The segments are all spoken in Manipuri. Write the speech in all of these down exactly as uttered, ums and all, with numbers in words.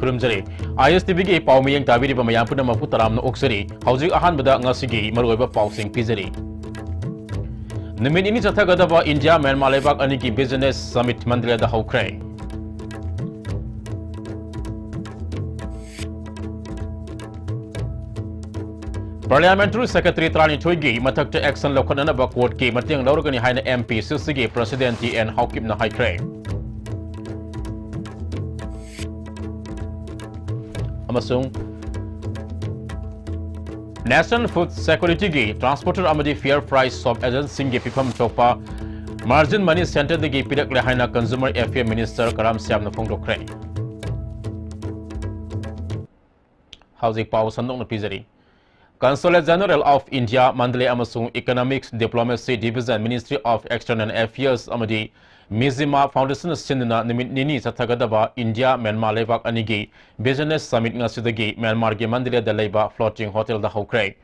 ꯈꯨꯔꯨꯝꯖꯔꯤ꯫ ꯑꯥꯏ ꯑꯦꯁ ꯇꯤ ꯚꯤꯒꯤ ꯄꯥꯎ ꯃꯤꯠꯌꯦꯡ ꯇꯥꯕꯤꯔꯤꯕ ꯃꯌꯥꯝ ꯄꯨꯝꯅꯃꯛꯄꯨ ꯇꯔꯥꯝꯅ ꯑꯣꯛꯆꯔꯤ꯫ ꯍꯧꯖꯤꯛ ꯑꯍꯥꯟꯕꯗ ꯉꯁꯤꯒꯤ ꯃꯔꯨꯑꯣꯏꯕ ꯄꯥꯎꯁꯤꯡ ꯄꯤꯖꯔꯤ꯫ ꯅꯨꯃꯤꯠ ꯅꯤꯅꯤ ꯆꯠꯊꯒꯗꯕ ꯏꯟꯗꯤꯌꯥ ꯃ꯭ꯌꯥꯟꯃꯥꯔ ꯂꯩꯕꯥꯛ ꯑꯅꯤꯒꯤ business summit ꯃꯟꯗꯂꯦꯗ ꯍꯧꯈ꯭ꯔꯦ꯫ Parliamentary Secretary ꯇꯔꯥꯅꯤꯊꯣꯏꯒꯤ ꯃꯊꯛꯇ action ꯂꯧꯈꯠꯅꯅꯕ courtꯀꯤ ꯃꯇꯦꯡ ꯂꯧꯔꯒꯅꯤ ꯍꯥꯏꯅ M P C C ꯒꯤ President T N ꯍꯥꯎꯀꯤꯞꯅ ꯍꯥꯏꯈ꯭ꯔꯦ꯫ ꯑꯃꯁꯨꯡ National Food Securityꯒꯤ transporter ꯑꯃꯗꯤ fair price shop agentꯁꯤꯡꯒꯤ ꯄꯤꯐꯝ ꯊꯣꯛꯄ margin money centreꯗꯒꯤ ꯄꯤꯔꯛꯂꯦ ꯍꯥꯏꯅ Consumer Affair Minister ꯀꯔꯥꯝ ꯁ꯭ꯌꯥꯝꯅ ꯐꯣꯡꯗꯣꯛꯈ꯭ꯔꯦ꯫ ꯍꯧꯖꯤꯛ ꯄꯥꯎ ꯁꯟꯗꯣꯛꯅ ꯄꯤꯖꯔꯤ꯫ Consulate General of India, Mandalay ꯑꯃꯁꯨꯡ Economics Diplomacy Division, Ministry of External Affairs ꯑꯃꯗꯤ Mizzima Foundation ꯁꯤꯟꯗꯨꯅ ꯅꯨꯃꯤꯠ ꯅꯤꯅꯤ ꯆꯠꯊꯒꯗꯕ ꯏꯟꯗꯤꯌꯥ ꯃ꯭ꯌꯥꯟꯃꯥꯔ ꯂꯩꯕꯥꯛ ꯑꯅꯤꯒꯤ business summit ꯉꯁꯤꯗꯒꯤ ꯃ꯭ꯌꯥꯟꯃꯥꯔꯒꯤ ꯃꯟꯗꯂꯦꯗ ꯂꯩꯕ floating hotelꯗ ꯍꯧꯈ꯭ꯔꯦ꯫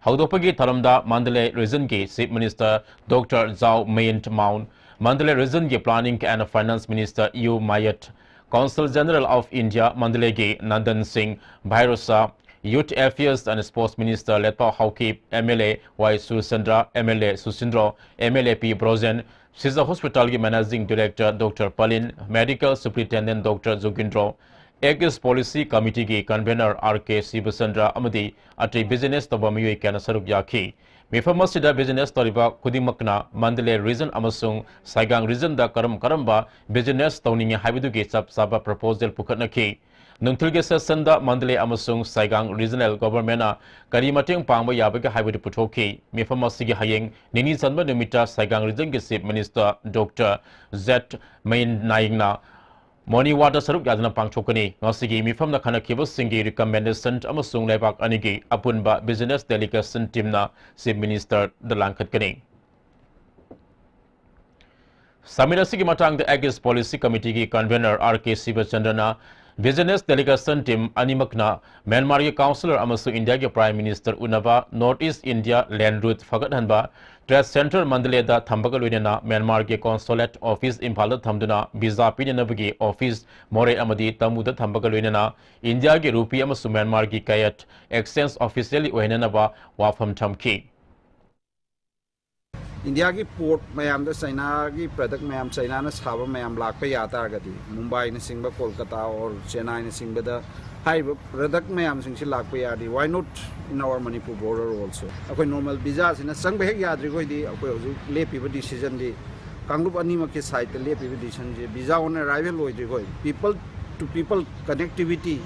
ꯍꯧꯗꯣꯛꯄꯒꯤ ꯊꯧꯔꯝꯗ Mandalay regionꯒꯤ Chief Minister Doctor Zaw Myint Maung, Mandalay regionꯒꯤ Planning and Finance Minister U Myat, Consul General of India ꯃꯟꯗꯂꯦꯒꯤ Nandan ꯁꯤꯡ ꯚꯥꯏꯔꯣꯁꯥ, Youth Affairs and Sports Minister ꯂꯦꯠꯄꯥꯎ Haokip, M L A Y Surchandra, M L A ꯁꯨꯁꯤꯟꯗ꯭ꯔꯣ, M L A P Brojen, Shija Hospitalꯒꯤ Managing Director Doctor Palin, Medical Superintendent Doctor Jogindro, Ex Policy Committeeꯒꯤ Convener R K ꯁꯤꯕꯆꯟꯗ꯭ꯔ ꯑꯃꯗꯤ ꯑꯇꯩ business ꯇꯧꯕ ꯃꯤꯑꯣꯏ ꯀꯌꯥꯅ ꯁꯔꯨꯛ ꯌꯥꯈꯤ꯫ ꯃꯤꯐꯝ ꯑꯁꯤꯗ business ꯇꯧꯔꯤꯕ ꯈꯨꯗꯤꯡꯃꯛꯅ ꯃꯟꯗꯂꯦ region ꯑꯃꯁꯨꯡ ꯁꯥꯏꯒꯥꯡ regionꯗ ꯀꯔꯝ ꯀꯔꯝꯕ business ꯇꯧꯅꯤꯡꯉꯤ ꯍꯥꯏꯕꯗꯨꯒꯤ ꯆꯞ ꯆꯥꯕ proposal ꯄꯨꯈꯠꯅꯈꯤ꯫ ꯅꯨꯡꯊꯤꯜꯒꯤ sessionꯗ ꯃꯟꯗꯂꯦ ꯑꯃꯁꯨꯡ ꯁꯥꯏꯒꯥꯡ regional governmentꯅ ꯀꯔꯤ ꯃꯇꯦꯡ ꯄꯥꯡꯕ ꯌꯥꯕꯒꯦ ꯍꯥꯏꯕꯗꯨ ꯄꯨꯊꯣꯛꯈꯤ꯫ ꯃꯤꯐꯝ ꯑꯁꯤꯒꯤ ꯍꯌꯦꯡ ꯅꯤꯅꯤ ꯆꯟꯕ ꯅꯨꯃꯤꯠꯇ ꯁꯥꯏꯒꯥꯡ regionꯒꯤ Chief Minister Doctor Z Myint Naingꯅ ꯃꯣꯅꯤꯋꯥꯗ ꯁꯔꯨꯛ ꯌꯥꯗꯨꯅ ꯄꯥꯡꯊꯣꯛꯀꯅꯤ꯫ ꯉꯁꯤꯒꯤ ꯃꯤꯐꯝꯗ ꯈꯟꯅꯈꯤꯕꯁꯤꯡꯒꯤ recommendation ꯑꯃꯁꯨꯡ ꯂꯩꯕꯥꯛ ꯑꯅꯤꯒꯤ ꯑꯄꯨꯟꯕ business delegation teamꯅ Chief Ministerꯗ ꯂꯥꯡꯈꯠꯀꯅꯤ꯫ Summit ꯑꯁꯤꯒꯤ ꯃꯇꯥꯡꯗ Ex Policy Committeeꯒꯤ Convener R K ꯁꯤꯕꯆꯟꯗ꯭ꯔꯅ Business delegation team ꯑꯅꯤꯃꯛꯅ ꯃ꯭ꯌꯥꯟꯃꯥꯔꯒꯤ councillor ꯑꯃꯁꯨꯡ ꯏꯟꯗꯤꯌꯥꯒꯤ Prime Minister ꯎꯅꯕ North East India land route ꯐꯒꯠꯍꯟꯕ trade centre ꯃꯟꯗꯂꯦꯗ ꯊꯝꯕꯒ ꯂꯣꯏꯅꯅ ꯃ꯭ꯌꯥꯟꯃꯥꯔꯒꯤ consulate office ꯏꯝꯐꯥꯜꯗ ꯊꯝꯗꯨꯅ visa ꯄꯤꯅꯅꯕꯒꯤ office ꯃꯣꯔꯦ ꯑꯃꯗꯤ ꯇꯃꯨꯗ ꯊꯝꯕꯒ ꯂꯣꯏꯅꯅ ꯏꯟꯗꯤꯌꯥꯒꯤ ꯔꯨꯄꯤ ꯑꯃꯁꯨꯡ ꯃ꯭ꯌꯥꯟꯃꯥꯔꯒꯤ ꯀꯌꯥꯠ exchange officially ꯑꯣꯏꯍꯟꯅꯅꯕ ꯋꯥꯐꯝ ꯊꯝꯈꯤ꯫ ꯏꯟꯗꯤꯌꯥꯒꯤ port ꯃꯌꯥꯝꯗ ꯆꯩꯅꯥꯒꯤ product ꯃꯌꯥꯝ, ꯆꯩꯅꯥꯅ ꯁꯥꯕ ꯃꯌꯥꯝ ꯂꯥꯛꯄ ꯌꯥ ꯇꯥꯔꯒꯗꯤ, ꯃꯨꯝꯕꯥꯏꯅꯆꯤꯡꯕ, ꯀꯣꯜꯀꯇꯥ or ꯆꯦꯟꯅꯥꯏꯅꯆꯤꯡꯕꯗ ꯍꯥꯏꯔꯤꯕ product ꯃꯌꯥꯝꯁꯤꯡꯁꯤ ꯂꯥꯛꯄ ꯌꯥꯔꯗꯤ, why not in our Manipur border also? ꯑꯩꯈꯣꯏ normal visaꯁꯤꯅ ꯆꯪꯕ ꯍꯦꯛ ꯌꯥꯗ꯭ꯔꯤꯈꯣꯏꯗꯤ, ꯑꯩꯈꯣꯏ ꯍꯧꯖꯤꯛ ꯂꯦꯞꯄꯤꯕ decisionꯗꯤ, ꯀꯥꯡꯂꯨꯞ ꯑꯅꯤꯃꯛꯀꯤ sideꯇ ꯂꯦꯞꯄꯤꯕ decisionꯁꯦ, visa on arrival ꯑꯣꯏꯗ꯭ꯔꯤꯈꯣꯏ, people to people connectivity,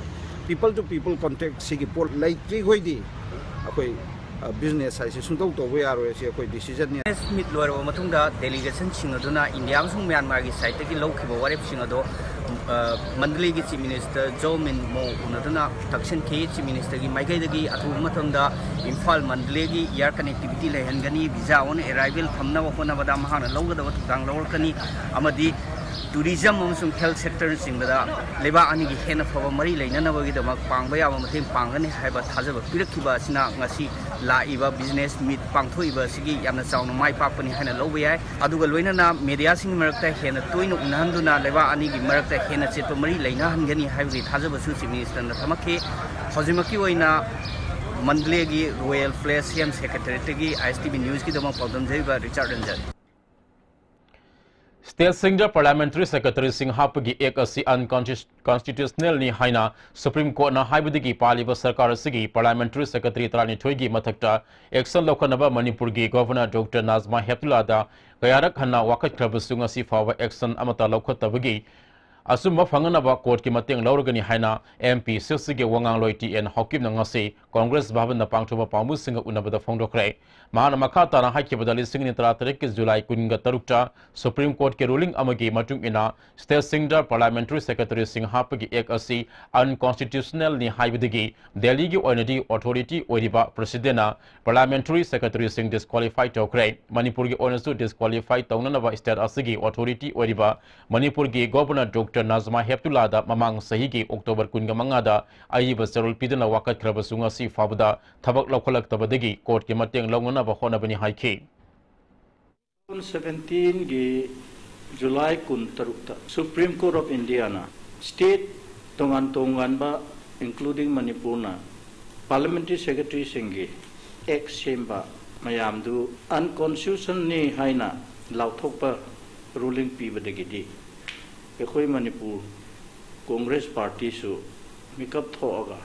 people to people contact ꯁꯤꯒꯤ ꯄꯣꯠ ꯂꯩꯇ꯭ꯔꯤꯈꯣꯏꯗꯤ, ꯑꯩꯈꯣꯏ business ꯍꯥꯏꯁꯦ ꯁꯨꯡꯇꯧ ꯇꯧꯕ ꯌꯥꯔꯣꯏ꯫ ꯑꯁꯤ ꯑꯩꯈꯣꯏ decisionꯅꯤ꯫ Business meet ꯂꯣꯏꯔꯕ ꯃꯇꯨꯡꯗ delegationꯁꯤꯡ ꯑꯗꯨꯅ ꯏꯟꯗꯤꯌꯥ ꯑꯃꯁꯨꯡ ꯃ꯭ꯌꯥꯟꯃꯥꯔꯒꯤ sideꯇꯒꯤ ꯂꯧꯈꯤꯕ ꯋꯥꯔꯦꯞꯁꯤꯡ ꯑꯗꯣ, ꯑ, ꯃꯟꯗꯂꯦꯒꯤ Chief Minister ꯖꯣ ꯃꯤꯟ ꯃꯣ ꯎꯅꯗꯨꯅ ꯇꯛꯁꯤꯟꯈꯤ꯫ Chief Ministerꯒꯤ ꯃꯥꯏꯀꯩꯗꯒꯤ ꯑꯊꯨꯕ ꯃꯇꯝꯗ Imphal ꯃꯟꯗꯂꯦꯒꯤ air connectivity ꯂꯩꯍꯟꯒꯅꯤ, visa on arrival ꯊꯝꯅꯕ ꯍꯣꯠꯅꯕꯗ ꯃꯍꯥꯛꯅ ꯂꯧꯒꯗꯕ ꯊꯧꯗꯥꯡ ꯂꯧꯔꯛꯀꯅꯤ ꯑꯃꯗꯤ tourism ꯑꯃꯁꯨꯡ health sectorꯅꯆꯤꯡꯕꯗ ꯂꯩꯕꯥꯛ ꯑꯅꯤꯒꯤ ꯍꯦꯟꯅ ꯐꯕ ꯃꯔꯤ ꯂꯩꯅꯅꯕꯒꯤꯗꯃꯛ ꯄꯥꯡꯕ ꯌꯥꯕ ꯃꯇꯦꯡ ꯄꯥꯡꯒꯅꯤ ꯍꯥꯏꯕ ꯊꯥꯖꯕ ꯄꯤꯔꯛꯈꯤꯕ ꯑꯁꯤꯅ ꯉꯁꯤ ꯂꯥꯛꯏꯕ business meet ꯄꯥꯡꯊꯣꯛꯏꯕ ꯑꯁꯤꯒꯤ ꯌꯥꯝꯅ ꯆꯥꯎꯅ ꯃꯥꯏ ꯄꯥꯛꯄꯅꯤ ꯍꯥꯏꯅ ꯂꯧꯕ ꯌꯥꯏ꯫ ꯑꯗꯨꯒ ꯂꯣꯏꯅꯅ mediaꯁꯤꯡꯒꯤ ꯃꯔꯛꯇ ꯍꯦꯟꯅ ꯇꯣꯏꯅ ꯎꯅꯍꯟꯗꯨꯅ ꯂꯩꯕꯥꯛ ꯑꯅꯤꯒꯤ ꯃꯔꯛꯇ ꯍꯦꯟꯅ ꯆꯦꯠꯄ ꯃꯔꯤ ꯂꯩꯅꯍꯟꯒꯅꯤ ꯍꯥꯏꯕꯒꯤ ꯊꯥꯖꯕꯁꯨ Chief Ministerꯅ ꯊꯝꯃꯛꯈꯤ꯫ ꯍꯧꯖꯤꯛꯃꯛꯀꯤ ꯑꯣꯏꯅ ꯃꯟꯗꯂꯦꯒꯤ Royal Place ꯁꯤ ꯑꯦꯝ Secretariatꯇꯒꯤ ISTV Newsꯀꯤꯗꯃꯛ ꯄꯥꯎꯗꯝꯖꯔꯤꯕ Richard Ranjan. State Singer Parliamentary Secretaryꯁꯤꯡ ꯍꯥꯞꯄꯒꯤ act ꯑꯁꯤ unconstitutionalꯅꯤ ꯍꯥꯏꯅ Supreme Courtꯅ ꯍꯥꯏꯕꯗꯒꯤ ꯄꯥꯜꯂꯤꯕ ꯁꯔꯀꯥꯔ ꯑꯁꯤꯒꯤ Parliamentary Secretary ꯇꯔꯥꯅꯤꯊꯣꯏꯒꯤ ꯃꯊꯛꯇ action ꯂꯧꯈꯠꯅꯕ ꯃꯅꯤꯄꯨꯔꯒꯤ Governor Doctor ꯅꯥꯖꯃꯥ ꯍꯦꯞꯇꯨꯂꯥꯗ ꯀꯌꯥꯔꯛ ꯍꯟꯅ ꯋꯥꯀꯠꯈ꯭ꯔꯕꯁꯨ ꯉꯁꯤ ꯐꯥꯎꯕ action ꯑꯃꯠꯇ ꯂꯧꯈꯠꯇꯕꯒꯤ ꯑꯆꯨꯝꯕ ꯐꯪꯅꯅꯕ courtꯀꯤ ꯃꯇꯦꯡ ꯂꯧꯔꯒꯅꯤ ꯍꯥꯏꯅ MPCCꯒꯤ ꯋꯥꯉꯥꯡꯂꯣꯏ ꯇꯤ ꯑꯦꯟ ꯍꯥꯎꯀꯤꯞꯅ ꯉꯁꯤ Congress ꯚꯕꯟꯗ ꯄꯥꯡꯊꯣꯛꯄ ꯄꯥꯎꯃꯤꯁꯤꯡꯒ ꯎꯅꯕꯗ ꯐꯣꯡꯗꯣꯛꯈ꯭ꯔꯦ꯫ ꯃꯍꯥꯛꯅ ꯃꯈꯥ ꯇꯥꯅ ꯍꯥꯏꯈꯤꯕꯗ, ꯂꯤꯁꯤꯡ ꯑꯅꯤ ꯇꯔꯥꯇꯔꯦꯠꯀꯤ July ꯀꯨꯟꯒ ꯇꯔꯨꯛꯇ Supreme Courtꯀꯤ ruling ꯑꯃꯒꯤ ꯃꯇꯨꯡ ꯏꯟꯅ State Singer Parliamentary Secretaryꯁꯤꯡ ꯍꯥꯞꯄꯒꯤ act ꯑꯁꯤ unconstitutionalꯅꯤ ꯍꯥꯏꯕꯗꯒꯤ ꯗꯦꯜꯂꯤꯒꯤ ꯑꯣꯏꯅꯗꯤ authority ꯑꯣꯏꯔꯤꯕ Presidentꯅ Parliamentary Secretaryꯁꯤꯡ disqualify ꯇꯧꯈ꯭ꯔꯦ꯫ ꯃꯅꯤꯄꯨꯔꯒꯤ ꯑꯣꯏꯅꯁꯨ disqualify ꯇꯧꯅꯅꯕ state ꯑꯁꯤꯒꯤ authority ꯑꯣꯏꯔꯤꯕ ꯃꯅꯤꯄꯨꯔꯒꯤ Governor Doctor ꯅꯖꯃꯥ ꯍꯦꯞꯇꯨꯂꯥꯗ ꯃꯃꯥꯡ ꯆꯍꯤꯒꯤ ꯑꯣꯛꯇꯣꯕꯔ ꯀꯨꯟꯃꯉꯥꯗ ꯑꯏꯕ ꯆꯦꯔꯣꯜ ꯄꯤꯗꯨꯅ ꯋꯥꯀꯠꯈ꯭ꯔꯕꯁꯨ ꯉꯁꯤ ꯐꯥꯎꯕꯗ ꯊꯕꯛ ꯂꯧꯈꯠꯂꯛꯇꯕꯗꯒꯤ ꯀꯣꯔꯠꯀꯤ ꯃꯇꯦꯡ ꯂꯧꯅꯅꯕ ꯍꯣꯠꯅꯕꯅꯤ ꯍꯥꯏꯈꯤ꯫ ꯇꯨ ꯊꯥꯎꯖꯟ ꯁꯕꯦꯟꯇꯤꯟꯒꯤ ꯖꯨꯂꯥꯏ ꯀꯨꯟꯇꯔꯨꯛꯇ Supreme Court of Indiaꯅ state ꯇꯣꯉꯥꯟ ꯇꯣꯉꯥꯟꯕ, including ꯃꯅꯤꯄꯨꯔꯅ, parliamentary secretaryꯁꯤꯡꯒꯤ act ꯁꯦꯝꯕ ꯃꯌꯥꯝꯗꯨ unconstitutionalꯅꯤ ꯍꯥꯏꯅ ꯂꯥꯎꯊꯣꯛꯄ ruling ꯄꯤꯕꯗꯒꯤꯗꯤ ꯑꯩꯈꯣꯏ ꯃꯅꯤꯄꯨꯔ Congress partyꯁꯨ ꯃꯤꯀꯞ ꯊꯣꯛꯑꯒ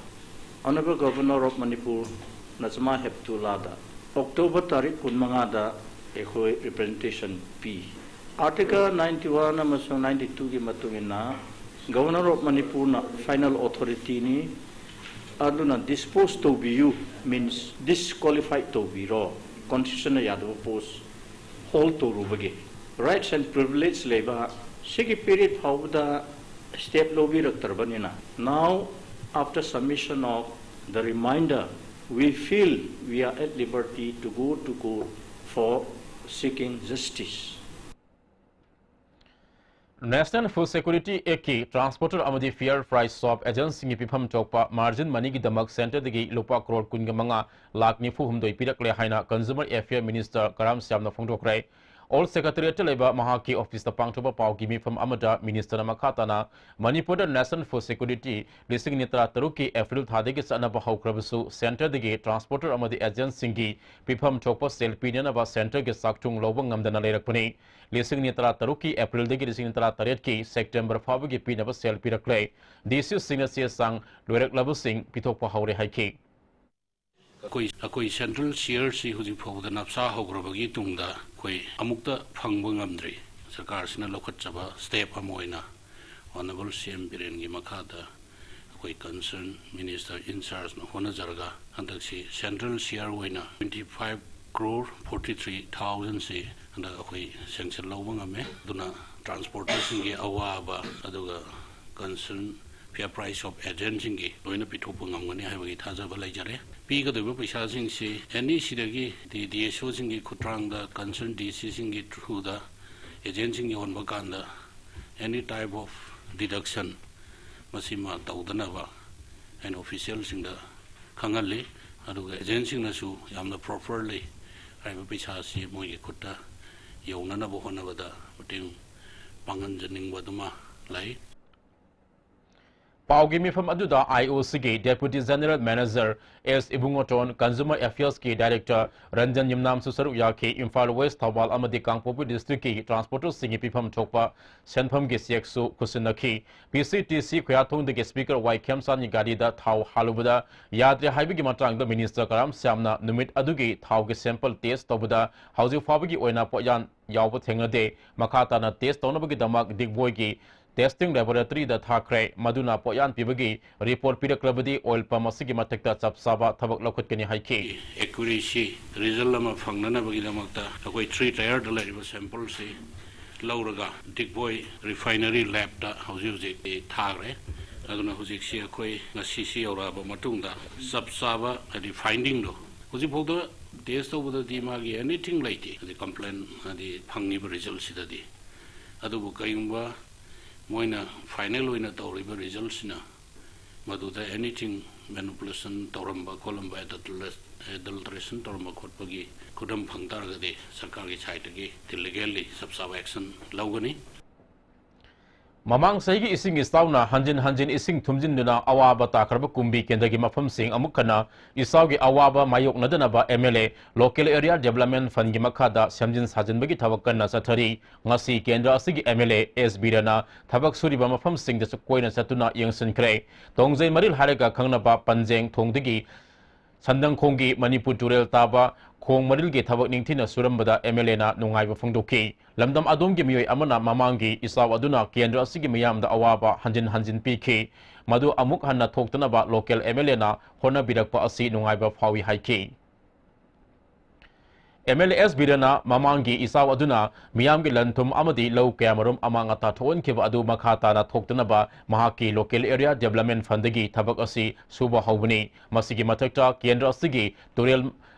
Honourable Governor of Manipur ꯅꯖꯃꯥ ꯍꯦꯞꯇꯨꯂꯥꯗ ꯑꯣꯛꯇꯣꯕꯔ ꯇꯥꯔꯤꯛ ꯀꯨꯟꯃꯉꯥꯗ ꯑꯩꯈꯣꯏ representation ꯄꯤ꯫ Article ninety one ꯑꯃꯁꯨꯡ ninety twoꯒꯤ ꯃꯇꯨꯡ ꯏꯟꯅ Governor of ꯃꯅꯤꯄꯨꯔꯅ final authorityꯅꯤ, ꯑꯗꯨꯅ dispose ꯇꯧꯕꯤꯌꯨ means disqualify ꯇꯧꯕꯤꯔꯣ, constitutionꯅ ꯌꯥꯗꯕ post hold ꯇꯧꯔꯨꯕꯒꯤ rights and privilege ꯂꯩꯕ꯫ ꯁꯤꯒꯤ period ꯐꯥꯎꯕꯗ step ꯂꯧꯕꯤꯔꯛꯇ꯭ꯔꯕꯅꯤꯅ, now after submission of the reminder, we feel we are at liberty to go to court for seeking justice. National Food Security Actꯀꯤ transporter ꯑꯃꯗꯤ fair price shop agentꯁꯤꯡꯒꯤ ꯄꯤꯐꯝ ꯊꯣꯛꯄ margin moneyꯒꯤꯗꯃꯛ centreꯗꯒꯤ ꯂꯨꯄꯥ ꯀ꯭ꯔꯣꯔ ꯀꯨꯟꯒ ꯃꯉꯥ ꯂꯥꯈ ꯅꯤꯐꯨ ꯍꯨꯝꯗꯣꯏ ꯄꯤꯔꯛꯂꯦ ꯍꯥꯏꯅ Consumer Affairs Minister ꯀꯔꯥꯝ ꯁ꯭ꯌꯥꯝꯅ ꯐꯣꯡꯗꯣꯛꯈ꯭ꯔꯦ꯫ Old Secretariatꯇ ꯂꯩꯕ ꯃꯍꯥꯛꯀꯤ officeꯇ ꯄꯥꯡꯊꯣꯛꯄ ꯄꯥꯎꯒꯤ ꯃꯤꯐꯝ ꯑꯃꯗ ministerꯅ ꯃꯈꯥ ꯇꯥꯅ ꯃꯅꯤꯄꯨꯔꯗ National Food Security ꯂꯤꯁꯤꯡ ꯑꯅꯤ ꯇꯔꯥꯇꯔꯨꯛꯀꯤ April ꯊꯥꯗꯒꯤ ꯆꯠꯅꯕ ꯍꯧꯈ꯭ꯔꯕꯁꯨ centreꯗꯒꯤ transporter ꯑꯃꯗꯤ agentꯁꯤꯡꯒꯤ ꯄꯤꯐꯝ ꯊꯣꯛꯄ ꯁꯦꯜ ꯄꯤꯅꯅꯕ centreꯒꯤ ꯆꯥꯛꯊꯨꯡ ꯂꯧꯕ ꯉꯝꯗꯅ ꯂꯩꯔꯛꯄꯅꯤ꯫ ꯂꯤꯁꯤꯡ ꯑꯅꯤ ꯇꯔꯥꯇꯔꯨꯛꯀꯤ Aprilꯗꯒꯤ ꯂꯤꯁꯤꯡ ꯑꯅꯤ ꯇꯔꯥꯇꯔꯦꯠꯀꯤ September ꯐꯥꯎꯕꯒꯤ ꯄꯤꯅꯕ ꯁꯦꯜ ꯄꯤꯔꯛꯂꯦ꯫ DCꯁꯤꯡꯅ ꯆꯦ ꯆꯥꯡ ꯂꯣꯏꯔꯛꯂꯕꯁꯤꯡ ꯄꯤꯊꯣꯛꯄ ꯍꯧꯔꯦ ꯍꯥꯏꯈꯤ꯫ ꯑꯩꯈꯣꯏ ꯑꯩꯈꯣꯏ central shareꯁꯤ ꯍꯧꯖꯤꯛ ꯐꯥꯎꯕꯗ ꯅꯞꯁꯥ ꯍꯧꯈ꯭ꯔꯕꯒꯤ ꯇꯨꯡꯗ ꯑꯩꯈꯣꯏ ꯑꯃꯨꯛꯇ ꯐꯪꯕ ꯉꯝꯗ꯭ꯔꯤ꯫ ꯁꯔꯀꯥꯔꯁꯤꯅ ꯂꯧꯈꯠꯆꯕ step ꯑꯃ ꯑꯣꯏꯅ Honourable CM ꯕꯤꯔꯦꯟꯒꯤ ꯃꯈꯥꯗ ꯑꯩꯈꯣꯏ concern minister in chargeꯅ ꯍꯣꯠꯅꯖꯔꯒ ꯍꯟꯗꯛꯁꯤ central share ꯑꯣꯏꯅ twenty five crore forty three thousandꯁꯤ ꯍꯟꯗꯛ ꯑꯩꯈꯣꯏ sanction ꯂꯧꯕ ꯉꯝꯃꯦ꯫ ꯑꯗꯨꯅ transporterꯁꯤꯡꯒꯤ ꯑꯋꯥꯕ ꯑꯗꯨꯒ concern fair price of agentꯁꯤꯡꯒꯤ ꯂꯣꯏꯅ ꯄꯤꯊꯣꯛꯄ ꯉꯝꯒꯅꯤ ꯍꯥꯏꯕꯒꯤ ꯊꯥꯖꯕ ꯂꯩꯖꯔꯦ꯫ ꯄꯤꯒꯗꯧꯔꯤꯕ ꯄꯩꯁꯥꯁꯤꯡꯁꯤ any ꯁꯤꯗꯒꯤ DSOꯁꯤꯡꯒꯤ ꯈꯨꯠꯊꯥꯡꯗ concern DCꯁꯤꯡꯒꯤ throughꯗ agentꯁꯤꯡ ꯌꯣꯟꯕ ꯀꯥꯟꯗ any type of deduction ꯃꯁꯤꯃ ꯇꯧꯗꯅꯕ ꯑꯩꯅ officialꯁꯤꯡꯗ ꯈꯪꯍꯜꯂꯤ꯫ ꯑꯗꯨꯒ agentꯁꯤꯡꯅꯁꯨ ꯌꯥꯝꯅ properly ꯍꯥꯏꯔꯤꯕ ꯄꯩꯁꯥꯁꯤ ꯃꯣꯏꯒꯤ ꯈꯨꯠꯇ ꯌꯧꯅꯅꯕ ꯍꯣꯠꯅꯕꯗ ꯃꯇꯦꯡ ꯄꯥꯡꯍꯟꯖꯅꯤꯡꯕꯗꯨꯃ ꯂꯩ꯫ ꯄꯥꯎꯒꯤ ꯃꯤꯐꯝ ꯑꯗꯨꯗ IOCꯒꯤ Deputy General Manager S ꯏꯕꯨꯡꯉꯣꯇꯣꯟ, Consumer Affairsꯀꯤ Director Ranjan ꯌꯨꯝꯅꯥꯝꯁꯨ ꯁꯔꯨꯛ ꯌꯥꯈꯤ꯫ ꯏꯝꯐꯥꯜ West, ꯊꯧꯕꯥꯜ ꯑꯃꯗꯤ ꯀꯥꯡꯄꯣꯛꯄꯤ districtꯀꯤ transporterꯁꯤꯡꯒꯤ ꯄꯤꯐꯝ ꯊꯣꯛꯄ ꯁꯦꯟꯐꯝꯒꯤ chequeꯁꯨ ꯈꯨꯠꯁꯤꯟꯅꯈꯤ꯫ PCTC ꯈꯨꯌꯥꯊꯣꯡꯗꯒꯤ Speaker ꯋꯥꯏ ꯈꯦꯝꯆꯥꯟꯒꯤ ꯒꯥꯔꯤꯗ ꯊꯥꯎ ꯍꯥꯜꯂꯨꯕꯗ ꯌꯥꯗ꯭ꯔꯦ ꯍꯥꯏꯕꯒꯤ ꯃꯇꯥꯡꯗ Minister ꯀꯔꯥꯝ ꯁ꯭ꯌꯥꯝꯅ ꯅꯨꯃꯤꯠ ꯑꯗꯨꯒꯤ ꯊꯥꯎꯒꯤ sample test ꯇꯧꯕꯗ ꯍꯧꯖꯤꯛ ꯐꯥꯎꯕꯒꯤ ꯑꯣꯏꯅ ꯄꯣꯠꯌꯥꯟ ꯌꯥꯎꯕ ꯊꯦꯡꯅꯗꯦ꯫ ꯃꯈꯥ ꯇꯥꯅ test ꯇꯧꯅꯕꯒꯤꯗꯃꯛ ꯗꯤꯒꯕꯣꯏꯒꯤ testing laboratoryꯗ ꯊꯥꯈ꯭ꯔꯦ꯫ ꯃꯗꯨꯅ ꯄꯣꯠꯌꯥꯟ ꯄꯤꯕꯒꯤ report ꯄꯤꯔꯛꯂꯕꯗꯤ oil pump ꯑꯁꯤꯒꯤ ꯃꯊꯛꯇ ꯆꯞ ꯆꯥꯕ ꯊꯕꯛ ꯂꯧꯈꯠꯀꯅꯤ ꯍꯥꯏꯈꯤ꯫ Accuracy result ꯑꯃ ꯐꯪꯅꯅꯕꯒꯤꯗꯃꯛꯇ ꯑꯩꯈꯣꯏ three tierꯗ ꯂꯩꯔꯤꯕ sampleꯁꯤ ꯂꯧꯔꯒ ꯗꯤꯒꯕꯣꯏ refinery labꯇ ꯍꯧꯖꯤꯛ ꯍꯧꯖꯤꯛ ꯊꯥꯈ꯭ꯔꯦ꯫ ꯑꯗꯨꯅ ꯍꯧꯖꯤꯛꯁꯤ ꯑꯩꯈꯣꯏ ꯉꯁꯤꯁꯤ ꯌꯧꯔꯛꯑꯕ ꯃꯇꯨꯡꯗ ꯆꯞ ꯆꯥꯕ ꯍꯥꯏꯗꯤ findingꯗꯣ ꯍꯧꯖꯤꯛꯐꯥꯎꯗ test ꯇꯧꯕꯗꯗꯤ ꯃꯥꯒꯤ anything ꯂꯩꯇꯦ꯫ ꯍꯥꯏꯗꯤ complaint ꯍꯥꯏꯗꯤ ꯐꯪꯉꯤꯕ resultꯁꯤꯗꯗꯤ꯫ ꯑꯗꯨꯕꯨ ꯀꯔꯤꯒꯨꯝꯕ ꯃꯣꯏꯅ final ꯑꯣꯏꯅ ꯇꯧꯔꯤꯕ resultꯁꯤꯅ ꯃꯗꯨꯗ anything manipulation ꯇꯧꯔꯝꯕ ꯈꯣꯠꯂꯝꯕ, adulter-, adulteration ꯇꯧꯔꯝꯕ ꯈꯣꯠꯄꯒꯤ ꯈꯨꯗꯝ ꯐꯪ ꯇꯥꯔꯒꯗꯤ ꯁꯔꯀꯥꯔꯒꯤ sideꯇꯒꯤ legally ꯆꯞ ꯆꯥꯕ action ꯂꯧꯒꯅꯤ꯫ ꯃꯃꯥꯡ ꯆꯍꯤꯒꯤ ꯏꯁꯤꯡ ꯏꯆꯥꯎꯅ ꯍꯟꯖꯤꯟ ꯍꯟꯖꯤꯟ ꯏꯁꯤꯡ ꯊꯨꯝꯖꯤꯟꯗꯨꯅ ꯑꯋꯥꯕ ꯇꯥꯈ꯭ꯔꯕ ꯀꯨꯝꯕꯤ ꯀꯦꯟꯗ꯭ꯔꯒꯤ ꯃꯐꯝꯁꯤꯡ ꯑꯃꯨꯛ ꯍꯟꯅ ꯏꯆꯥꯎꯒꯤ ꯑꯋꯥꯕ ꯃꯥꯌꯣꯛꯅꯗꯅꯕ MLA Local Area Development Fundꯒꯤ ꯃꯈꯥꯗ ꯁꯦꯝꯖꯤꯟ ꯁꯥꯖꯤꯟꯕꯒꯤ ꯊꯕꯛ ꯀꯟꯅ ꯆꯠꯊꯔꯤ꯫ ꯉꯁꯤ ꯀꯦꯟꯗ꯭ꯔ ꯑꯁꯤꯒꯤ MLA S ꯕꯤꯔꯦꯟꯅ ꯊꯕꯛ ꯁꯨꯔꯤꯕ ꯃꯐꯝꯁꯤꯡꯗꯁꯨ ꯀꯣꯏꯅ ꯆꯠꯇꯨꯅ ꯌꯦꯡꯁꯤꯟꯈ꯭ꯔꯦ꯫ ꯇꯣꯡꯖꯩ ꯃꯔꯤꯜ ꯍꯥꯏꯔꯒ ꯈꯪꯅꯕ ꯄꯟꯖꯦꯡ ꯊꯣꯡꯗꯒꯤ ꯁꯟꯗꯪꯈꯣꯡꯒꯤ ꯃꯅꯤꯄꯨꯔ ꯇꯨꯔꯦꯜ ꯇꯥꯕ ꯈꯣꯡ ꯃꯔꯤꯜꯒꯤ ꯊꯕꯛ ꯅꯤꯡꯊꯤꯅ ꯁꯨꯔꯝꯕꯗ MLAꯅ ꯅꯨꯡꯉꯥꯏꯕ ꯐꯣꯡꯗꯣꯛꯈꯤ꯫ ꯂꯝꯗꯝ ꯑꯗꯣꯝꯒꯤ ꯃꯤꯑꯣꯏ ꯑꯃꯅ ꯃꯃꯥꯡꯒꯤ ꯏꯆꯥꯎ ꯑꯗꯨꯅ ꯀꯦꯟꯗ꯭ꯔ ꯑꯁꯤꯒꯤ ꯃꯤꯌꯥꯝꯗ ꯑꯋꯥꯕ ꯍꯟꯖꯤꯟ ꯍꯟꯖꯤꯟ ꯄꯤꯈꯤ꯫ ꯃꯗꯨ ꯑꯃꯨꯛ ꯍꯟꯅ ꯊꯣꯛꯇꯅꯕ local MLAꯅ ꯍꯣꯠꯅꯕꯤꯔꯛꯄ ꯑꯁꯤ ꯅꯨꯡꯉꯥꯏꯕ ꯐꯥꯎꯏ ꯍꯥꯏꯈꯤ꯫ MLA S ꯕꯤꯔꯦꯟꯅ ꯃꯃꯥꯡꯒꯤ ꯏꯆꯥꯎ ꯑꯗꯨꯅ ꯃꯤꯌꯥꯝꯒꯤ ꯂꯟ ꯊꯨꯝ ꯑꯃꯗꯤ ꯂꯧ ꯀꯌꯥꯃꯔꯨꯝ ꯑꯃꯥꯡ ꯑꯇꯥ ꯊꯣꯛꯍꯟꯈꯤꯕ ꯑꯗꯨ ꯃꯈꯥ ꯇꯥꯅ ꯊꯣꯛꯇꯅꯕ ꯃꯍꯥꯛꯀꯤ Local Area Development Fundꯗꯒꯤ ꯊꯕꯛ ꯑꯁꯤ ꯁꯨꯕ ꯍꯧꯕꯅꯤ꯫ ꯃꯁꯤꯒꯤ ꯃꯊꯛꯇ ꯀꯦꯟꯗ꯭ꯔ ꯑꯁꯤꯒꯤ ꯇꯨꯔꯦꯜ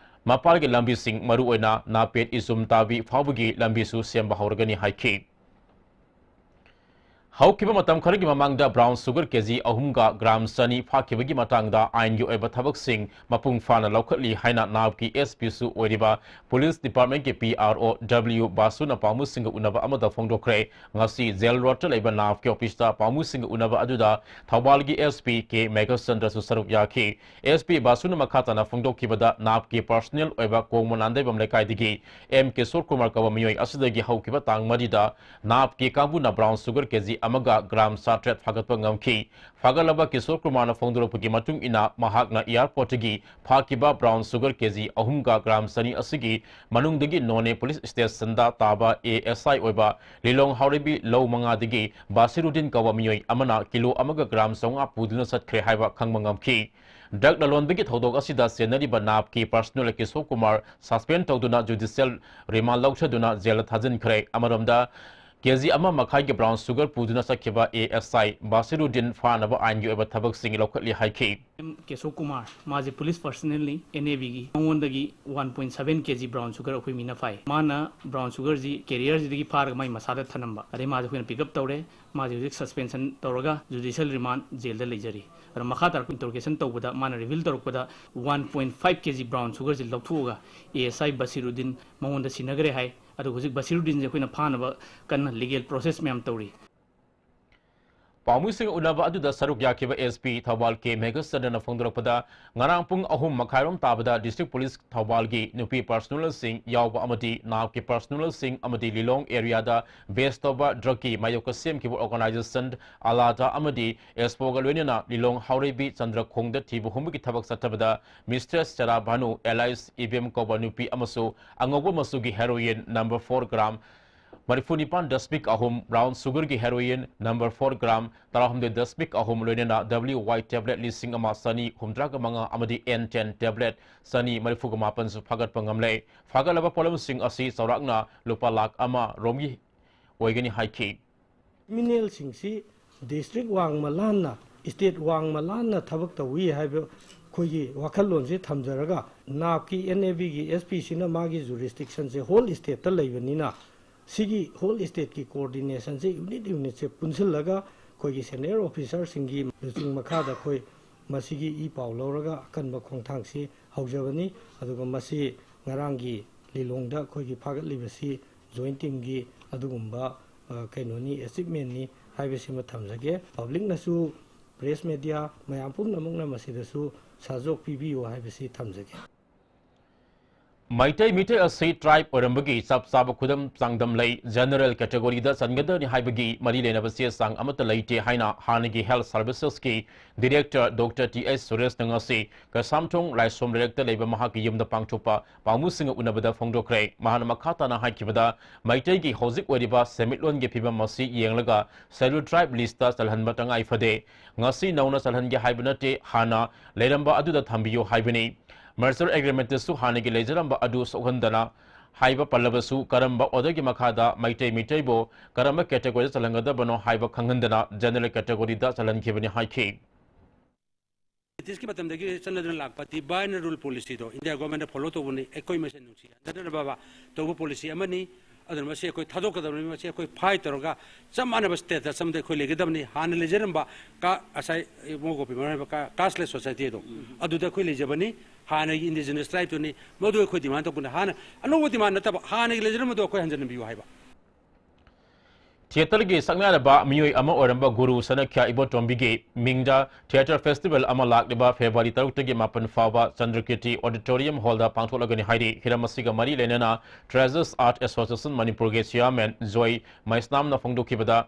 ꯃꯄꯥꯜꯒꯤ ꯂꯝꯕꯤꯁꯤꯡ, ꯃꯔꯨꯑꯣꯏꯅ ꯅꯥꯄꯦꯠ ꯏꯆꯨꯝ ꯇꯥꯕꯤ ꯐꯥꯎꯕꯒꯤ ꯂꯝꯕꯤꯁꯨ ꯁꯦꯝꯕ ꯍꯧꯔꯒꯅꯤ ꯍꯥꯏꯈꯤ꯫ ꯍꯧꯈꯤꯕ ꯃꯇꯝ ꯈꯔꯒꯤ ꯃꯃꯥꯡꯗ brown sugar ꯀꯦꯖꯤ ꯑꯍꯨꯝꯒ gram ꯆꯅꯤ ꯐꯥꯈꯤꯕꯒꯤ ꯃꯇꯥꯡꯗ ꯑꯥꯏꯟꯒꯤ ꯑꯣꯏꯕ ꯊꯕꯛꯁꯤꯡ ꯃꯄꯨꯡ ꯐꯥꯅ ꯂꯧꯈꯠꯂꯤ ꯍꯥꯏꯅ ꯅꯥꯞꯀꯤ S P ꯁꯨ ꯑꯣꯏꯔꯤꯕ police department ꯀꯤ P R O W ꯕꯥꯁꯨꯅ ꯄꯥꯎꯃꯤꯁꯤꯡꯒ ꯎꯅꯕ ꯑꯃꯗ ꯐꯣꯡꯗꯣꯛꯈ꯭ꯔꯦ꯫ ꯉꯁꯤ jail road ꯇ ꯂꯩꯕ ꯅꯥꯞꯀꯤ office ꯇ ꯄꯥꯎꯃꯤꯁꯤꯡꯒ ꯎꯅꯕ ꯑꯗꯨꯗ ꯊꯧꯕꯥꯜꯒꯤ S P K ꯃꯦꯘꯆꯟꯗ꯭ꯔꯁꯨ ꯁꯔꯨꯛ ꯌꯥꯈꯤ꯫ S P ꯕꯥꯁꯨꯅ ꯃꯈꯥ ꯇꯥꯅ ꯐꯣꯡꯗꯣꯛꯈꯤꯕꯗ, ꯅꯥꯞꯀꯤ personnel ꯑꯣꯏꯕ ꯀꯣꯡꯃ ꯅꯥꯟꯗꯩꯕꯝ ꯂꯩꯀꯥꯏꯗꯒꯤ M ꯀꯤꯁꯣꯔ ꯀꯨꯃꯥꯔ ꯀꯧꯕ ꯃꯤꯑꯣꯏ ꯑꯁꯤꯗꯒꯤ ꯍꯧꯈꯤꯕ ꯇꯥꯡ ꯃꯔꯤꯗ ꯅꯥꯞꯀꯤ ꯀꯥꯡꯕꯨꯅ brown sugar ꯀꯦꯖꯤ ꯑꯃꯒ gram ꯆꯥꯇ꯭ꯔꯦꯠ ꯐꯥꯒꯠꯄ ꯉꯝꯈꯤ꯫ ꯐꯥꯒꯠꯂꯕ ꯀꯤꯁꯣꯔ ꯀꯨꯃꯥꯔꯅ ꯐꯣꯡꯗꯣꯔꯛꯄꯒꯤ ꯃꯇꯨꯡ ꯏꯟꯅ, ꯃꯍꯥꯛꯅ airport ꯇꯒꯤ ꯐꯥꯈꯤꯕ brown sugar ꯀꯦꯖꯤ ꯑꯍꯨꯝꯒ gram ꯆꯅꯤ ꯑꯁꯤꯒꯤ ꯃꯅꯨꯡꯗꯒꯤ ꯅꯣꯅꯦ police station ꯗ ꯇꯥꯕ A S I ꯑꯣꯏꯕ ꯂꯤꯂꯣꯡ ꯍꯥꯎꯔꯩꯕꯤ ꯂꯧ ꯃꯉꯥꯗꯒꯤ ꯕꯥꯁꯤꯔꯨꯗꯤꯟ ꯀꯧꯕ ꯃꯤꯑꯣꯏ ꯑꯃꯅ kilo ꯑꯃꯒ gram ꯆꯥꯝꯃꯉꯥ ꯄꯨꯗꯨꯅ ꯆꯠꯈ꯭ꯔꯦ ꯍꯥꯏꯕ ꯈꯪꯕ ꯉꯝꯈꯤ꯫ Drug ꯂꯂꯣꯟꯕꯒꯤ ꯊꯧꯗꯣꯛ ꯑꯁꯤꯗ ꯆꯦꯟꯅꯔꯤꯕ ꯅꯥꯞꯀꯤ personnel ꯀꯤꯁꯣꯔ ꯀꯨꯃꯥꯔ suspend ꯇꯧꯗꯨꯅ judicial remand ꯂꯧꯊꯗꯨꯅ jail ꯗ ꯊꯥꯖꯤꯟꯈ꯭ꯔꯦ꯫ ꯑꯃꯔꯣꯝꯗ, ꯀꯦꯖꯤ ꯑꯃ ꯃꯈꯥꯏꯒꯤ brown sugar ꯄꯨꯗꯨꯅ ꯆꯠꯈꯤꯕ A S I ꯕꯥꯁꯤꯔꯨꯗꯤꯟ ꯐꯥꯅꯕ ꯑꯥꯏꯟꯒꯤ ꯑꯣꯏꯕ ꯊꯕꯛꯁꯤꯡ ꯂꯧꯈꯠꯂꯤ ꯍꯥꯏꯈꯤ꯫ M ꯀꯦꯁꯣ ꯀꯨꯃꯥꯔ, ꯃꯥꯁꯦ police personnel ꯅꯤ, N A B ꯒꯤ꯫ ꯃꯉꯣꯟꯗꯒꯤ one point seven K G brown sugar ꯑꯩꯈꯣꯏ ꯃꯤꯅ ꯐꯥꯏ꯫ ꯃꯥꯅ brown sugar ꯁꯤ carrier ꯁꯤꯗꯒꯤ ꯐꯥꯔꯒ ꯃꯥꯏ ꯃꯁꯥꯗ ꯊꯅꯝꯕ꯫ ꯑꯗꯩ ꯃꯥꯁꯦ ꯑꯩꯈꯣꯏꯅ pick up ꯇꯧꯔꯦ꯫ ꯃꯥꯁꯦ ꯍꯧꯖꯤꯛ suspension ꯇꯧꯔꯒ judicial remand jail ꯗ ꯂꯩꯖꯔꯤ꯫ ꯑꯗꯣ ꯃꯈꯥ ꯇꯥꯔꯛꯄ interrogation ꯇꯧꯕꯗ ꯃꯥꯅ reveal ꯇꯧꯔꯛꯄꯗ, one point five K G brown sugar ꯁꯤ ꯂꯧꯊꯣꯛꯑꯒ A S I ꯕꯁꯤꯔꯨꯗꯤꯟ ꯃꯉꯣꯟꯗ ꯁꯤꯟꯅꯈ꯭ꯔꯦ ꯍꯥꯏ꯫ ꯑꯗꯨꯒ ꯍꯧꯖꯤꯛ ꯕꯁꯤꯔꯨꯗꯤꯟꯁꯦ ꯑꯩꯈꯣꯏꯅ ꯐꯥꯅꯕ ꯀꯟꯅ legal process ꯃꯌꯥꯝ ꯇꯧꯔꯤ꯫ ꯄꯥꯎꯃꯤꯁꯤꯡ ꯎꯅꯕ ꯑꯗꯨꯗ ꯁꯔꯨꯛ ꯌꯥꯈꯤꯕ S P ꯊꯧꯕꯥꯜ K ꯃꯦꯘꯆꯟꯗ꯭ꯔꯅ ꯐꯣꯡꯗꯣꯔꯛꯄꯗ, ꯉꯔꯥꯡ ꯄꯨꯡ ꯑꯍꯨꯝ ꯃꯈꯥꯏꯔꯣꯝ ꯇꯥꯕꯗ district police ꯊꯧꯕꯥꯜꯒꯤ ꯅꯨꯄꯤ personnel ꯁꯤꯡ ꯌꯥꯎꯕ ꯑꯃꯗꯤ ꯅꯥꯞꯀꯤ personnel ꯁꯤꯡ ꯑꯃꯗꯤ ꯂꯤꯂꯣꯡ area ꯗ base ꯇꯧꯕ drug ꯀꯤ ꯃꯥꯌꯣꯛꯇ ꯁꯦꯝꯈꯤꯕ organization ꯑꯂꯥꯗꯥ ꯑꯃꯗꯤ ꯑꯦꯁꯄꯣꯒ ꯂꯣꯏꯅꯅ ꯂꯤꯂꯣꯡ ꯍꯥꯎꯔꯩꯕꯤ ꯆꯟꯗ꯭ꯔꯈꯣꯡꯗ ꯊꯤꯕ ꯍꯨꯝꯕꯒꯤ ꯊꯕꯛ ꯆꯠꯊꯕꯗ, Mistress ꯆꯔꯥ ꯚꯥꯅꯨ alias ꯏꯕꯦꯝ ꯀꯧꯕ ꯅꯨꯄꯤ ꯑꯃꯁꯨ ꯑꯉꯧꯕ ꯃꯆꯨꯒꯤ heroin number four gram ꯃꯔꯤꯐꯨ ꯅꯤꯄꯥꯟ ꯗꯁꯃꯤꯛ ꯑꯍꯨꯝ, brown sugar ꯒꯤ heroin number four gram ꯇꯔꯥꯍꯨꯝꯗꯣꯏ ꯗꯁꯃꯤꯛ ꯑꯍꯨꯝ, ꯂꯣꯏꯅꯅ W Y tablet ꯂꯤꯁꯤꯡ ꯑꯃ ꯆꯅꯤ ꯍꯨꯝꯗ꯭ꯔꯥꯒ ꯃꯉꯥ ꯑꯃꯗꯤ N ten tablet ꯆꯅꯤ ꯃꯔꯤꯐꯨꯒ ꯃꯥꯄꯟꯁꯨ ꯐꯥꯒꯠꯄ ꯉꯝꯂꯦ꯫ ꯐꯥꯒꯠꯂꯕ ꯄꯣꯠꯂꯝꯁꯤꯡ ꯑꯁꯤ ꯆꯥꯎꯔꯥꯛꯅ ꯂꯨꯄꯥ ꯂꯥꯈ ꯑꯃ ꯔꯣꯝꯒꯤ ꯑꯣꯏꯒꯅꯤ ꯍꯥꯏꯈꯤ꯫ Criminal ꯁꯤꯡꯁꯤ district ꯋꯥꯡꯃ ꯂꯥꯟꯅ, state ꯋꯥꯡꯃ ꯂꯥꯟꯅ ꯊꯕꯛ ꯇꯧꯏ ꯍꯥꯏꯕ ꯑꯩꯈꯣꯏꯒꯤ ꯋꯥꯈꯜꯂꯣꯟꯁꯤ ꯊꯝꯖꯔꯒ, ꯅꯥꯞꯀꯤ N A B ꯒꯤ S P ꯁꯤꯅ ꯃꯥꯒꯤ jurisdiction ꯁꯦ whole state ꯇ ꯂꯩꯕꯅꯤꯅ, ꯁꯤꯒꯤ ꯍꯣꯜ ꯁ꯭ꯇꯦꯠꯀꯤ ꯀꯣꯑꯣꯔꯗꯤꯅꯦꯁꯟꯁꯦ, ꯌꯨꯅꯤꯠ ꯌꯨꯅꯤꯠꯁꯦ ꯄꯨꯟꯁꯤꯜꯂꯒ ꯑꯩꯈꯣꯏꯒꯤ ꯁꯦꯅꯤꯌꯔ ꯑꯣꯐꯤꯁꯥꯔꯁꯤꯡꯒꯤ ꯂꯨꯆꯤꯡ ꯃꯈꯥꯗ ꯑꯩꯈꯣꯏ ꯃꯁꯤꯒꯤ ꯏ ꯄꯥꯎ ꯂꯧꯔꯒ ꯑꯀꯟꯕ ꯈꯣꯡꯊꯥꯡꯁꯤ ꯍꯧꯖꯕꯅꯤ꯫ ꯑꯗꯨꯒ ꯃꯁꯤ ꯉꯔꯥꯡꯒꯤ ꯂꯤꯂꯣꯡꯗ ꯑꯩꯈꯣꯏꯒꯤ ꯐꯥꯒꯠꯂꯤꯕꯁꯤ ꯖꯣꯏꯟ ꯇꯤꯝꯒꯤ ꯑꯗꯨꯒꯨꯝꯕ, ꯑ, ꯀꯩꯅꯣꯅꯤ, ꯑꯦꯆꯤꯞꯃꯦꯟꯅꯤ ꯍꯥꯏꯕꯁꯤꯃ ꯊꯝꯖꯒꯦ꯫ ꯄꯕ꯭ꯂꯤꯛꯅꯁꯨ, ꯄ꯭ꯔꯦꯁ ꯃꯦꯗꯤꯌꯥ ꯃꯌꯥꯝ ꯄꯨꯝꯅꯃꯛꯅ ꯃꯁꯤꯗꯁꯨ ꯁꯍꯖꯣꯛ ꯄꯤꯕꯤꯌꯨ ꯍꯥꯏꯕꯁꯤ ꯊꯝꯖꯒꯦ꯫ ꯃꯩꯇꯩ ꯃꯤꯇꯩ ꯑꯁꯤ ꯇ꯭ꯔꯥꯏꯕ ꯑꯣꯏꯔꯝꯕꯒꯤ ꯆꯞ ꯆꯥꯕ ꯈꯨꯗꯝ ꯆꯥꯡꯗꯝ ꯂꯩ, ꯖꯦꯅꯔꯦꯜ ꯀꯦꯇꯦꯒꯣꯔꯤꯗ ꯆꯟꯒꯗꯕꯅꯤ ꯍꯥꯏꯕꯒꯤ ꯃꯔꯤ ꯂꯩꯅꯕ ꯆꯦ ꯆꯥꯡ ꯑꯃꯠꯇ ꯂꯩꯇꯦ ꯍꯥꯏꯅ ꯍꯥꯟꯅꯒꯤ ꯍꯦꯜꯊ ꯁꯔꯚꯤꯁꯦꯁꯀꯤ ꯗꯤꯔꯦꯛꯇꯔ ꯗꯣꯛꯇꯔ ꯇꯤ ꯑꯩꯆ ꯁꯨꯔꯦꯁꯅ ꯉꯁꯤ ꯀꯩꯁꯥꯝꯊꯣꯡ ꯂꯥꯏꯁ꯭ꯔꯝ ꯂꯩꯔꯛꯇ ꯂꯩꯕ ꯃꯍꯥꯛꯀꯤ ꯌꯨꯝꯗ ꯄꯥꯡꯊꯣꯛꯄ ꯄꯥꯎꯃꯤꯁꯤꯡꯒ ꯎꯅꯕꯗ ꯐꯣꯡꯗꯣꯛꯈ꯭ꯔꯦ꯫ ꯃꯍꯥꯛꯅ ꯃꯈꯥ ꯇꯥꯅ ꯍꯥꯏꯈꯤꯕꯗ, ꯃꯩꯇꯩꯒꯤ ꯍꯧꯖꯤꯛ ꯑꯣꯏꯔꯤꯕ ꯁꯦꯟꯃꯤꯠꯂꯣꯟꯒꯤ ꯐꯤꯕꯝ ꯑꯁꯤ ꯌꯦꯡꯂꯒ ꯁꯦꯗ꯭ꯌꯨꯜ ꯇ꯭ꯔꯥꯏꯕ ꯂꯤꯁꯇ ꯆꯜꯍꯟꯕ ꯇꯉꯥꯏ ꯐꯗꯦ꯫ ꯉꯁꯤ ꯅꯧꯅ ꯆꯜꯍꯟꯒꯦ ꯍꯥꯏꯕ ꯅꯠꯇꯦ, ꯍꯥꯟꯅ ꯂꯩꯔꯝꯕ ꯑꯗꯨꯗ ꯊꯝꯕꯤꯌꯨ ꯍꯥꯏꯕꯅꯤ꯫ ꯃꯔꯖꯔ ꯑꯦꯒ꯭ꯔꯤꯃꯦꯟꯇꯁꯨ ꯍꯥꯟꯅꯒꯤ ꯂꯩꯖꯔꯝꯕ ꯑꯗꯨ ꯁꯣꯛꯍꯟꯗꯅ ꯍꯥꯏꯕ ꯄꯜꯂꯕꯁꯨ, ꯀꯔꯝꯕ ꯑꯣꯔꯗꯔꯒꯤ ꯃꯈꯥꯗ ꯃꯩꯇꯩ ꯃꯤꯇꯩꯕꯨ ꯀꯔꯝꯕ ꯀꯦꯇꯦꯒꯣꯔꯤꯗ ꯆꯜꯍꯟꯒꯗꯕꯅꯣ ꯍꯥꯏꯕ ꯈꯪꯍꯟꯗꯅ ꯖꯦꯅꯔꯦꯜ ꯀꯦꯇꯦꯒꯣꯔꯤꯗ ꯆꯜꯍꯟꯈꯤꯕꯅꯤ ꯍꯥꯏꯈꯤ꯫ ꯕ꯭ꯔꯤꯇꯤꯁꯀꯤ ꯃꯇꯝꯗꯒꯤ ꯆꯠꯅꯗꯨꯅ ꯂꯥꯛꯄ divide and rule policyꯗꯣ ꯏꯟꯗꯤꯌꯥ ꯒꯣꯔꯃꯦꯟꯅ ꯐꯣꯂꯣ ꯇꯧꯕꯅꯤ꯫ ꯑꯩꯈꯣꯏ ꯃꯁꯦꯟ ꯅꯨꯡꯁꯤ ꯍꯟꯊꯅꯕ ꯇꯧꯕ ꯄꯣꯂꯤꯁꯤ ꯑꯃꯅꯤ꯫ ꯑꯗꯨꯅ ꯃꯁꯤ ꯑꯩꯈꯣꯏ ꯊꯥꯗꯣꯛꯀꯗꯕꯅꯤ꯫ ꯃꯁꯤ ꯑꯩꯈꯣꯏ ꯐꯥꯏꯠ ꯇꯧꯔꯒ ꯆꯞ ꯃꯥꯟꯅꯕ ꯁ꯭ꯇꯦꯇꯁ ꯑꯃꯗ ꯑꯩꯈꯣꯏ ꯂꯩꯒꯗꯕꯅꯤ꯫ ꯍꯥꯟꯅ ꯂꯩꯖꯔꯝꯕ ꯀꯥ-, ꯉꯁꯥꯏ ꯏꯕꯨꯡꯉꯣ ꯒꯣꯄꯤꯃꯣꯍꯟ ꯍꯥꯏꯕ ꯀꯥ-, casteless societyꯗꯣ, ꯑꯗꯨꯗ ꯑꯩꯈꯣꯏ ꯂꯩꯖꯕꯅꯤ꯫ ꯍꯥꯟꯅꯒꯤ indigenous tribeꯇꯨꯅꯤ꯫ ꯃꯗꯨ ꯑꯩꯈꯣꯏ demand ꯇꯧꯕꯅꯤ꯫ ꯍꯥꯟꯅ ꯑꯅꯧꯕ demand ꯅꯠꯇꯕ, ꯍꯥꯟꯅꯒꯤ ꯂꯩꯖꯔꯝꯕꯗꯣ ꯑꯩꯈꯣꯏ ꯍꯟꯖꯤꯟꯕꯤꯌꯨ ꯍꯥꯏꯕ꯫ ꯊꯤꯌꯦꯇꯔꯒꯤ ꯁꯛꯅꯥꯏꯔꯕ ꯃꯤꯑꯣꯏ ꯑꯃ ꯑꯣꯏꯔꯝꯕ ꯒꯨꯔꯨ ꯁꯅꯈ꯭ꯌꯥ ꯏꯕꯣꯇꯣꯝꯕꯤꯒꯤ ꯃꯤꯡꯗ ꯊꯤꯌꯦꯇꯔ ꯐꯦꯁꯇꯤꯚꯦꯜ ꯑꯃ ꯂꯥꯛꯂꯤꯕ ꯐꯦꯕ꯭ꯔꯨꯋꯥꯔꯤ ꯇꯔꯨꯛꯇꯒꯤ ꯃꯥꯄꯟ ꯐꯥꯎꯕ ꯆꯟꯗ꯭ꯔꯀꯤꯔꯇꯤ ꯑꯣꯗꯤꯇꯣꯔꯤꯌꯝ ꯍꯣꯜꯗ ꯄꯥꯡꯊꯣꯛꯂꯒꯅꯤ ꯍꯥꯏꯔꯤ꯫ ꯍꯤꯔꯝ ꯑꯁꯤꯒ ꯃꯔꯤ ꯂꯩꯅꯅ ꯇ꯭ꯔꯦꯖꯔꯁ ꯑꯥꯔꯠ ꯑꯦꯁꯣꯁꯤꯌꯦꯁꯟ ꯃꯅꯤꯄꯨꯔꯒꯤ ꯆꯤꯌꯥꯔꯃꯦꯟ ꯖꯣꯏ ꯃꯩꯁꯅꯥꯝꯅ ꯐꯣꯡꯗꯣꯛꯈꯤꯕꯗ,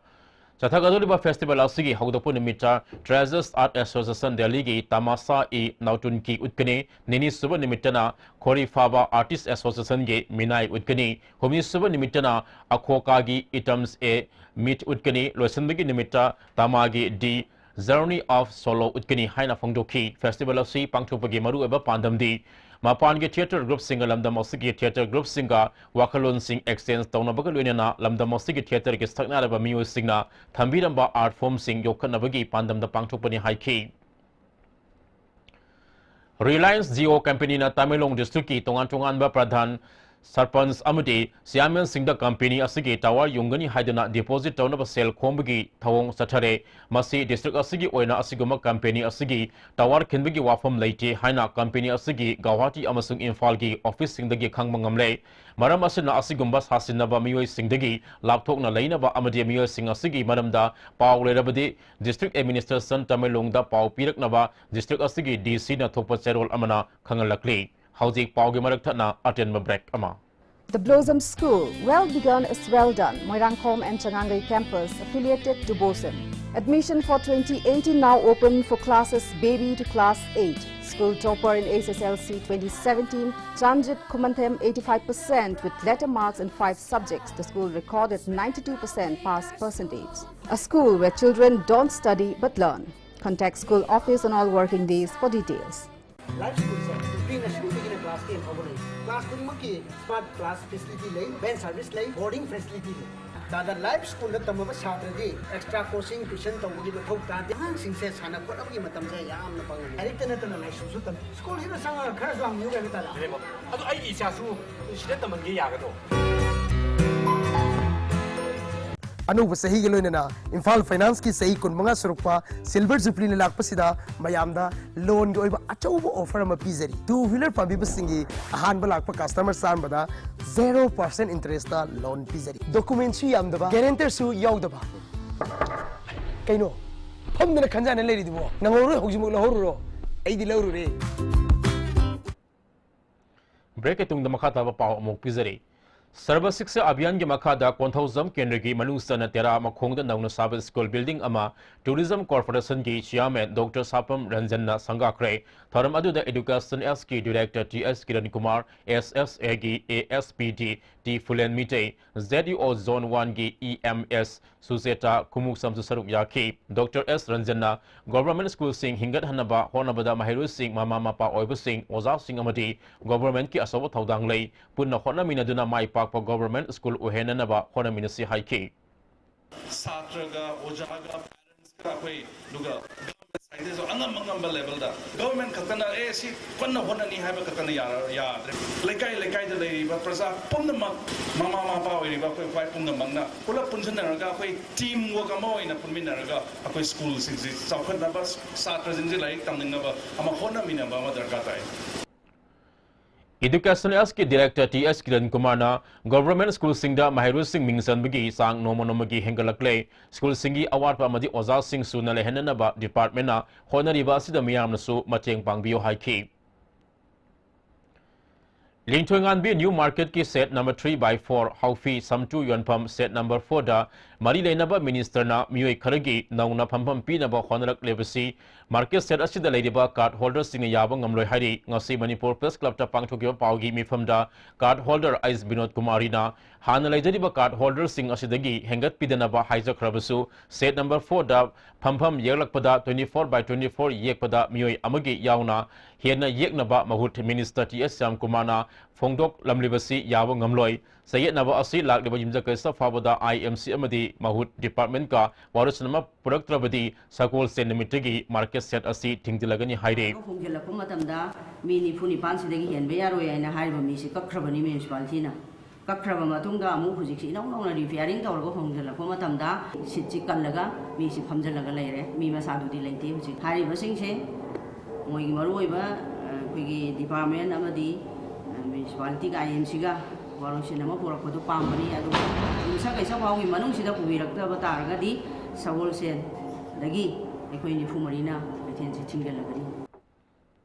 ꯆꯠꯊꯒꯗꯧꯔꯤꯕ ꯐꯦꯁꯇꯤꯚꯦꯜ ꯑꯁꯤꯒꯤ ꯍꯧꯗꯣꯛꯄ ꯅꯨꯃꯤꯠꯇ ꯇ꯭ꯔꯦꯖꯔꯁ ꯑꯥꯔꯠ ꯑꯦꯁꯣꯁꯤꯌꯦꯁꯟ ꯗꯦꯜꯂꯤꯒꯤ ꯇꯃꯥꯁꯥ ꯏ ꯅꯧꯇꯨꯟꯀꯤ ꯎꯠꯀꯅꯤ, ꯅꯤꯅꯤ ꯁꯨꯕ ꯅꯨꯃꯤꯠꯇꯅ ꯈꯣꯔꯤ ꯐꯥꯕ ꯑꯥꯔꯇꯤꯁ ꯑꯦꯁꯣꯁꯤꯌꯦꯁꯟꯒꯤ ꯃꯤꯅꯥꯏ ꯎꯠꯀꯅꯤ, ꯍꯨꯝꯅꯤ ꯁꯨꯕ ꯅꯨꯃꯤꯠꯇꯅ ꯑꯈꯣꯀꯥꯒꯤ ꯏꯇꯝꯁ ꯑꯦ ꯃꯤꯠ ꯎꯠꯀꯅꯤ, ꯂꯣꯏꯁꯤꯟꯕꯒꯤ ꯅꯨꯃꯤꯠꯇ ꯇꯃꯥꯒꯤ ꯗꯤ Journey of Solo ꯎꯠꯀꯅꯤ ꯍꯥꯏꯅ ꯐꯣꯡꯗꯣꯛꯈꯤ꯫ ꯐꯦꯁꯇꯤꯚꯦꯜ ꯑꯁꯤ ꯄꯥꯡꯊꯣꯛꯄꯒꯤ ꯃꯔꯨꯑꯣꯏꯕ ꯄꯥꯟꯗꯝꯗꯤ ꯃꯄꯥꯟꯒꯤ ꯊꯤꯌꯦꯇꯔ ꯒ꯭ꯔꯨꯞꯁꯤꯡꯒ ꯂꯝꯗꯝ ꯑꯁꯤꯒꯤ ꯊꯤꯌꯦꯇꯔ ꯒ꯭ꯔꯨꯞꯁꯤꯡꯒ ꯋꯥꯈꯜꯂꯣꯟꯁꯤꯡ ꯑꯦꯛꯁꯆꯦꯟꯖ ꯇꯧꯅꯕꯒ ꯂꯣꯏꯅꯅ ꯂꯝꯗꯝ ꯑꯁꯤꯒꯤ ꯊꯤꯌꯦꯇꯔꯒꯤ ꯁꯛꯅꯥꯏꯔꯕ ꯃꯤꯑꯣꯏꯁꯤꯡꯅ ꯊꯝꯕꯤꯔꯝꯕ ꯑꯥꯔꯠ ꯐꯣꯔꯝꯁꯤꯡ ꯌꯣꯛꯈꯠꯅꯕꯒꯤ ꯄꯥꯟꯗꯝꯗ ꯄꯥꯡꯊꯣꯛꯄꯅꯤ ꯍꯥꯏꯈꯤ꯫ ꯔꯤꯂꯥꯌꯟꯁ ꯖꯤꯑꯣ ꯀꯝꯄꯦꯅꯤꯅ ꯇꯃꯦꯡꯂꯣꯡ ꯗꯤꯁꯇ꯭ꯔꯤꯛꯀꯤ ꯇꯣꯉꯥꯟ ꯇꯣꯉꯥꯟꯕ ꯄ꯭ꯔꯙꯥꯟ ꯁꯔꯄꯟꯆ ꯑꯃꯗꯤ ꯆꯤꯌꯥꯔꯃꯦꯟꯁꯤꯡꯗ ꯀꯝꯄꯦꯅꯤ ꯑꯁꯤꯒꯤ ꯇꯥꯋꯔ ꯌꯨꯡꯒꯅꯤ ꯍꯥꯏꯗꯨꯅ ꯗꯤꯄꯣꯖꯤꯠ ꯇꯧꯅꯕ ꯁꯦꯜ ꯈꯣꯝꯕꯒꯤ ꯊꯧꯑꯣꯡ ꯆꯠꯊꯔꯦ꯫ ꯃꯁꯤ ꯗꯤꯁꯇ꯭ꯔꯤꯛ ꯑꯁꯤꯒꯤ ꯑꯣꯏꯅ ꯑꯁꯤꯒꯨꯝꯕ ꯀꯝꯄꯦꯅꯤ ꯑꯁꯤꯒꯤ ꯇꯥꯋꯔ ꯈꯤꯟꯕꯒꯤ ꯋꯥꯐꯝ ꯂꯩꯇꯦ ꯍꯥꯏꯅ ꯀꯝꯄꯦꯅꯤ ꯑꯁꯤꯒꯤ ꯒꯧꯍꯥꯇꯤ ꯑꯃꯁꯨꯡ ꯏꯝꯐꯥꯜꯒꯤ ꯑꯣꯐꯤꯁꯁꯤꯡꯗꯒꯤ ꯈꯪꯕ ꯉꯝꯂꯦ꯫ ꯃꯔꯝ ꯑꯁꯤꯅ ꯑꯁꯤꯒꯨꯝꯕ ꯁꯥꯁꯤꯟꯅꯕ ꯃꯤꯑꯣꯏꯁꯤꯡꯗꯒꯤ ꯂꯥꯞꯊꯣꯛꯅ ꯂꯩꯅꯕ ꯑꯃꯗꯤ ꯃꯤꯑꯣꯏꯁꯤꯡ ꯑꯁꯤꯒꯤ ꯃꯔꯝꯗ ꯄꯥꯎ ꯂꯩꯔꯕꯗꯤ ꯗꯤꯁꯇ꯭ꯔꯤꯛ ꯑꯦꯗꯃꯤꯅꯤꯁꯇ꯭ꯔꯦꯁꯟ ꯇꯃꯦꯡꯂꯣꯡꯗ ꯄꯥꯎ ꯄꯤꯔꯛꯅꯕ ꯗꯤꯁꯇ꯭ꯔꯤꯛ ꯑꯁꯤꯒꯤ ꯗꯤ ꯁꯤꯅ ꯊꯣꯛꯄ ꯆꯦꯔꯣꯜ ꯑꯃꯅ ꯈꯪꯍꯜꯂꯛꯂꯤ꯫ ꯍꯧꯖꯤꯛ ꯄꯥꯎꯒꯤ ꯃꯔꯛ ꯊꯠꯅ ꯑꯇꯦꯟꯕ ꯕ꯭ꯔꯦꯛ ꯑꯃ꯫ The Blossom School, well begun is well done. Moirangkhom and Changangei campus, affiliated to BOSEM. Admission for twenty eighteen now open for classes baby to class eight. School topper in H S L C twenty seventeen, Chanjit Khumanthem, eighty-five percent with letter marks in five subjects. The school recorded ninety-two percent pass percentage. A school where children don't study but learn. Contact school office on all working days for details. Life School ꯁꯦ ꯄ꯭ꯔꯤ ꯅꯔꯁꯔꯤꯗꯒꯤꯅ ꯀ꯭ꯂꯥꯁ ꯇꯦꯟ ꯐꯥꯎꯕ ꯂꯩ꯫ ꯀ꯭ꯂꯥꯁ ꯈꯨꯗꯤꯡꯃꯛꯀꯤ ꯁ꯭ꯃꯥꯔꯠ ꯀ꯭ꯂꯥꯁ ꯐꯦꯁꯤꯂꯤꯇꯤ ꯂꯩ, ꯚꯦꯟ ꯁꯥꯔꯚꯤꯁ ꯂꯩ, ꯕꯣꯔꯗꯤꯡ ꯐꯦꯁꯤꯂꯤꯇꯤ ꯂꯩ꯫ ꯇꯥꯗ ꯂꯥꯏꯐ ꯁ꯭ꯀꯨꯜꯗ ꯇꯝꯃꯕ ꯁꯥꯇ꯭ꯔꯗꯤ ꯑꯦꯛꯁꯇ꯭ꯔꯥ ꯀꯣꯆꯤꯡ, ꯇ꯭ꯌꯨꯁꯟ ꯇꯧꯕꯒꯤ ꯃꯊꯧ ꯇꯥꯗꯦ꯫ ꯑꯉꯥꯡꯁꯤꯡꯁꯦ ꯁꯥꯟꯅ ꯈꯣꯠꯅꯕꯒꯤ ꯃꯇꯝꯁꯦ ꯌꯥꯝꯅ ꯐꯪꯍꯜꯂꯤ꯫ ꯂꯥꯏꯔꯤꯛꯇ ꯅꯠꯇꯅ ꯂꯥꯏꯁꯨꯁꯨ ꯇꯝꯃꯤ꯫ ꯁ꯭ꯀꯨꯜꯁꯤꯗ ꯆꯪꯉꯒ ꯈꯔꯁꯨ ꯍꯪꯕꯤꯌꯨ ꯀꯩꯅꯣ ꯇꯥꯗ꯫ ꯑꯗꯣ ꯑꯩꯒꯤ ꯏꯆꯥꯁꯨ ꯁꯤꯗ ꯇꯝꯍꯟꯒꯦ ꯌꯥꯒꯗ꯭ꯔꯣ? ꯑꯅꯧꯕ ꯆꯍꯤꯒ ꯂꯣꯏꯅꯅ ꯏꯝꯐꯥꯜ ꯐꯥꯏꯅꯥꯟꯁꯀꯤ ꯆꯍꯤ ꯀꯨꯟꯃꯉꯥ ꯁꯨꯔꯛꯄ ꯁꯤꯜꯚꯔ ꯖꯨꯕꯤꯂꯤꯅ ꯂꯥꯛꯄꯁꯤꯗ ꯃꯌꯥꯝꯗ ꯂꯣꯟꯒꯤ ꯑꯣꯏꯕ ꯑꯆꯧꯕ ꯑꯣꯐꯔ ꯑꯃ ꯄꯤꯖꯔꯤ꯫ ꯇꯨ ꯋꯤꯂꯔ ꯄꯥꯝꯕꯤꯕꯁꯤꯡꯒꯤ ꯑꯍꯥꯟꯕ ꯂꯥꯛꯄ ꯀꯁꯇꯃꯔ ꯆꯥꯝꯃꯗ ꯖꯦꯔꯣ ꯄꯥꯔꯁꯦꯟ ꯏꯟꯇꯔꯦꯁꯇ ꯂꯣꯟ ꯄꯤꯖꯔꯤ꯫ ꯗꯣꯀꯨꯃꯦꯟꯁꯨ ꯌꯥꯝꯗꯕ, ꯒꯦꯔꯦꯟꯇꯔꯁꯨ ꯌꯥꯎꯗꯕ꯫ ꯀꯩꯅꯣ, ꯐꯝꯗꯅ ꯈꯟꯖꯥꯅ ꯂꯩꯔꯤꯗꯨꯕꯣ? ꯅꯪꯍꯧꯔꯣꯏ, ꯍꯧꯖꯤꯛꯃꯛ ꯂꯧꯍꯧꯔꯨꯔꯣ꯫ ꯑꯩꯗꯤ ꯂꯧꯔꯨꯔꯦ꯫ ꯕ꯭ꯔꯦꯛꯀꯤ ꯇꯨꯡꯗ ꯃꯈꯥ ꯇꯥꯕ ꯄꯥꯎ ꯑꯃꯨꯛ ꯄꯤꯖꯔꯤ꯫ ꯁꯔꯕ ꯁꯤꯛꯁꯥ ꯑꯚꯤꯌꯥꯟꯒꯤ ꯃꯈꯥꯗ ꯀꯣꯟꯊꯧꯖꯝ ꯀꯦꯟꯗ꯭ꯔꯒꯤ ꯃꯅꯨꯡ ꯆꯟꯅ ꯇꯦꯔꯥ ꯃꯈꯣꯡꯗ ꯅꯧꯅ ꯁꯥꯕ ꯁ꯭ꯀꯨꯜ ꯕꯤꯜꯗꯤꯡ ꯑꯃ ꯇꯨꯔꯤꯖꯝ ꯀꯣꯔꯄꯣꯔꯦꯁꯟꯒꯤ ꯆꯤꯌꯥꯔꯃꯦꯟ ꯗꯣꯛꯇꯔ ꯁꯥꯄꯝ ꯔꯟꯖꯟꯅ ꯁꯪꯒꯥꯈ꯭ꯔꯦ꯫ ꯊꯧꯔꯝ ꯑꯗꯨꯗ ꯑꯦꯗꯨꯀꯦꯁꯟ ꯑꯦꯁ ꯀꯤ director T S Kiran Kumar, S S ꯑꯦꯒꯤ A S P D T Phulen Meitei, Z E O zone ꯋꯥꯟꯒꯤ ꯏ ꯑꯦꯝ ꯑꯦꯁ ꯁꯨꯖꯦꯇꯥ ꯈꯨꯃꯨꯛꯁꯝꯁꯨ ꯁꯔꯨꯛ ꯌꯥꯈꯤ꯫ ꯗꯣꯛꯇꯔ ꯑꯦꯁ ꯔꯟꯖꯟꯅ ꯒꯣꯚꯔꯟꯃꯦꯟꯠ ꯁ꯭ꯀꯨꯜꯁꯤꯡ ꯍꯤꯡꯒꯠꯍꯟꯅꯕ ꯍꯣꯠꯅꯕꯗ ꯃꯍꯩꯔꯣꯏꯁꯤꯡ, ꯃꯃꯥ ꯃꯄꯥ ꯑꯣꯏꯕꯁꯤꯡ, ꯑꯣꯖꯥꯁꯤꯡ ꯑꯃꯗꯤ ꯒꯣꯚꯔꯟꯃꯦꯟꯠꯀꯤ ꯑꯆꯧꯕ ꯊꯧꯗꯥꯡ ꯂꯩ꯫ ꯄꯨꯟꯅ ꯍꯣꯠꯅꯃꯤꯟꯅꯗꯨꯅ ꯃꯥꯏ ꯄꯥꯛꯄ ꯒꯣꯚꯔꯟꯃꯦꯟꯠ ꯁ꯭ꯀꯨꯜ ꯑꯣꯏꯍꯟꯅꯅꯕ ꯍꯣꯠꯅꯃꯤꯟꯅꯁꯤ ꯍꯥꯏꯈꯤ꯫ ꯁꯥꯇ꯭ꯔꯒ ꯑꯣꯖꯥꯒ ꯄꯦꯔꯦꯟꯠꯁꯀ ꯑꯩꯈꯣꯏ ꯑꯗꯨꯒ ꯒꯚꯔꯟꯃꯦꯟꯠ ꯍꯥꯏꯗꯁꯨ ꯑꯉꯝ ꯑꯉꯝꯕ ꯂꯦꯚꯦꯜꯗ ꯒꯚꯔꯟꯃꯦꯟ ꯈꯛꯇꯅ ꯑꯦ ꯁꯤ ꯀꯟꯅ ꯍꯣꯠꯅꯅꯤ ꯍꯥꯏꯕ ꯈꯛꯇꯅ ꯌꯥꯔ- ꯌꯥꯗ꯭ꯔꯦ꯫ ꯂꯩꯀꯥꯏ ꯂꯩꯀꯥꯏꯗ ꯂꯩꯔꯤꯕ ꯄ꯭ꯔꯖꯥ ꯄꯨꯝꯅꯃꯛ, ꯃꯃꯥ ꯃꯄꯥ ꯑꯣꯏꯔꯤꯕ ꯑꯩꯈꯣꯏ ꯈ꯭ꯋꯥꯏ ꯄꯨꯝꯅꯃꯛꯅ ꯄꯨꯂꯞ ꯄꯨꯟꯁꯤꯟꯅꯔꯒ ꯑꯩꯈꯣꯏ ꯇꯤꯝ ꯋꯥꯔꯛ ꯑꯃ ꯑꯣꯏꯅ ꯄꯨꯟꯃꯤꯟꯅꯔꯒ ꯑꯩꯈꯣꯏ ꯁ꯭ꯀꯨꯜꯁꯤꯡꯁꯤ ꯆꯥꯎꯈꯠꯅꯕ, ꯁꯥꯇ꯭ꯔꯁꯤꯡꯁꯤ ꯂꯥꯏꯔꯤꯛ ꯇꯝꯅꯤꯡꯅꯕ ꯑꯃ ꯍꯣꯠꯅꯃꯤꯟꯅꯕ ꯑꯃ ꯗꯔꯀꯥꯔ ꯇꯥꯏ꯫ Education ꯑꯦꯁꯀꯤ director T S Kiran ꯀꯨꯃꯥꯔꯅ ꯒꯚꯔꯟꯃꯦꯟ ꯁ꯭ꯀꯨꯜꯁꯤꯡꯗ ꯃꯍꯩꯔꯣꯏꯁꯤꯡ ꯃꯤꯡ ꯆꯟꯕꯒꯤ ꯆꯥꯡ ꯅꯣꯡꯃ ꯅꯣꯡꯃꯒꯤ ꯍꯦꯟꯒꯠꯂꯛꯂꯦ꯫ ꯁ꯭ꯀꯨꯜꯁꯤꯡꯒꯤ ꯑꯋꯥꯠꯄ ꯑꯃꯗꯤ ꯑꯣꯖꯥꯁꯤꯡ ꯁꯨꯅ ꯂꯩꯍꯟꯅꯅꯕ ꯗꯤꯄꯥꯔꯠꯃꯦꯟꯅ ꯍꯣꯠꯅꯔꯤꯕ ꯑꯁꯤꯗ ꯃꯤꯌꯥꯝꯅꯁꯨ ꯃꯇꯦꯡ ꯄꯥꯡꯕꯤꯌꯨ ꯍꯥꯏꯈꯤ꯫ ꯂꯤꯡꯊꯣꯏꯉꯥꯟꯕꯤ ꯅ꯭ꯌꯨ ꯃꯥꯔꯀꯦꯠꯀꯤ set number three by four ꯍꯥꯎꯐꯤ ꯁꯝꯇꯨ ꯌꯣꯟꯐꯝ ꯁꯦꯠ ꯅꯝꯕꯔ ꯐꯣꯔꯗ ꯃꯔꯤ ꯂꯩꯅꯕ ꯃꯤꯅꯤꯁꯇꯔꯅ ꯃꯤꯑꯣꯏ ꯈꯔꯒꯤ ꯅꯧꯅ ꯐꯝꯐꯝ ꯄꯤꯅꯕ ꯍꯣꯠꯅꯔꯛꯂꯤꯕꯁꯤ ꯃꯥꯔꯀꯦꯠ ꯁꯦꯠ ꯑꯁꯤꯗ ꯂꯩꯔꯤꯕ ꯀꯥꯔꯗ ꯍꯣꯜꯗꯔꯁꯤꯡꯅ ꯌꯥꯕ ꯉꯝꯂꯣꯏ ꯍꯥꯏꯔꯤ꯫ ꯉꯁꯤ ꯃꯅꯤꯄꯨꯔ ꯄ꯭ꯔꯦꯁ ꯀ꯭ꯂꯕꯇ ꯄꯥꯡꯊꯣꯛꯈꯤꯕ ꯄꯥꯎꯒꯤ ꯃꯤꯐꯝꯗ ꯀꯥꯔꯗ ꯍꯣꯜꯗꯔ ꯑꯩꯁ ꯕꯤꯅꯣꯗ ꯀꯨꯃꯥꯔꯤꯅ ꯍꯥꯟꯅ ꯂꯩꯖꯔꯤꯕ ꯀꯥꯔꯗ ꯍꯣꯜꯗꯔꯁꯤꯡ ꯑꯁꯤꯗꯒꯤ ꯍꯦꯟꯒꯠꯄꯤꯗꯅꯕ ꯍꯥꯏꯖꯈ꯭ꯔꯕꯁꯨ, ꯁꯦꯠ ꯅꯝꯕꯔ ꯐꯣꯔꯗ ꯐꯝꯐꯝ ꯌꯦꯛꯂꯛꯄꯗ twenty four by twenty four ꯌꯦꯛꯄꯗ ꯃꯤꯑꯣꯏ ꯑꯃꯒꯤ ꯌꯥꯎꯅ ꯍꯦꯟꯅ ꯌꯦꯛꯅꯕ ꯃꯍꯨꯠ ꯃꯤꯅꯤꯁꯇꯔ ꯇꯤ ꯑꯦꯁ ꯁ꯭ꯌꯥꯝꯀꯨꯃꯥꯔꯅ ꯐꯣꯡꯗꯣꯛꯂꯝꯂꯤꯕꯁꯤ ꯌꯥꯕ ꯉꯝꯂꯣꯏ꯫ ꯆꯌꯦꯠꯅꯕ ꯑꯁꯤ ꯂꯥꯛꯂꯤꯕ ꯌꯨꯝꯖꯀꯩꯁ ꯐꯥꯎꯕꯗ ꯑꯥꯏ ꯑꯦꯝ ꯁꯤ ꯑꯃꯗꯤ ꯃꯍꯨꯠ ꯗꯤꯄꯥꯔꯠꯃꯦꯟꯀ ꯋꯥꯔꯣꯏꯁꯤꯟ ꯑꯃ ꯄꯨꯔꯛꯇ꯭ꯔꯕꯗꯤ ꯁꯒꯣꯜꯁꯦꯟ ꯅꯨꯃꯤꯠꯇꯒꯤ ꯃꯥꯔꯀꯦꯠ ꯁꯦꯠ ꯑꯁꯤ ꯊꯤꯡꯖꯤꯜꯂꯒꯅꯤ ꯍꯥꯏꯔꯤ꯫ ꯍꯣꯡꯖꯤꯜꯂꯛꯄ ꯃꯇꯝꯗ ꯃꯤ ꯅꯤꯐꯨ ꯅꯤꯄꯥꯟ ꯁꯤꯗꯒꯤ ꯍꯦꯟꯕ ꯌꯥꯔꯣꯏ ꯍꯥꯏꯅ ꯍꯥꯏꯔꯤꯕ ꯃꯤꯁꯤ ꯀꯛꯈ꯭ꯔꯕꯅꯤ ꯃ꯭ꯌꯨꯅꯤꯁꯤꯄꯥꯂꯤꯇꯤꯅ꯫ ꯀꯛꯈ꯭ꯔꯕ ꯃꯇꯨꯡꯗ ꯑꯃꯨꯛ ꯍꯧꯖꯤꯛꯁꯤ ꯏꯅꯧ ꯅꯧꯅ ꯔꯤꯄꯤꯌꯥꯔꯤꯡ ꯇꯧꯔꯒ ꯍꯣꯡꯖꯤꯜꯂꯛꯄ ꯃꯇꯝꯗ ꯁꯤꯠꯁꯤ ꯀꯜꯂꯒ ꯃꯤꯁꯤ ꯐꯝꯖꯤꯜꯂꯒ ꯂꯩꯔꯦ꯫ ꯃꯤ ꯃꯁꯥꯗꯨꯗꯤ ꯂꯩꯇꯦ꯫ ꯍꯧꯖꯤꯛ ꯍꯥꯏꯔꯤꯕꯁꯤꯡꯁꯦ ꯃꯣꯏꯒꯤ ꯃꯔꯨꯑꯣꯏꯕ, ꯑ, ꯑꯩꯈꯣꯏꯒꯤ ꯗꯤꯄꯥꯔꯠꯃꯦꯟ ꯑꯃꯗꯤ, ꯑ, ꯃ꯭ꯌꯨꯅꯤꯁꯤꯄꯥꯂꯤꯇꯤꯒ ꯑꯥꯏ ꯑꯦꯝ ꯁꯤꯒ ꯋꯥꯔꯣꯏꯁꯤꯟ ꯑꯃ ꯄꯨꯔꯛꯄꯗꯨ ꯄꯥꯝꯕꯅꯤ꯫ ꯑꯗꯨꯒ ꯌꯨꯝꯁꯀꯩꯁ ꯐꯥꯎꯒꯤ ꯃꯅꯨꯡꯁꯤꯗ ꯄꯨꯕꯤꯔꯛꯇꯕ ꯇꯥꯔꯒꯗꯤ ꯁꯒꯣꯜꯁꯦꯟꯗꯒꯤ ꯑꯩꯈꯣꯏ ꯅꯤꯐꯨ ꯃꯔꯤꯅ ꯀꯩꯊꯦꯜꯁꯤ ꯊꯤꯡꯖꯤꯜꯂꯒꯅꯤ꯫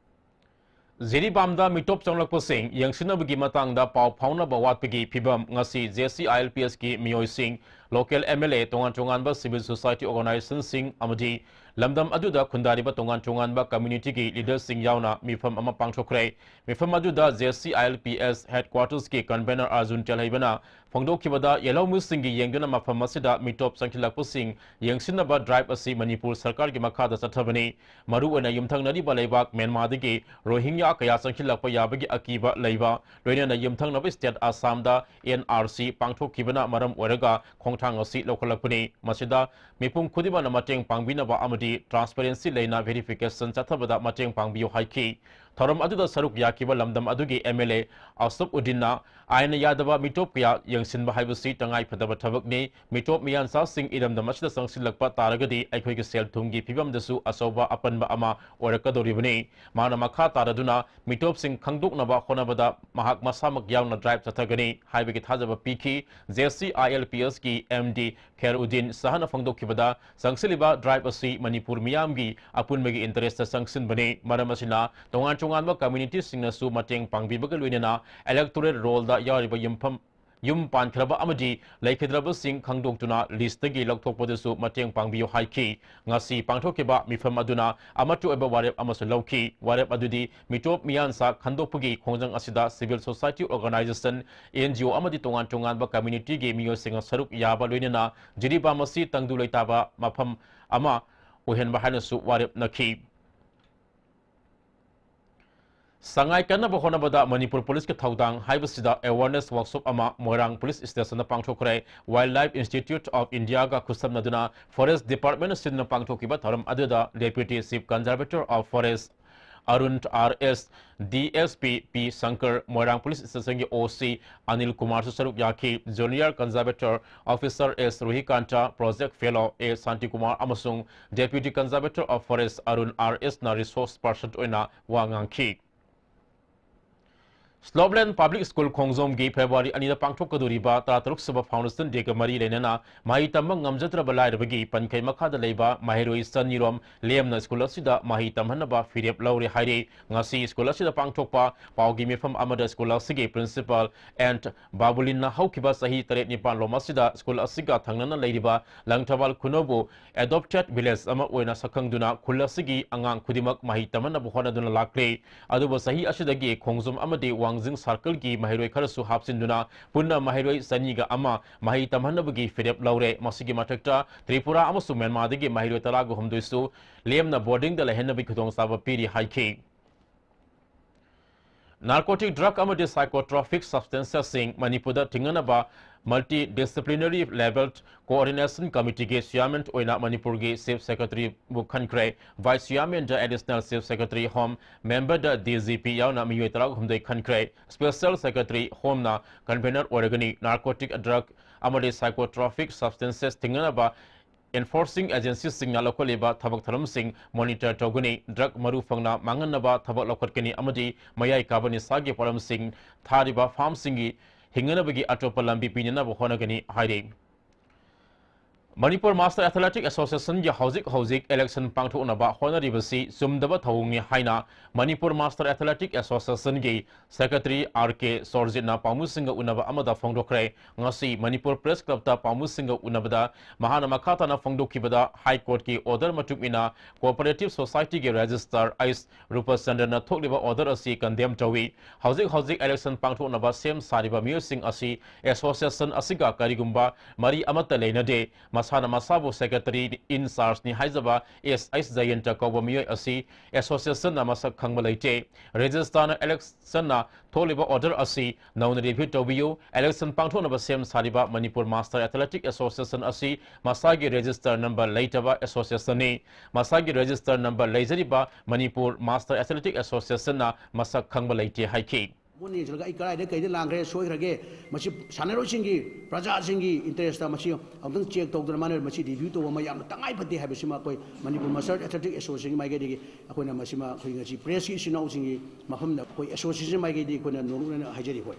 ꯖꯤꯔꯤꯕꯥꯝꯗ ꯃꯤꯇꯣꯞ ꯆꯪꯂꯛꯄꯁꯤꯡ ꯌꯦꯡꯁꯤꯟꯅꯕꯒꯤ ꯃꯇꯥꯡꯗ ꯄꯥꯎ ꯐꯥꯎꯅꯕ ꯋꯥꯠꯄꯒꯤ ꯐꯤꯚꯝ꯫ ꯉꯁꯤ ꯖꯦ ꯁꯤ ꯑꯥꯏ ꯑꯦꯜ ꯄꯤ ꯑꯦꯁꯀꯤ ꯃꯤꯑꯣꯏꯁꯤꯡ, ꯂꯣꯀꯦꯜ ꯑꯦꯝ ꯑꯦꯜ ꯑꯦ, ꯇꯣꯉꯥꯟ ꯇꯣꯉꯥꯟꯕ ꯁꯤꯚꯤꯜ ꯁꯣꯁꯥꯏꯇꯤ ꯑꯣꯔꯒꯅꯥꯏꯖꯦꯁꯟꯁꯤꯡ ꯑꯃꯗꯤ ꯂꯝꯗꯝ ꯑꯗꯨꯗ ꯈꯨꯟꯗꯥꯔꯤꯕ ꯇꯣꯉꯥꯟ ꯇꯣꯉꯥꯟꯕ ꯀꯝꯃ꯭ꯌꯨꯅꯤꯇꯤꯒꯤ ꯂꯤꯗꯔꯁꯤꯡ ꯌꯥꯎꯅ ꯃꯤꯐꯝ ꯑꯃ ꯄꯥꯡꯊꯣꯛꯈ꯭ꯔꯦ꯫ ꯃꯤꯐꯝ ꯑꯗꯨꯗ J C I L P S ꯍꯦꯗꯀ꯭ꯋꯥꯔꯇꯔꯁꯀꯤ ꯀꯟꯚꯦꯅꯔ ꯑꯥꯔꯖꯨꯟ ꯇꯦꯜꯍꯩꯕꯅ ꯐꯣꯡꯗꯣꯛꯈꯤꯕꯗ, ꯌꯦꯜꯍꯧꯃꯤꯁꯤꯡꯒꯤ ꯌꯦꯡꯗꯨꯅ ꯃꯐꯝ ꯑꯁꯤꯗ ꯃꯤꯇꯣꯞ ꯆꯪꯁꯤꯜꯂꯛꯄꯁꯤꯡ ꯌꯦꯡꯁꯤꯟꯅꯕ ꯗ꯭ꯔꯥꯏꯚ ꯑꯁꯤ ꯃꯅꯤꯄꯨꯔ ꯁꯔꯀꯥꯔꯒꯤ ꯃꯈꯥꯗ ꯆꯠꯊꯕꯅꯤ꯫ ꯃꯔꯨꯑꯣꯏꯅ ꯌꯨꯝꯊꯪꯅꯔꯤꯕ ꯂꯩꯕꯥꯛ ꯃ꯭ꯌꯥꯟꯃꯥꯔꯗꯒꯤ ꯔꯣꯍꯤꯡꯌꯥ ꯀꯌꯥ ꯆꯪꯁꯤꯜꯂꯛꯄ ꯌꯥꯕꯒꯤ ꯑꯀꯤꯕ ꯂꯩꯕ, ꯂꯣꯏꯅꯅ ꯌꯨꯝꯊꯪꯅꯕ ꯁ꯭ꯇꯦꯠ ꯑꯁꯥꯝꯗ ꯑꯦꯟ ꯑꯥꯔ ꯁꯤ ꯄꯥꯡꯊꯣꯛꯈꯤꯕꯅ ꯃꯔꯝ ꯑꯣꯏꯔꯒ ꯈꯣꯡꯊꯥꯡ ꯈꯣꯡꯊꯥꯡ ꯑꯁꯤ ꯂꯧꯈꯠꯂꯛꯄꯅꯤ꯫ ꯃꯁꯤꯗ ꯃꯤꯄꯨꯝ ꯈꯨꯗꯤꯡꯃꯛꯅ ꯃꯇꯦꯡ ꯄꯥꯡꯕꯤꯅꯕ ꯑꯃꯗꯤ transparency ꯂꯩꯅ verification ꯆꯠꯊꯕꯗ ꯃꯇꯦꯡ ꯄꯥꯡꯕꯤꯌꯨ ꯍꯥꯏꯈꯤ꯫ ꯊꯧꯔꯝ ꯑꯗꯨꯗ ꯁꯔꯨꯛ ꯌꯥꯈꯤꯕ ꯂꯝꯗꯝ ꯑꯗꯨꯒꯤ M L A ꯑꯁꯨꯞ ꯎꯗꯤꯟꯅ ꯑꯥꯏꯟꯅ ꯌꯥꯗꯕ ꯃꯤꯇꯣꯞ ꯀꯌꯥ ꯌꯦꯡꯁꯤꯟꯕ ꯍꯥꯏꯕꯁꯤ ꯇꯉꯥꯏ ꯐꯗꯕ ꯊꯕꯛꯅꯤ꯫ ꯃꯤꯇꯣꯞ ꯃꯤꯌꯥꯟꯆꯥꯁꯤꯡ ꯏꯔꯝꯗꯝ ꯑꯁꯤꯗ ꯆꯪꯁꯤꯜꯂꯛꯄ ꯇꯥꯔꯒꯗꯤ ꯑꯩꯈꯣꯏꯒꯤ ꯁꯦꯜ ꯊꯨꯝꯒꯤ ꯐꯤꯕꯝꯗꯁꯨ ꯑꯆꯧꯕ ꯑꯄꯟꯕ ꯑꯃ ꯑꯣꯏꯔꯛꯀꯗꯧꯔꯤꯕꯅꯤ꯫ ꯃꯥꯅ ꯃꯈꯥ ꯇꯥꯔꯗꯨꯅ ꯃꯤꯇꯣꯞꯁꯤꯡ ꯈꯪꯗꯣꯛꯅꯕ ꯍꯣꯠꯅꯕꯗ ꯃꯍꯥꯛ ꯃꯁꯥꯃꯛ ꯌꯥꯎꯅ drive ꯆꯠꯊꯒꯅꯤ ꯍꯥꯏꯕꯒꯤ ꯊꯥꯖꯕ ꯄꯤꯈꯤ꯫ J C I L P S ꯀꯤ M D ꯈꯦꯔꯎꯗꯤꯟ ꯁꯍꯥꯅ ꯐꯣꯡꯗꯣꯛꯈꯤꯕꯗ, ꯆꯪꯁꯤꯜꯂꯤꯕ drive ꯑꯁꯤ ꯃꯅꯤꯄꯨꯔ ꯃꯤꯌꯥꯝꯒꯤ ꯑꯄꯨꯟꯕꯒꯤ interest ꯆꯪꯁꯤꯟꯕꯅꯤ꯫ ꯃꯔꯝ ꯑꯁꯤꯅ ꯇꯣꯉꯥꯟ ꯇꯣꯉꯥꯟꯕ community ꯁꯤꯡꯅꯁꯨ ꯃꯇꯦꯡ ꯄꯥꯡꯕꯤꯕꯒ ꯂꯣꯏꯅꯅ electoral roll ꯗ ꯌꯥꯎꯔꯤꯕ ꯌꯨꯝꯐꯝ, ꯌꯨꯝ ꯄꯥꯟꯈ꯭ꯔꯕ ꯑꯃꯗꯤ ꯂꯩꯈꯤꯗ꯭ꯔꯕꯁꯤꯡ ꯈꯪꯗꯣꯛꯇꯨꯅ list ꯇꯒꯤ ꯂꯧꯊꯣꯛꯄꯗꯁꯨ ꯃꯇꯦꯡ ꯄꯥꯡꯕꯤꯌꯨ ꯍꯥꯏꯈꯤ꯫ ꯉꯁꯤ ꯄꯥꯡꯊꯣꯛꯈꯤꯕ ꯃꯤꯐꯝ ꯑꯗꯨꯅ ꯑꯃꯠꯇ ꯑꯣꯏꯕ ꯋꯥꯔꯦꯞ ꯑꯃꯁꯨ ꯂꯧꯈꯤ꯫ ꯋꯥꯔꯦꯞ ꯑꯗꯨꯗꯤ ꯃꯤꯇꯣꯞ ꯃꯤꯌꯥꯟꯆꯥ ꯈꯟꯗꯣꯛꯄꯒꯤ ꯈꯣꯡꯖꯪ ꯑꯁꯤꯗ civil society organization, N G O ꯑꯃꯗꯤ ꯇꯣꯉꯥꯟ ꯇꯣꯉꯥꯟꯕ community ꯒꯤ ꯃꯤꯑꯣꯏꯁꯤꯡꯅ ꯁꯔꯨꯛ ꯌꯥꯕ ꯂꯣꯏꯅꯅ ꯖꯤꯔꯤꯕꯥꯝ ꯑꯁꯤ ꯇꯪꯗꯨ ꯂꯩꯇꯥꯕ ꯃꯐꯝ ꯑꯃ ꯑꯣꯏꯍꯟꯕ ꯍꯥꯏꯅꯁꯨ ꯋꯥꯔꯦꯞꯅꯈꯤ꯫ ꯁꯉꯥꯏ ꯀꯟꯅꯕ ꯍꯣꯠꯅꯕꯗ ꯃꯅꯤꯄꯨꯔ ꯄꯨꯂꯤꯁꯀꯤ ꯊꯧꯗꯥꯡ ꯍꯥꯏꯕꯁꯤꯗ awareness workshop ꯑꯃ ꯃꯣꯏꯔꯥꯡ police ꯁ꯭ꯇꯦꯁꯟꯗ ꯄꯥꯡꯊꯣꯛꯈ꯭ꯔꯦ꯫ Wildlife Institute of India ꯒ ꯈꯨꯠꯁꯝꯅꯗꯨꯅ Forest Department ꯁꯤꯟꯗꯨꯅ ꯄꯥꯡꯊꯣꯛꯈꯤꯕ ꯊꯧꯔꯝ ꯑꯗꯨꯗ Deputy Chief Conservator of Forest Arun R S, D S P P Shankar, Moirang police ꯁ꯭ꯇꯦꯁꯟꯒꯤ O C ꯑꯅꯤꯜ ꯀꯨꯃꯥꯔꯁꯨ ꯁꯔꯨꯛ ꯌꯥꯈꯤ꯫ Junior Conservator Officer S ꯔꯨꯍꯤꯀꯥꯟꯇ, Project Fellow A Shantikumar ꯑꯃꯁꯨꯡ Deputy Conservator of Forest Arun R S ꯅ resource person ꯑꯣꯏꯅ ꯋꯥ ꯉꯥꯡꯈꯤ꯫ ꯁ꯭ꯂꯣꯞꯂꯦꯟ ꯄꯕ꯭ꯂꯤꯛ ꯁ꯭ꯀꯨꯜ ꯈꯣꯡꯖꯣꯝꯒꯤ ꯐꯦꯕ꯭ꯔꯨꯋꯥꯔꯤ ꯑꯅꯤꯗ ꯄꯥꯡꯊꯣꯛꯀꯗꯧꯔꯤꯕ ꯇꯔꯥꯇꯔꯨꯛ ꯁꯨꯕ Foundation Day ꯒ ꯃꯔꯤ ꯂꯩꯅꯅ ꯃꯍꯩ ꯇꯝꯕ ꯉꯝꯖꯗ꯭ꯔꯕ ꯂꯥꯏꯔꯕꯒꯤ ꯄꯟꯈꯩ ꯃꯈꯥꯗ ꯂꯩꯕ ꯃꯍꯩꯔꯣꯏ ꯆꯅꯤꯔꯣꯝ ꯂꯦꯝꯅ ꯁ꯭ꯀꯨꯜ ꯑꯁꯤꯗ ꯃꯍꯩ ꯇꯝꯍꯟꯅꯕ ꯐꯤꯔꯦꯞ ꯂꯧꯔꯦ ꯍꯥꯏꯔꯤ꯫ ꯉꯁꯤ ꯁ꯭ꯀꯨꯜ ꯑꯁꯤꯗ ꯄꯥꯡꯊꯣꯛꯄ ꯄꯥꯎꯒꯤ ꯃꯤꯐꯝ ꯑꯃꯗ ꯁ꯭ꯀꯨꯜ ꯑꯁꯤꯒꯤ principal ꯑꯦꯟ ꯕꯥꯕꯨꯂꯤꯟꯅ ꯍꯧꯈꯤꯕ ꯆꯍꯤ ꯇꯔꯦꯠ ꯅꯤꯄꯥꯟ ꯂꯣꯝ ꯑꯁꯤꯗ ꯁ꯭ꯀꯨꯜ ꯑꯁꯤꯒ ꯊꯪꯅꯅ ꯂꯩꯔꯤꯕ ꯂꯪꯊꯕꯥꯜ ꯈꯨꯅꯧꯕꯨ adopted village ꯑꯃ ꯑꯣꯏꯅ ꯁꯛꯈꯪꯗꯨꯅ ꯈꯨꯜ ꯑꯁꯤꯒꯤ ꯑꯉꯥꯡ ꯈꯨꯗꯤꯡꯃꯛ ꯃꯍꯩ ꯇꯝꯍꯟꯅꯕ ꯍꯣꯠꯅꯗꯨꯅ ꯂꯥꯛꯂꯤ꯫ ꯑꯗꯨꯕꯨ ꯆꯍꯤ ꯑꯁꯤꯗꯒꯤ ꯈꯣꯡꯖꯣꯝ ꯑꯃꯗꯤ ꯋꯥꯡꯖꯤꯡ circle ꯒꯤ ꯃꯍꯩꯔꯣꯏ ꯈꯔꯁꯨ ꯍꯥꯞꯆꯤꯟꯗꯨꯅ ꯄꯨꯟꯅ ꯃꯍꯩꯔꯣꯏ ꯆꯅꯤꯒ ꯑꯃ ꯃꯍꯩ ꯇꯝꯍꯟꯅꯕꯒꯤ ꯐꯤꯔꯦꯞ ꯂꯧꯔꯦ꯫ ꯃꯁꯤꯒꯤ ꯃꯊꯛꯇ ꯇ꯭ꯔꯤꯄꯨꯔꯥ ꯑꯃꯁꯨꯡ ꯃ꯭ꯌꯥꯟꯃꯥꯔꯗꯒꯤ ꯃꯍꯩꯔꯣꯏ ꯇꯔꯥꯒ ꯍꯨꯝꯗꯣꯏꯁꯨ ꯂꯦꯝꯅ boarding ꯗ ꯂꯩꯍꯟꯅꯕꯒꯤ ꯈꯨꯗꯣꯡꯆꯥꯕ ꯄꯤꯔꯤ ꯍꯥꯏꯈꯤ꯫ Narcotic drug ꯑꯃꯗꯤ psychotropic substances ꯁꯤꯡ ꯃꯅꯤꯄꯨꯔꯗ ꯊꯤꯡꯅꯅꯕ multidisciplinary level coordination committee ꯒꯤ chairman ꯑꯣꯏꯅ ꯃꯅꯤꯄꯨꯔꯒꯤ Chief Secretary ꯕꯨ ꯈꯟꯈ꯭ꯔꯦ꯫ Vice chairman ꯗ Additional Chief Secretary Home, member ꯗ D G P ꯌꯥꯎꯅ ꯃꯤꯑꯣꯏ ꯇꯔꯥꯍꯨꯝꯗꯣꯏ ꯈꯟꯈ꯭ꯔꯦ꯫ Special Secretary Home ꯅ convener ꯑꯣꯏꯔꯒꯅꯤ꯫ Narcotic drug ꯑꯃꯗꯤ psychotropic substances ꯊꯤꯡꯅꯅꯕ enforcing agency ꯁꯤꯡꯅ ꯂꯧꯈꯠꯂꯤꯕ ꯊꯕꯛ ꯊꯧꯔꯝꯁꯤꯡ monitor ꯇꯧꯒꯅꯤ꯫ Drug ꯃꯔꯨ ꯐꯪꯅ ꯃꯥꯡꯍꯟꯅꯕ ꯊꯕꯛ ꯂꯧꯈꯠꯀꯅꯤ ꯑꯃꯗꯤ ꯃꯌꯥꯏ ꯀꯥꯕ ꯅꯤꯁꯥꯒꯤ ꯄꯣꯠꯂꯝꯁꯤꯡ ꯊꯥꯔꯤꯕ farm ꯁꯤꯡꯒꯤ ꯍꯤꯡꯅꯅꯕꯒꯤ ꯑꯇꯣꯞꯄ ꯂꯝꯕꯤ ꯄꯤꯅꯅꯕ ꯍꯣꯠꯅꯒꯅꯤ ꯍꯥꯏꯔꯤ꯫ ꯃꯅꯤꯄꯨꯔ Master Athletic Association ꯒꯤ ꯍꯧꯖꯤꯛ ꯍꯧꯖꯤꯛ election ꯄꯥꯡꯊꯣꯛꯅꯕ ꯍꯣꯠꯅꯔꯤꯕꯁꯤ ꯆꯨꯝꯗꯕ ꯊꯧꯑꯣꯡꯅꯤ ꯍꯥꯏꯅ ꯃꯅꯤꯄꯨꯔ Master Athletic Association ꯒꯤ Secretary R K ꯁꯣꯔꯖꯤꯠꯅ ꯄꯥꯎꯃꯤꯁꯤꯡꯒ ꯎꯅꯕ ꯑꯃꯗ ꯐꯣꯡꯗꯣꯛꯈ꯭ꯔꯦ꯫ ꯉꯁꯤ ꯃꯅꯤꯄꯨꯔ Press Club ꯇ ꯄꯥꯎꯃꯤꯁꯤꯡꯒ ꯎꯅꯕꯗ ꯃꯍꯥꯛꯅ ꯃꯈꯥ ꯇꯥꯅ ꯐꯣꯡꯗꯣꯛꯈꯤꯕꯗ, High Court ꯀꯤ order ꯃꯇꯨꯡ ꯏꯟꯅ Cooperative Society ꯒꯤ Registrar ꯑꯩꯁ ꯔꯨꯄꯆꯟꯗ꯭ꯔꯅ ꯊꯣꯛꯂꯤꯕ order ꯑꯁꯤ condemn ꯇꯧꯏ꯫ ꯍꯧꯖꯤꯛ ꯍꯧꯖꯤꯛ election ꯄꯥꯡꯊꯣꯛꯅꯕ ꯁꯦꯝ ꯁꯥꯔꯤꯕ ꯃꯤꯑꯣꯏꯁꯤꯡ ꯑꯁꯤ association ꯑꯁꯤꯒ ꯀꯔꯤꯒꯨꯝꯕ ꯃꯔꯤ ꯑꯃꯠꯇ ꯂꯩꯅꯗꯦ꯫ ꯃꯁꯥꯅ ꯃꯁꯥꯕꯨ Secretary in charge ꯅꯤ ꯍꯥꯏꯖꯕ ꯑꯦꯁ ꯑꯩꯁ ꯖꯌꯟꯇ ꯀꯧꯕ ꯃꯤꯑꯣꯏ ꯑꯁꯤ association ꯅ ꯃꯁꯛ ꯈꯪꯕ ꯂꯩꯇꯦ꯫ Registrar ꯅ election ꯅ ꯊꯣꯛꯂꯤꯕ order ꯑꯁꯤ ꯅꯧꯅ review ꯇꯧꯕꯤꯌꯨ꯫ Election ꯄꯥꯡꯊꯣꯛꯅꯕ ꯁꯦꯝ ꯁꯥꯔꯤꯕ ꯃꯅꯤꯄꯨꯔ Master Athletic Association ꯑꯁꯤ ꯃꯁꯥꯒꯤ register number ꯂꯩꯇꯕ association ꯅꯤ꯫ ꯃꯁꯥꯒꯤ register number ꯂꯩꯖꯔꯤꯕ ꯃꯅꯤꯄꯨꯔ Master Athletic Association ꯅ ꯃꯁꯛ ꯈꯪꯕ ꯂꯩꯇꯦ ꯍꯥꯏꯈꯤ꯫ ꯃꯨꯟꯅ ꯌꯦꯡꯁꯤꯜꯂꯒ ꯑꯩ ꯀꯗꯥꯏꯗ ꯀꯩꯗ ꯂꯥꯟꯈ꯭ꯔꯦ, ꯁꯣꯏꯈ꯭ꯔꯒꯦ, ꯃꯁꯤ ꯁꯥꯟꯅꯔꯣꯏꯁꯤꯡꯒꯤ, ꯄ꯭ꯔꯖꯥꯁꯤꯡꯒꯤ interest ꯇ ꯃꯁꯤ ꯑꯃꯨꯛꯇꯪ check ꯇꯧꯗꯅ ꯃꯥꯅ ꯃꯁꯤ review ꯇꯧꯕ ꯑꯃ ꯌꯥꯝꯅ ꯇꯉꯥꯏ ꯐꯗꯦ ꯍꯥꯏꯕꯁꯤꯃ ꯑꯩꯈꯣꯏ ꯃꯅꯤꯄꯨꯔ Master Athletic Association ꯒꯤ ꯃꯥꯏꯀꯩꯗꯒꯤ ꯑꯩꯈꯣꯏꯅ ꯃꯁꯤꯃ ꯑꯩꯈꯣꯏ ꯉꯁꯤ press ꯀꯤ ꯏꯆꯤꯟ ꯏꯅꯥꯎꯁꯤꯡꯒꯤ ꯃꯐꯝꯗ ꯑꯩꯈꯣꯏ association ꯃꯥꯏꯀꯩꯗꯒꯤ ꯑꯩꯈꯣꯏꯅ ꯅꯣꯛꯅꯅ ꯍꯥꯏꯖꯔꯤ꯫ ꯑꯩꯈꯣꯏ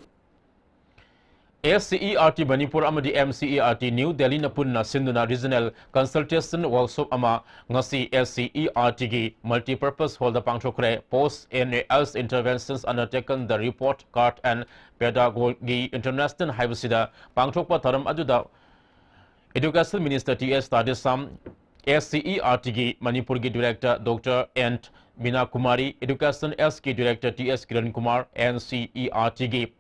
S C E R T Manipur ꯑꯃꯗꯤ M C E R T new ꯗꯦꯜꯂꯤꯅ ꯄꯨꯟꯅ ꯁꯤꯟꯗꯨꯅ regional consultation workshop ꯑꯃ ꯉꯁꯤ S C E R T ꯒꯤ multipurpose hall the ꯄꯥꯡꯊꯣꯛꯈ꯭ꯔꯦ꯫ Post N A S interventions undertaken, the report card and pedagogy international ꯍꯥꯏꯕꯁꯤꯗ ꯄꯥꯡꯊꯣꯛꯄ ꯊꯧꯔꯝ ꯑꯗꯨꯗ Education Minister T S Tadesham, S C E R T ꯒꯤ ꯃꯅꯤꯄꯨꯔꯒꯤ Director Doctor N Veena Kumari, Education S ꯀꯤ Director T S Kiran Kumar, N C E R T ꯒꯤ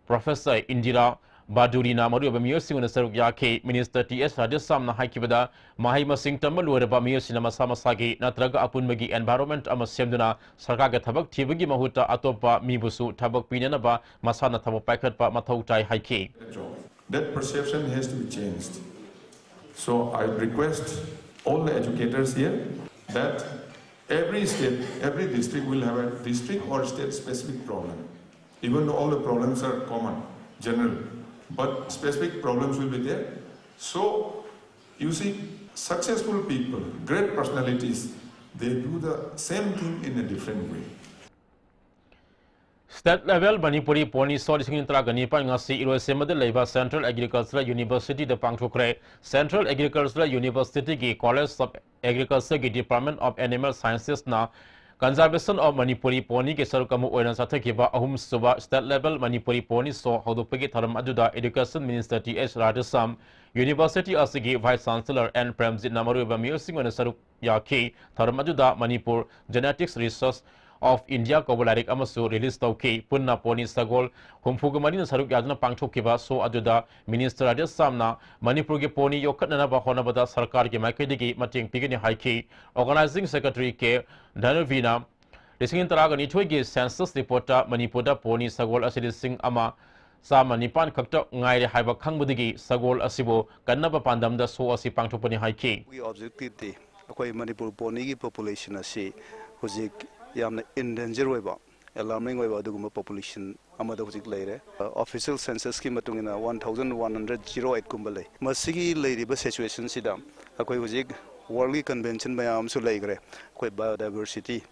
Professor Indira ꯕꯥꯗꯨꯔꯤꯅ ꯃꯔꯨꯑꯣꯏꯕ ꯃꯤꯑꯣꯏꯁꯤꯡ ꯑꯣꯏꯅ ꯁꯔꯨꯛ ꯌꯥꯈꯤ꯫ ꯃꯤꯅꯤꯁꯇꯔ ꯇꯤ ꯑꯦꯁ ꯔꯥꯙꯦꯁ꯭ꯌꯥꯝꯅ ꯍꯥꯏꯈꯤꯕꯗ, ꯃꯍꯩ ꯃꯁꯤꯡ ꯇꯝꯕ ꯂꯣꯏꯔꯕ ꯃꯤꯑꯣꯏꯁꯤꯡꯅ ꯃꯁꯥ ꯃꯁꯥꯒꯤ ꯅꯠꯇ꯭ꯔꯒ ꯑꯄꯨꯟꯕꯒꯤ environment ꯑꯃ ꯁꯦꯝꯗꯨꯅ ꯁꯔꯀꯥꯔꯒꯤ ꯊꯕꯛ ꯊꯤꯕꯒꯤ ꯃꯍꯨꯠꯇ ꯑꯇꯣꯞꯄ ꯃꯤꯕꯨꯁꯨ ꯊꯕꯛ ꯄꯤꯅꯅꯕ ꯃꯁꯥꯅ ꯊꯕꯛ ꯄꯥꯏꯈꯠꯄ ꯃꯊꯧ ꯇꯥꯏ ꯍꯥꯏꯈꯤ꯫ That perception has to be changed. So I request all the educators here that every state, every district will have a district or state specific problem. Even though all the problems are common, general, but specific problems will be there. So you see, successful people, great personalities, they do the same thing in a different way. State Level Manipuri pony show ꯂꯤꯁꯤꯡ ꯇꯔꯥꯒ ꯅꯤꯄꯥꯟ ꯉꯁꯤ ꯏꯔꯣꯏꯁꯦꯝꯕꯗ ꯂꯩꯕ Central Agricultural Universityꯗ ꯄꯥꯡꯊꯣꯛꯈ꯭ꯔꯦ꯫ Central Agricultural Universityꯒꯤ College of Agricultureꯒꯤ Department of Animal Sciences ꯅ Conservation of Manipuri Ponyꯒꯤ ꯁꯔꯨꯛ ꯑꯃ ꯑꯣꯏꯅ ꯆꯠꯊꯈꯤꯕ ꯑꯍꯨꯝꯁꯨꯕ State Level ꯃꯅꯤꯄꯨꯔꯤ ꯄꯣꯅꯤ ꯁꯣ ꯍꯧꯗꯣꯛꯄꯒꯤ ꯊꯧꯔꯝ ꯑꯗꯨꯗ Education Minister ꯇꯤ ꯑꯦꯁ ꯔꯥꯙꯦꯁ꯭ꯌꯥꯝ, University ꯑꯁꯤꯒꯤ Vice Chancellor ꯑꯦꯟ ꯄ꯭ꯔꯦꯝꯖꯤꯠꯅ ꯃꯔꯨꯑꯣꯏꯕ ꯃꯤꯑꯣꯏꯁꯤꯡ ꯑꯣꯏꯅ ꯁꯔꯨꯛ ꯌꯥꯈꯤ꯫ ꯊꯧꯔꯝ ꯑꯗꯨꯗ Manipur Genetics Research of India ꯀꯧꯕ ꯂꯥꯏꯔꯤꯛ ꯑꯃꯁꯨ release ꯇꯧꯈꯤ꯫ ꯄꯨꯟꯅ ꯄꯣꯅꯤ ꯁꯒꯣꯜ ꯍꯨꯝꯐꯨꯒ ꯃꯔꯤꯅ ꯁꯔꯨꯛ ꯌꯥꯗꯨꯅ ꯄꯥꯡꯊꯣꯛꯈꯤꯕ ꯁꯣ ꯑꯗꯨꯗ Minister ꯔꯥꯙꯦꯁ꯭ꯌꯥꯝꯅ ꯃꯅꯤꯄꯨꯔꯒꯤ ꯄꯣꯅꯤ ꯌꯣꯛꯈꯠꯅꯅꯕ ꯍꯣꯠꯅꯕꯗ ꯁꯔꯀꯥꯔꯒꯤ ꯃꯥꯏꯀꯩꯗꯒꯤ ꯃꯇꯦꯡ ꯄꯤꯒꯅꯤ ꯍꯥꯏꯈꯤ꯫ Organizing Secretary ꯀꯦ ꯙꯅꯨꯚꯤꯅ ꯂꯤꯁꯤꯡ ꯇꯔꯥꯒ ꯅꯤꯊꯣꯏꯒꯤ Census Reportꯇ ꯃꯅꯤꯄꯨꯔꯗ ꯄꯣꯅꯤ ꯁꯒꯣꯜ ꯑꯁꯤ ꯂꯤꯁꯤꯡ ꯑꯃ ꯆꯥꯝꯃ ꯅꯤꯄꯥꯟ ꯈꯛꯇ ꯉꯥꯏꯔꯦ ꯍꯥꯏꯕ ꯈꯪꯕꯗꯒꯤ ꯁꯒꯣꯜ ꯑꯁꯤꯕꯨ ꯀꯟꯅꯕ ꯄꯥꯟꯗꯝꯗ ꯁꯣ ꯑꯁꯤ ꯄꯥꯡꯊꯣꯛꯄꯅꯤ ꯍꯥꯏꯈꯤ꯫ ꯑꯩꯈꯣꯏꯒꯤ objectiveꯗꯤ ꯑꯩꯈꯣꯏ ꯃꯅꯤꯄꯨꯔ ꯄꯣꯅꯤꯒꯤ populationꯁꯤ ꯍꯧꯖꯤꯛ ꯌꯥꯝꯅ in danger ꯑꯣꯏꯕ, alarming ꯑꯣꯏꯕ ꯑꯗꯨꯒꯨꯝꯕ population ꯑꯃꯗ ꯍꯧꯖꯤꯛ ꯂꯩꯔꯦ꯫ Official Censusꯀꯤ ꯃꯇꯨꯡ ꯏꯟꯅ one thousand one hundred zero eight ꯀꯨꯝꯕ ꯂꯩ꯫ ꯃꯁꯤꯒꯤ ꯂꯩꯔꯤꯕ situationꯁꯤꯗ ꯑꯩꯈꯣꯏ ꯍꯧꯖꯤꯛ worldꯀꯤ convention ꯃꯌꯥꯝ ꯑꯃꯁꯨ ꯂꯩꯈ꯭ꯔꯦ꯫ ꯑꯩꯈꯣꯏ biodiversity,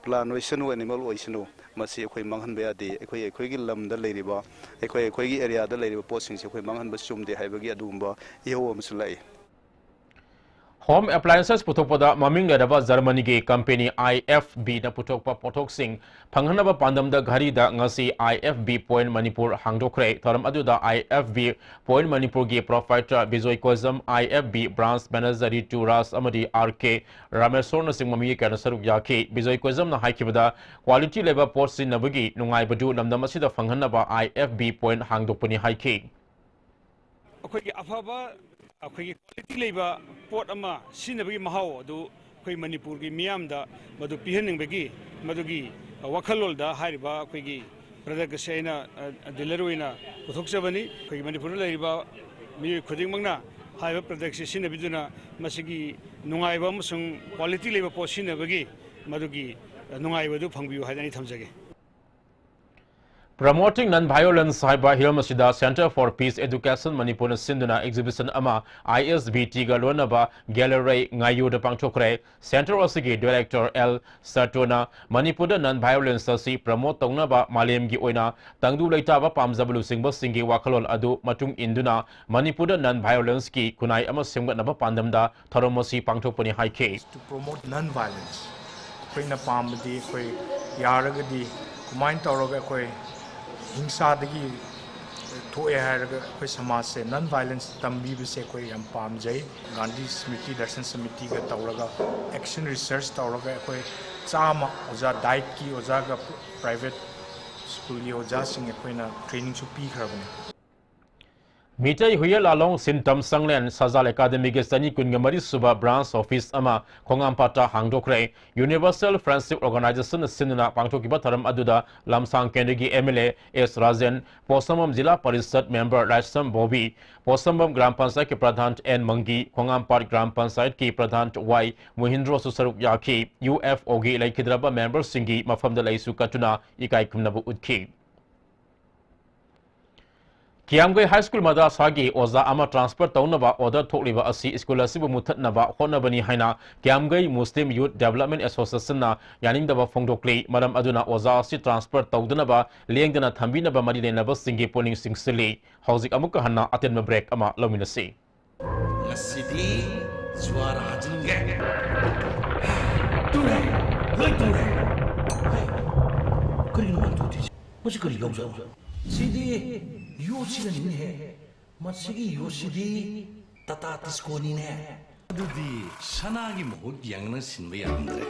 plant ꯑꯣꯏꯁꯅꯨ, animal ꯑꯣꯏꯁꯅꯨ, ꯃꯁꯤ ꯑꯩꯈꯣꯏ ꯃꯥꯡꯍꯟꯕ ꯌꯥꯗꯦ꯫ ꯑꯩꯈꯣꯏ ꯑꯩꯈꯣꯏꯒꯤ ꯂꯝꯗ ꯂꯩꯔꯤꯕ, ꯑꯩꯈꯣꯏ ꯑꯩꯈꯣꯏꯒꯤ areaꯗ ꯂꯩꯔꯤꯕ ꯄꯣꯠꯁꯤꯡꯁꯦ ꯑꯩꯈꯣꯏ ꯃꯥꯡꯍꯟꯕ ꯆꯨꯝꯗꯦ ꯍꯥꯏꯕꯒꯤ ꯑꯗꯨꯒꯨꯝꯕ ꯏꯍꯧ ꯑꯃꯁꯨ ꯂꯥꯛꯏ꯫ Home appliances ꯄꯨꯊꯣꯛꯄꯗ ꯃꯃꯤꯡ ꯂꯩꯔꯕ ꯖꯔꯃꯅꯤꯒꯤ company IFBꯅ ꯄꯨꯊꯣꯛꯄ ꯄꯣꯠꯊꯣꯛꯁꯤꯡ ꯐꯪꯍꯟꯅꯕ ꯄꯥꯟꯗꯝꯗ ꯘꯔꯤꯗ ꯉꯁꯤ IFB Point ꯃꯅꯤꯄꯨꯔ ꯍꯥꯡꯗꯣꯛꯈ꯭ꯔꯦ꯫ ꯊꯧꯔꯝ ꯑꯗꯨꯗ IFB Point ꯃꯅꯤꯄꯨꯔꯒꯤ proprietor Bijoy ꯀꯣꯏꯖꯝ, IFB branch manager ꯔꯤꯇꯨ ꯔꯥꯖ ꯑꯃꯗꯤ ꯑꯥꯔ ꯀꯦ ꯔꯥꯃꯦꯁꯣꯔꯅꯆꯤꯡꯕ ꯃꯤꯑꯣꯏ ꯀꯌꯥꯅ ꯁꯔꯨꯛ ꯌꯥꯈꯤ꯫ ꯕꯤꯖꯣꯏ ꯀꯣꯏꯖꯝꯅ ꯍꯥꯏꯈꯤꯕꯗ, quality ꯂꯩꯕ ꯄꯣꯠ ꯁꯤꯖꯤꯟꯅꯕꯒꯤ ꯅꯨꯡꯉꯥꯏꯕꯗꯨ ꯂꯝꯗꯝ ꯑꯁꯤꯗ ꯐꯪꯍꯟꯅꯕ IFB Point ꯍꯥꯡꯗꯣꯛꯄꯅꯤ ꯍꯥꯏꯈꯤ꯫ ꯑꯩꯈꯣꯏꯒꯤ ꯑꯐꯕ, ꯑꯩꯈꯣꯏꯒꯤ ꯀ꯭ꯋꯥꯂꯤꯇꯤ ꯂꯩꯕ ꯄꯣꯠ ꯑꯃ ꯁꯤꯖꯤꯟꯅꯕꯒꯤ ꯃꯍꯥꯎ ꯑꯗꯨ ꯑꯩꯈꯣꯏ ꯃꯅꯤꯄꯨꯔꯒꯤ ꯃꯤꯌꯥꯝꯗ ꯃꯗꯨ ꯄꯤꯍꯟꯅꯤꯡꯕꯒꯤ ꯃꯗꯨꯒꯤ ꯋꯥꯈꯜꯂꯣꯟꯗ ꯍꯥꯏꯔꯤꯕ ꯑꯩꯈꯣꯏꯒꯤ ꯄ꯭ꯔꯗꯛ ꯑꯁꯤ ꯑꯩꯅ, ꯑ, ꯗꯤꯂꯔ ꯑꯣꯏꯅ ꯄꯨꯊꯣꯛꯆꯕꯅꯤ꯫ ꯑꯩꯈꯣꯏꯒꯤ ꯃꯅꯤꯄꯨꯔꯗ ꯂꯩꯔꯤꯕ ꯃꯤꯑꯣꯏ ꯈꯨꯗꯤꯡꯃꯛꯅ ꯍꯥꯏꯔꯤꯕ ꯄ꯭ꯔꯗꯛꯁꯤ ꯁꯤꯖꯤꯟꯅꯕꯤꯗꯨꯅ ꯃꯁꯤꯒꯤ ꯅꯨꯡꯉꯥꯏꯕ ꯑꯃꯁꯨꯡ ꯀ꯭ꯋꯥꯂꯤꯇꯤ ꯂꯩꯕ ꯄꯣꯠ ꯁꯤꯖꯤꯟꯅꯕꯒꯤ ꯃꯗꯨꯒꯤ, ꯑ, ꯅꯨꯡꯉꯥꯏꯕꯗꯨ ꯐꯪꯕꯤꯌꯨ ꯍꯥꯏꯗꯅ ꯑꯩ ꯊꯝꯖꯒꯦ꯫ Promoting Non-Violence ꯍꯥꯏꯕ ꯍꯤꯔꯝ ꯑꯁꯤꯗ Centre for Peace Education ꯃꯅꯤꯄꯨꯔꯅ ꯁꯤꯟꯗꯨꯅ exhibition ꯑꯃ I S B T ꯒ ꯂꯣꯏꯅꯕ Gallery ꯉꯥꯏꯌꯨꯗ ꯄꯥꯡꯊꯣꯛꯈ꯭ꯔꯦ꯫ Centre ꯑꯁꯤꯒꯤ Director L ꯁꯇꯣꯅ ꯃꯅꯤꯄꯨꯔꯗ non violence ꯑꯁꯤ promote ꯇꯧꯅꯕ ꯃꯥꯂꯦꯝꯒꯤ ꯑꯣꯏꯅ ꯇꯪꯗꯨ ꯂꯩꯇꯥꯕ ꯄꯥꯝꯖꯕ ꯂꯨꯆꯤꯡꯕꯁꯤꯡꯒꯤ ꯋꯥꯈꯜꯂꯣꯟ ꯑꯗꯨ ꯃꯇꯨꯡ ꯏꯟꯗꯨꯅ ꯃꯅꯤꯄꯨꯔꯗ non violence ꯀꯤ ꯈꯨꯟꯅꯥꯏ ꯑꯃ ꯁꯦꯝꯒꯠꯅꯕ ꯄꯥꯟꯗꯝꯗ ꯊꯧꯔꯝ ꯑꯁꯤ ꯄꯥꯡꯊꯣꯛꯄꯅꯤ ꯍꯥꯏꯈꯤ꯫ To promote non-violence, ꯑꯩꯈꯣꯏꯅ ꯄꯥꯝꯕꯗꯤ ꯑꯩꯈꯣꯏ ꯌꯥꯔꯒꯗꯤ ꯀꯃꯥꯏꯅ ꯇꯧꯔꯒ ꯑꯩꯈꯣꯏ ꯍꯤꯡꯁꯥꯗꯒꯤ ꯊꯣꯛꯑꯦ ꯍꯥꯏꯔꯒ ꯑꯩꯈꯣꯏ ꯁꯃꯥꯖꯁꯦ non violence ꯇꯝꯕꯤꯕꯁꯦ ꯑꯩꯈꯣꯏ ꯌꯥꯝ ꯄꯥꯝꯖꯩ꯫ ꯒꯥꯟꯙꯤ ꯁ꯭ꯃ꯭ꯔꯤꯇꯤ ꯗꯔꯁꯟ ꯁꯃꯤꯇꯤꯒ ꯇꯧꯔꯒ action research ꯇꯧꯔꯒ ꯑꯩꯈꯣꯏ ꯆꯥꯝꯃ ꯑꯣꯖꯥ diet ꯀꯤ ꯑꯣꯖꯥꯒ private school ꯒꯤ ꯑꯣꯖꯥꯁꯤꯡ ꯑꯩꯈꯣꯏꯅ training ꯁꯨ ꯄꯤꯈ꯭ꯔꯕꯅꯤ꯫ ꯃꯤꯇꯩ ꯍꯨꯏꯌꯦꯟ ꯂꯥꯂꯣꯡ ꯁꯤꯟꯇꯝ ꯆꯪꯂꯦꯟ ꯁꯖꯥꯜ ꯑꯦꯀꯥꯗꯃꯤꯒꯤ ꯆꯅꯤ ꯀꯨꯟꯒ ꯃꯔꯤ ꯁꯨꯕ branch office ꯑꯃ ꯈꯣꯡꯉꯥꯝꯄꯥꯠꯇ ꯍꯥꯡꯗꯣꯛꯈ꯭ꯔꯦ꯫ Universal Friendship Organization ꯅ ꯁꯤꯟꯗꯨꯅ ꯄꯥꯡꯊꯣꯛꯈꯤꯕ ꯊꯧꯔꯝ ꯑꯗꯨꯗ ꯂꯝꯁꯥꯡ ꯀꯦꯟꯗ꯭ꯔꯒꯤ M L A S Rajen, Potsangbam zila parishad member Laishram Bobby, Potsangbam gram ꯄꯟꯆꯥꯌꯠꯀꯤ ꯄ꯭ꯔꯙꯥꯟ N ꯃꯪꯒꯤ, ꯈꯣꯡꯉꯥꯝꯄꯥꯠ ꯒ꯭ꯔꯥꯝ ꯄꯟꯆꯥꯌꯠꯀꯤ ꯄ꯭ꯔꯙꯥꯟ Y ꯃꯣꯍꯤꯟꯗ꯭ꯔꯣꯁꯨ ꯁꯔꯨꯛ ꯌꯥꯈꯤ꯫ U F O ꯒꯤ ꯂꯩꯈꯤꯗ꯭ꯔꯕ member ꯁꯤꯡꯒꯤ ꯃꯐꯝꯗ ꯂꯩꯁꯨ ꯀꯠꯇꯨꯅ ꯏꯀꯥꯏ ꯈꯨꯝꯅꯕ ꯎꯠꯈꯤ꯫ ꯀꯤꯌꯥꯝꯒꯩ ꯍꯥꯏ ꯁ꯭ꯀꯨꯜ ꯃꯗ꯭ꯔꯁꯥꯒꯤ ꯑꯣꯖꯥ ꯑꯃ transfer ꯇꯧꯅꯕ order ꯊꯣꯛꯂꯤꯕ ꯑꯁꯤ ꯁ꯭ꯀꯨꯜ ꯑꯁꯤꯕꯨ ꯃꯨꯠꯊꯠꯅꯕ ꯍꯣꯠꯅꯕꯅꯤ ꯍꯥꯏꯅ ꯀꯤꯌꯥꯝꯒꯩ ꯃꯨꯁꯂꯤꯝ ꯌꯨꯊ ꯗꯦꯕꯂꯞꯃꯦꯟ ꯑꯦꯁꯣꯁꯤꯌꯦꯁꯟꯅ ꯌꯥꯅꯤꯡꯗꯕ ꯐꯣꯡꯗꯣꯛꯂꯤ꯫ ꯃꯔꯝ ꯑꯗꯨꯅ ꯑꯣꯖꯥ ꯑꯁꯤ transfer ꯇꯧꯗꯅꯕ ꯂꯦꯡꯗꯅ ꯊꯝꯕꯤꯅꯕ ꯃꯔꯤ ꯂꯩꯅꯕꯁꯤꯡꯒꯤ ꯄꯨꯛꯅꯤꯡ ꯆꯤꯡꯁꯤꯜꯂꯤ꯫ ꯍꯧꯖꯤꯛ ꯑꯃꯨꯛꯀ ꯍꯟꯅ ꯑꯇꯦꯟꯕ break ꯑꯃ ꯂꯧꯃꯤꯟꯅꯁꯤ꯫ ꯉꯁꯤꯗꯤ ꯖ꯭ꯋꯥꯔ ꯍꯥꯖꯤꯟꯒꯦ꯫ ꯇꯨꯔꯦ, ꯂꯣꯏ ꯇꯨꯔꯦ꯫ ꯍꯩ, ꯀꯔꯤꯅꯣ ꯃꯥꯅ ꯇꯨꯊꯤꯁꯤ? ꯃꯁꯤ ꯀꯔꯤ ꯌꯥꯎꯖꯥꯠꯅꯣ? ꯁꯤꯗꯤ ꯌꯣꯠꯁꯤꯅꯅꯤꯅꯦꯍꯦ꯫ ꯃꯁꯤꯒꯤ ꯌꯣꯠꯁꯤꯗꯤ ꯇꯥꯇꯥ ꯇꯤꯁꯀꯣꯅꯤꯅꯦ꯫ ꯑꯗꯨꯗꯤ ꯁꯅꯥꯒꯤ ꯃꯍꯨꯠ ꯌꯦꯡꯅ ꯁꯤꯟꯕ ꯌꯥꯔꯝꯗ꯭ꯔꯦ꯫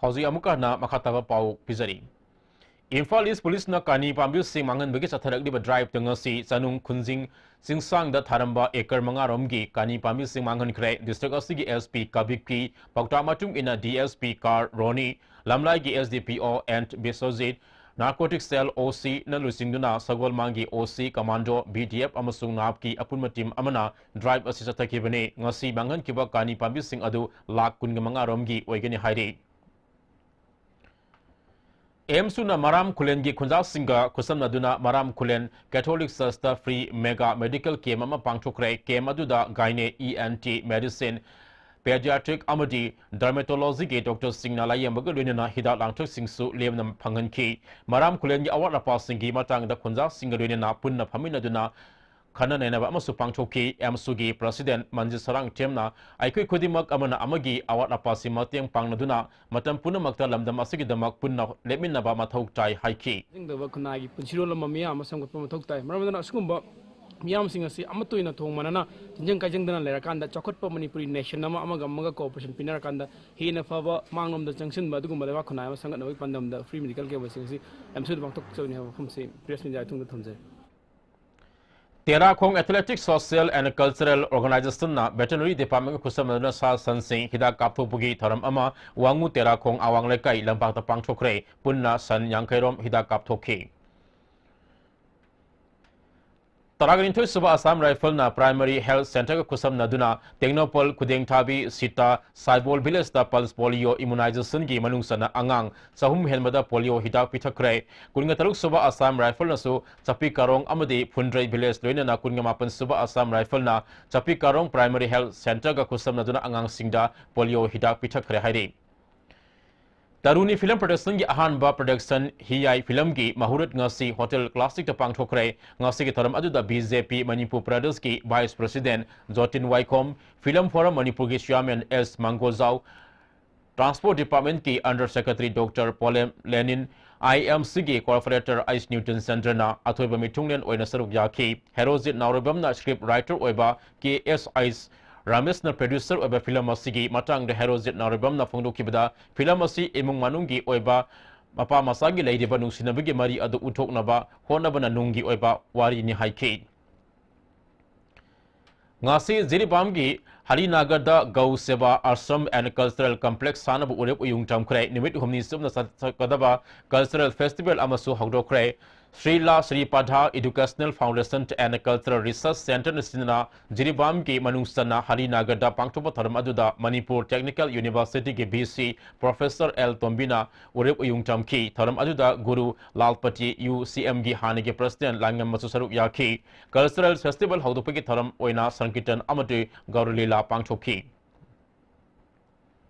ꯍꯧꯖꯤꯛ ꯑꯃꯨꯛꯀ ꯍꯟꯅ ꯃꯈꯥ ꯇꯥꯕ ꯄꯥꯎ ꯄꯤꯖꯔꯤ꯫ ꯏꯝꯐꯥꯜ ꯏꯁ ꯄꯨꯂꯤꯁꯅ ꯀꯥꯅꯤ ꯄꯥꯝꯕꯤꯁꯤꯡ ꯃꯥꯡꯍꯟꯕꯒꯤ ꯆꯠꯊꯔꯛꯂꯤꯕ ꯗ꯭ꯔꯥꯏꯚꯇ ꯉꯁꯤ ꯆꯅꯨꯡ ꯈꯨꯟꯖꯤꯡ ꯆꯤꯡꯁꯥꯡꯗ ꯊꯥꯔꯝꯕ ꯑꯦꯀꯔ ꯃꯉꯥ ꯔꯣꯝꯒꯤ ꯀꯥꯅꯤ ꯄꯥꯝꯕꯤꯁꯤꯡ ꯃꯥꯡꯍꯟꯈ꯭ꯔꯦ꯫ ꯗꯤꯁꯇ꯭ꯔꯤꯛ ꯑꯁꯤꯒꯤ ꯑꯦꯁ ꯄꯤ ꯀꯕꯤꯛꯀꯤ ꯄꯥꯎꯇꯥꯛ ꯃꯇꯨꯡ ꯏꯟꯅ, D S P car ꯔꯣꯅꯤ, ꯂꯝꯂꯥꯏꯒꯤ S D ꯄꯤ ꯑꯣ ꯑꯦꯟ ꯕꯤꯁ꯭ꯋꯖꯤꯠ, ꯅꯥꯔꯀꯣꯇꯤꯛ ꯁꯦꯜ ꯑꯣ ꯁꯤꯅ ꯂꯨꯆꯤꯡꯗꯨꯅ ꯁꯒꯣꯜꯃꯥꯡꯒꯤ ꯑꯣ ꯁꯤ, ꯀꯃꯥꯟꯗꯣ, ꯕꯤ ꯗꯤ ꯑꯦꯐ ꯑꯃꯁꯨꯡ ꯅꯥꯞꯀꯤ ꯑꯄꯨꯟꯕ ꯇꯤꯝ ꯑꯃꯅ ꯗ꯭ꯔꯥꯏꯚ ꯑꯁꯤ ꯆꯠꯊꯈꯤꯕꯅꯤ꯫ ꯉꯁꯤ ꯃꯥꯡꯍꯟꯈꯤꯕ ꯀꯥꯅꯤ ꯄꯥꯝꯕꯤꯁꯤꯡ ꯑꯗꯨ ꯂꯥꯈ ꯀꯨꯟꯒ ꯃꯉꯥ ꯔꯣꯝꯒꯤ ꯑꯣꯏꯒꯅꯤ ꯍꯥꯏꯔꯤ꯫ ꯑꯦꯝꯁꯨꯅ ꯃꯔꯥꯝ ꯈꯨꯂꯦꯟꯒꯤ ꯈꯨꯟꯖꯥꯁꯤꯡꯒ ꯈꯨꯠꯁꯝꯅꯗꯨꯅ ꯃꯔꯥꯝ ꯈꯨꯂꯦꯟ ꯀꯦꯊꯣꯂꯤꯛ ꯆꯔꯆꯇ ꯐ꯭ꯔꯤ ꯃꯦꯒꯥ ꯃꯦꯗꯤꯀꯦꯜ ꯀꯦꯝꯞ ꯑꯃ ꯄꯥꯡꯊꯣꯛꯈ꯭ꯔꯦ꯫ ꯀꯦꯝꯞ ꯑꯗꯨꯗ gynae, E N T, medicine, paediatric ꯑꯃꯗꯤ ꯗꯔꯃꯦꯇꯣꯂꯣꯖꯤꯒꯤ ꯗꯣꯛꯇꯔꯁꯤꯡꯅ ꯂꯥꯌꯦꯡꯕꯒ ꯂꯣꯏꯅꯅ ꯍꯤꯗꯥꯛ ꯂꯥꯡꯊꯛꯁꯤꯡꯁꯨ ꯂꯦꯝꯅ ꯐꯪꯍꯟꯈꯤ꯫ ꯃꯔꯥꯝ ꯈꯨꯂꯦꯟꯒꯤ ꯑꯋꯥꯠ ꯑꯄꯥꯁꯤꯡꯒꯤ ꯃꯇꯥꯡꯗ ꯈꯨꯟꯖꯥꯁꯤꯡꯒ ꯂꯣꯏꯅꯅ ꯄꯨꯟꯅ ꯐꯝꯃꯤꯟꯅꯗꯨꯅ ꯈꯟꯅ ꯅꯩꯅꯕ ꯑꯃꯁꯨ ꯄꯥꯡꯊꯣꯛꯈꯤ꯫ ꯑꯦꯝꯁꯨꯒꯤ ꯄ꯭ꯔꯁꯤꯗꯦꯟꯠ ꯃꯟꯖꯤꯠ ꯁꯔꯥꯡꯊꯦꯝꯅ ꯑꯩꯈꯣꯏ ꯈꯨꯗꯤꯡꯃꯛ ꯑꯃꯅ ꯑꯃꯒꯤ ꯑꯋꯥꯠ ꯑꯄꯥꯁꯤ ꯃꯇꯦꯡ ꯄꯥꯡꯅꯗꯨꯅ ꯃꯇꯝ ꯄꯨꯝꯅꯃꯛꯇ ꯂꯝꯗꯝ ꯑꯁꯤꯒꯤꯗꯃꯛ ꯄꯨꯟꯅ ꯂꯦꯞꯃꯤꯟꯅꯕ ꯃꯊꯧ ꯇꯥꯏ ꯍꯥꯏꯈꯤ꯫ ꯈꯪꯗꯕ ꯈꯨꯟꯅꯥꯏꯒꯤ ꯄꯨꯟꯁꯤꯔꯣꯜ ꯑꯃ ꯃꯤꯌꯥꯝ ꯑꯃ ꯁꯦꯝꯒꯠꯄ ꯃꯊꯧ ꯇꯥꯏ꯫ ꯃꯔꯝ ꯑꯗꯨꯅ ꯑꯁꯤꯒꯨꯝꯕ ꯃꯤꯌꯥꯝꯁꯤꯡ ꯑꯁꯤ ꯑꯃꯠꯇ ꯑꯣꯏꯅ ꯊꯣꯡ ꯃꯥꯟꯅꯅ ꯇꯤꯟꯖꯪ ꯀꯥꯏꯖꯪꯗꯅ ꯂꯩꯔꯀꯥꯟꯗ ꯆꯥꯎꯈꯠꯄ ꯃꯅꯤꯄꯨꯔꯤ ꯅꯦꯁꯟ ꯑꯃ ꯑꯃꯒ ꯑꯃꯒ ꯀꯣꯑꯣꯄꯔꯦꯁꯟ ꯄꯤꯅꯔꯀꯥꯟꯗ ꯍꯦꯟꯅ ꯐꯕ ꯃꯥꯡꯂꯣꯝꯗ ꯆꯪꯁꯤꯟꯕ ꯑꯗꯨꯒꯨꯝꯕ ꯂꯩꯕꯥꯛ ꯈꯨꯟꯅꯥꯏ ꯑꯃ ꯁꯦꯝꯒꯠꯅꯕꯒꯤ ꯄꯥꯟꯗꯝꯗ ꯐ꯭ꯔꯤ ꯃꯦꯗꯤꯀꯦꯜ ꯀꯦꯝꯞꯁꯤꯡ ꯑꯁꯤ ꯑꯦꯝꯁꯨꯗ ꯄꯥꯡꯊꯣꯛꯆꯕꯅꯤ ꯍꯥꯏꯕ ꯋꯥꯐꯝꯁꯤ ꯄ꯭ꯔꯦꯁ ꯃꯤꯗꯤꯌꯥꯒꯤ ꯊꯣꯡꯗ ꯊꯝꯖꯔꯤ꯫ ꯇꯦꯔꯥꯈꯣꯡ athletic social and cultural ꯑꯣꯔꯒꯅꯥꯏꯖꯦꯁꯟꯅ veterinary ꯗꯤꯄꯥꯔꯠꯃꯦꯟꯒ ꯈꯨꯠꯁꯝꯅꯗꯨꯅ ꯁꯥ ꯁꯟꯁꯤꯡ ꯍꯤꯗꯥꯛ ꯀꯥꯞꯊꯣꯛꯄꯒꯤ ꯊꯧꯔꯝ ꯑꯃ ꯋꯥꯉꯨ ꯇꯦꯔꯥꯈꯣꯡ ꯑꯋꯥꯡ ꯂꯩꯀꯥꯏ ꯂꯝꯄꯥꯛꯇ ꯄꯥꯡꯊꯣꯛꯈ꯭ꯔꯦ꯫ ꯄꯨꯟꯅ ꯁꯟ ꯌꯥꯡꯈꯩꯔꯣꯝ ꯍꯤꯗꯥꯛ ꯀꯥꯞꯊꯣꯛꯈꯤ꯫ ꯇꯔꯥꯒ ꯅꯤꯊꯣꯏ ꯁꯨꯕ ꯑꯁꯥꯝ ꯔꯥꯏꯐꯜꯅ ꯄ꯭ꯔꯥꯏꯃꯔꯤ ꯍꯦꯜꯊ ꯁꯦꯟꯇꯔꯒ ꯈꯨꯠꯁꯝꯅꯗꯨꯅ ꯇꯦꯡꯅꯧꯄꯜ, ꯈꯨꯗꯦꯡꯊꯥꯕꯤ, ꯁꯤꯇꯥ, ꯁꯥꯏꯕꯣꯜ ꯚꯤꯂꯦꯖꯇ ꯄꯜꯁ ꯄꯣꯂꯤꯌꯣ ꯏꯃꯨꯅꯥꯏꯖꯦꯁꯟꯒꯤ ꯃꯅꯨꯡ ꯆꯟꯅ ꯑꯉꯥꯡ ꯆꯍꯨꯝ ꯍꯦꯟꯕꯗ ꯄꯣꯂꯤꯌꯣ ꯍꯤꯗꯥꯛ ꯄꯤꯊꯛꯈ꯭ꯔꯦ꯫ ꯀꯨꯟꯒ ꯇꯔꯨꯛ ꯁꯨꯕ ꯑꯁꯥꯝ ꯔꯥꯏꯐꯜꯅꯁꯨ ꯆꯄꯤ ꯀꯥꯔꯣꯡ ꯑꯃꯗꯤ ꯐꯨꯟꯗ꯭ꯔꯩ ꯚꯤꯂꯦꯖ, ꯂꯣꯏꯅꯅ ꯀꯨꯟꯒ ꯃꯥꯄꯟ ꯁꯨꯕ ꯑꯁꯥꯝ ꯔꯥꯏꯐꯜꯅ ꯆꯄꯤ ꯀꯥꯔꯣꯡ ꯄ꯭ꯔꯥꯏꯃꯔꯤ ꯍꯦꯜꯊ ꯁꯦꯟꯇꯔꯒ ꯈꯨꯠꯁꯝꯅꯗꯨꯅ ꯑꯉꯥꯡꯁꯤꯡꯗ ꯄꯣꯂꯤꯌꯣ ꯍꯤꯗꯥꯛ ꯄꯤꯊꯛꯈ꯭ꯔꯦ ꯍꯥꯏꯔꯤ꯫ ꯇꯔꯨꯅꯤ ꯐꯤꯂꯝ ꯄ꯭ꯔꯗꯛꯁꯟꯒꯤ ꯑꯍꯥꯟꯕ ꯄ꯭ꯔꯗꯛꯁꯟ ꯍꯤꯌꯥꯏ ꯐꯤꯂꯝꯒꯤ ꯃꯍꯨꯔꯠ ꯉꯁꯤ ꯍꯣꯇꯦꯜ ꯀ꯭ꯂꯥꯁꯤꯛꯇ ꯄꯥꯡꯊꯣꯛꯈ꯭ꯔꯦ꯫ ꯉꯁꯤꯒꯤ ꯊꯧꯔꯝ ꯑꯗꯨꯗ ꯕꯤ ꯖꯦ ꯄꯤ ꯃꯅꯤꯄꯨꯔ ꯄ꯭ꯔꯗꯦꯁꯀꯤ ꯚꯥꯏꯁ ꯄ꯭ꯔꯁꯤꯗꯦꯟꯠ ꯖꯣꯇꯤꯟ ꯋꯥꯏꯈꯣꯝ, ꯐꯤꯂꯝ ꯐꯣꯔꯝ ꯃꯅꯤꯄꯨꯔꯒꯤ ꯆꯤꯌꯥꯔꯃꯦꯟ ꯑꯦꯁ ꯃꯪꯒꯣꯖꯥꯎ, ꯇ꯭ꯔꯥꯟꯁꯄꯣꯔꯠ ꯗꯤꯄꯥꯔꯠꯃꯦꯟꯠꯀꯤ ꯑꯟꯗꯔ ꯁꯦꯀ꯭ꯔꯦꯇꯔꯤ ꯗꯣꯛꯇꯔ ꯄꯣꯂꯦꯝ ꯂꯦꯅꯤꯟ, ꯑꯥꯏ ꯑꯦꯝ ꯁꯤꯒꯤ ꯀꯣꯑꯣꯄꯔꯦꯇꯔ ꯑꯩꯆ ꯅ꯭ꯌꯨꯇꯟ ꯆꯟꯗ꯭ꯔꯅ ꯑꯊꯣꯏꯕ ꯃꯤꯊꯨꯡꯂꯦꯟ ꯑꯣꯏꯅ ꯁꯔꯨꯛ ꯌꯥꯈꯤ꯫ ꯍꯦꯔꯣꯖꯤꯠ ꯅꯥꯎꯔꯦꯝꯕꯝꯅ ꯁ꯭ꯀ꯭ꯔꯤꯞ ꯔꯥꯏꯇꯔ ꯑꯣꯏꯕ ꯀꯦ ꯑꯦꯁ ꯑꯩꯆ ꯔꯥꯃꯦꯁꯅ producer ꯑꯣꯏꯕ film ꯑꯁꯤꯒꯤ ꯃꯇꯥꯡꯗ ꯍꯦꯔꯣꯖꯤꯠ ꯅꯥꯎꯔꯦꯝꯕꯝꯅ ꯐꯣꯡꯗꯣꯛꯈꯤꯕꯗ, film ꯑꯁꯤ ꯏꯃꯨꯡ ꯃꯅꯨꯡꯒꯤ ꯑꯣꯏꯕ ꯃꯄꯥ ꯃꯆꯥꯒꯤ ꯂꯩꯔꯤꯕ ꯅꯨꯡꯁꯤꯅꯕꯒꯤ ꯃꯔꯤ ꯑꯗꯨ ꯎꯠꯊꯣꯛꯅꯕ ꯍꯣꯠꯅꯕꯅ ꯅꯨꯡꯒꯤ ꯑꯣꯏꯕ ꯋꯥꯔꯤꯅꯤ ꯍꯥꯏꯈꯤ꯫ ꯉꯁꯤ ꯖꯤꯔꯤꯕꯥꯝꯒꯤ ꯍꯔꯤꯅꯥꯒꯔꯗ ꯒꯧ ꯁꯦꯕꯥ ꯑꯥꯁ꯭ꯔꯝ and Cultural Complex ꯁꯥꯟꯅꯕ ꯎꯔꯦꯞ ꯎꯌꯨꯡ ꯇꯝꯈ꯭ꯔꯦ꯫ ꯅꯨꯃꯤꯠ ꯍꯨꯝꯅꯤ ꯆꯨꯞꯅ ꯆꯠꯊꯒꯗꯕ cultural festival ꯑꯃꯁꯨ ꯍꯧꯗꯣꯛꯈ꯭ꯔꯦ꯫ ꯁ꯭ꯔꯤꯂꯥ ꯁ꯭ꯔꯤꯄꯥꯗꯥ Educational Foundation and Cultural Research Centre ꯑꯁꯤꯅ ꯖꯤꯔꯤꯕꯥꯝꯒꯤ ꯃꯅꯨꯡ ꯆꯟꯅ ꯍꯔꯤꯅꯥꯒꯔꯗ ꯄꯥꯡꯊꯣꯛꯄ ꯊꯧꯔꯝ ꯑꯗꯨꯗ ꯃꯅꯤꯄꯨꯔ Technical University ꯒꯤ V C Professor L ꯇꯣꯝꯕꯤꯅ ꯎꯔꯦꯞ ꯎꯌꯨꯡ ꯇꯝꯈꯤ꯫ ꯊꯧꯔꯝ ꯑꯗꯨꯗ ꯒꯨꯔꯨ ꯂꯥꯜꯄꯇꯤ U C M ꯒꯤ ꯍꯥꯟꯅꯒꯤ president ꯂꯥꯡꯉꯝꯕꯁꯨ ꯁꯔꯨꯛ ꯌꯥꯈꯤ꯫ Cultural festival ꯍꯧꯗꯣꯛꯄꯒꯤ ꯊꯧꯔꯝ ꯑꯣꯏꯅ ꯁꯪꯀꯤꯔꯇꯟ ꯑꯃꯗꯤ ꯒꯧꯔ ꯂꯤꯂꯥ ꯄꯥꯡꯊꯣꯛꯈꯤ꯫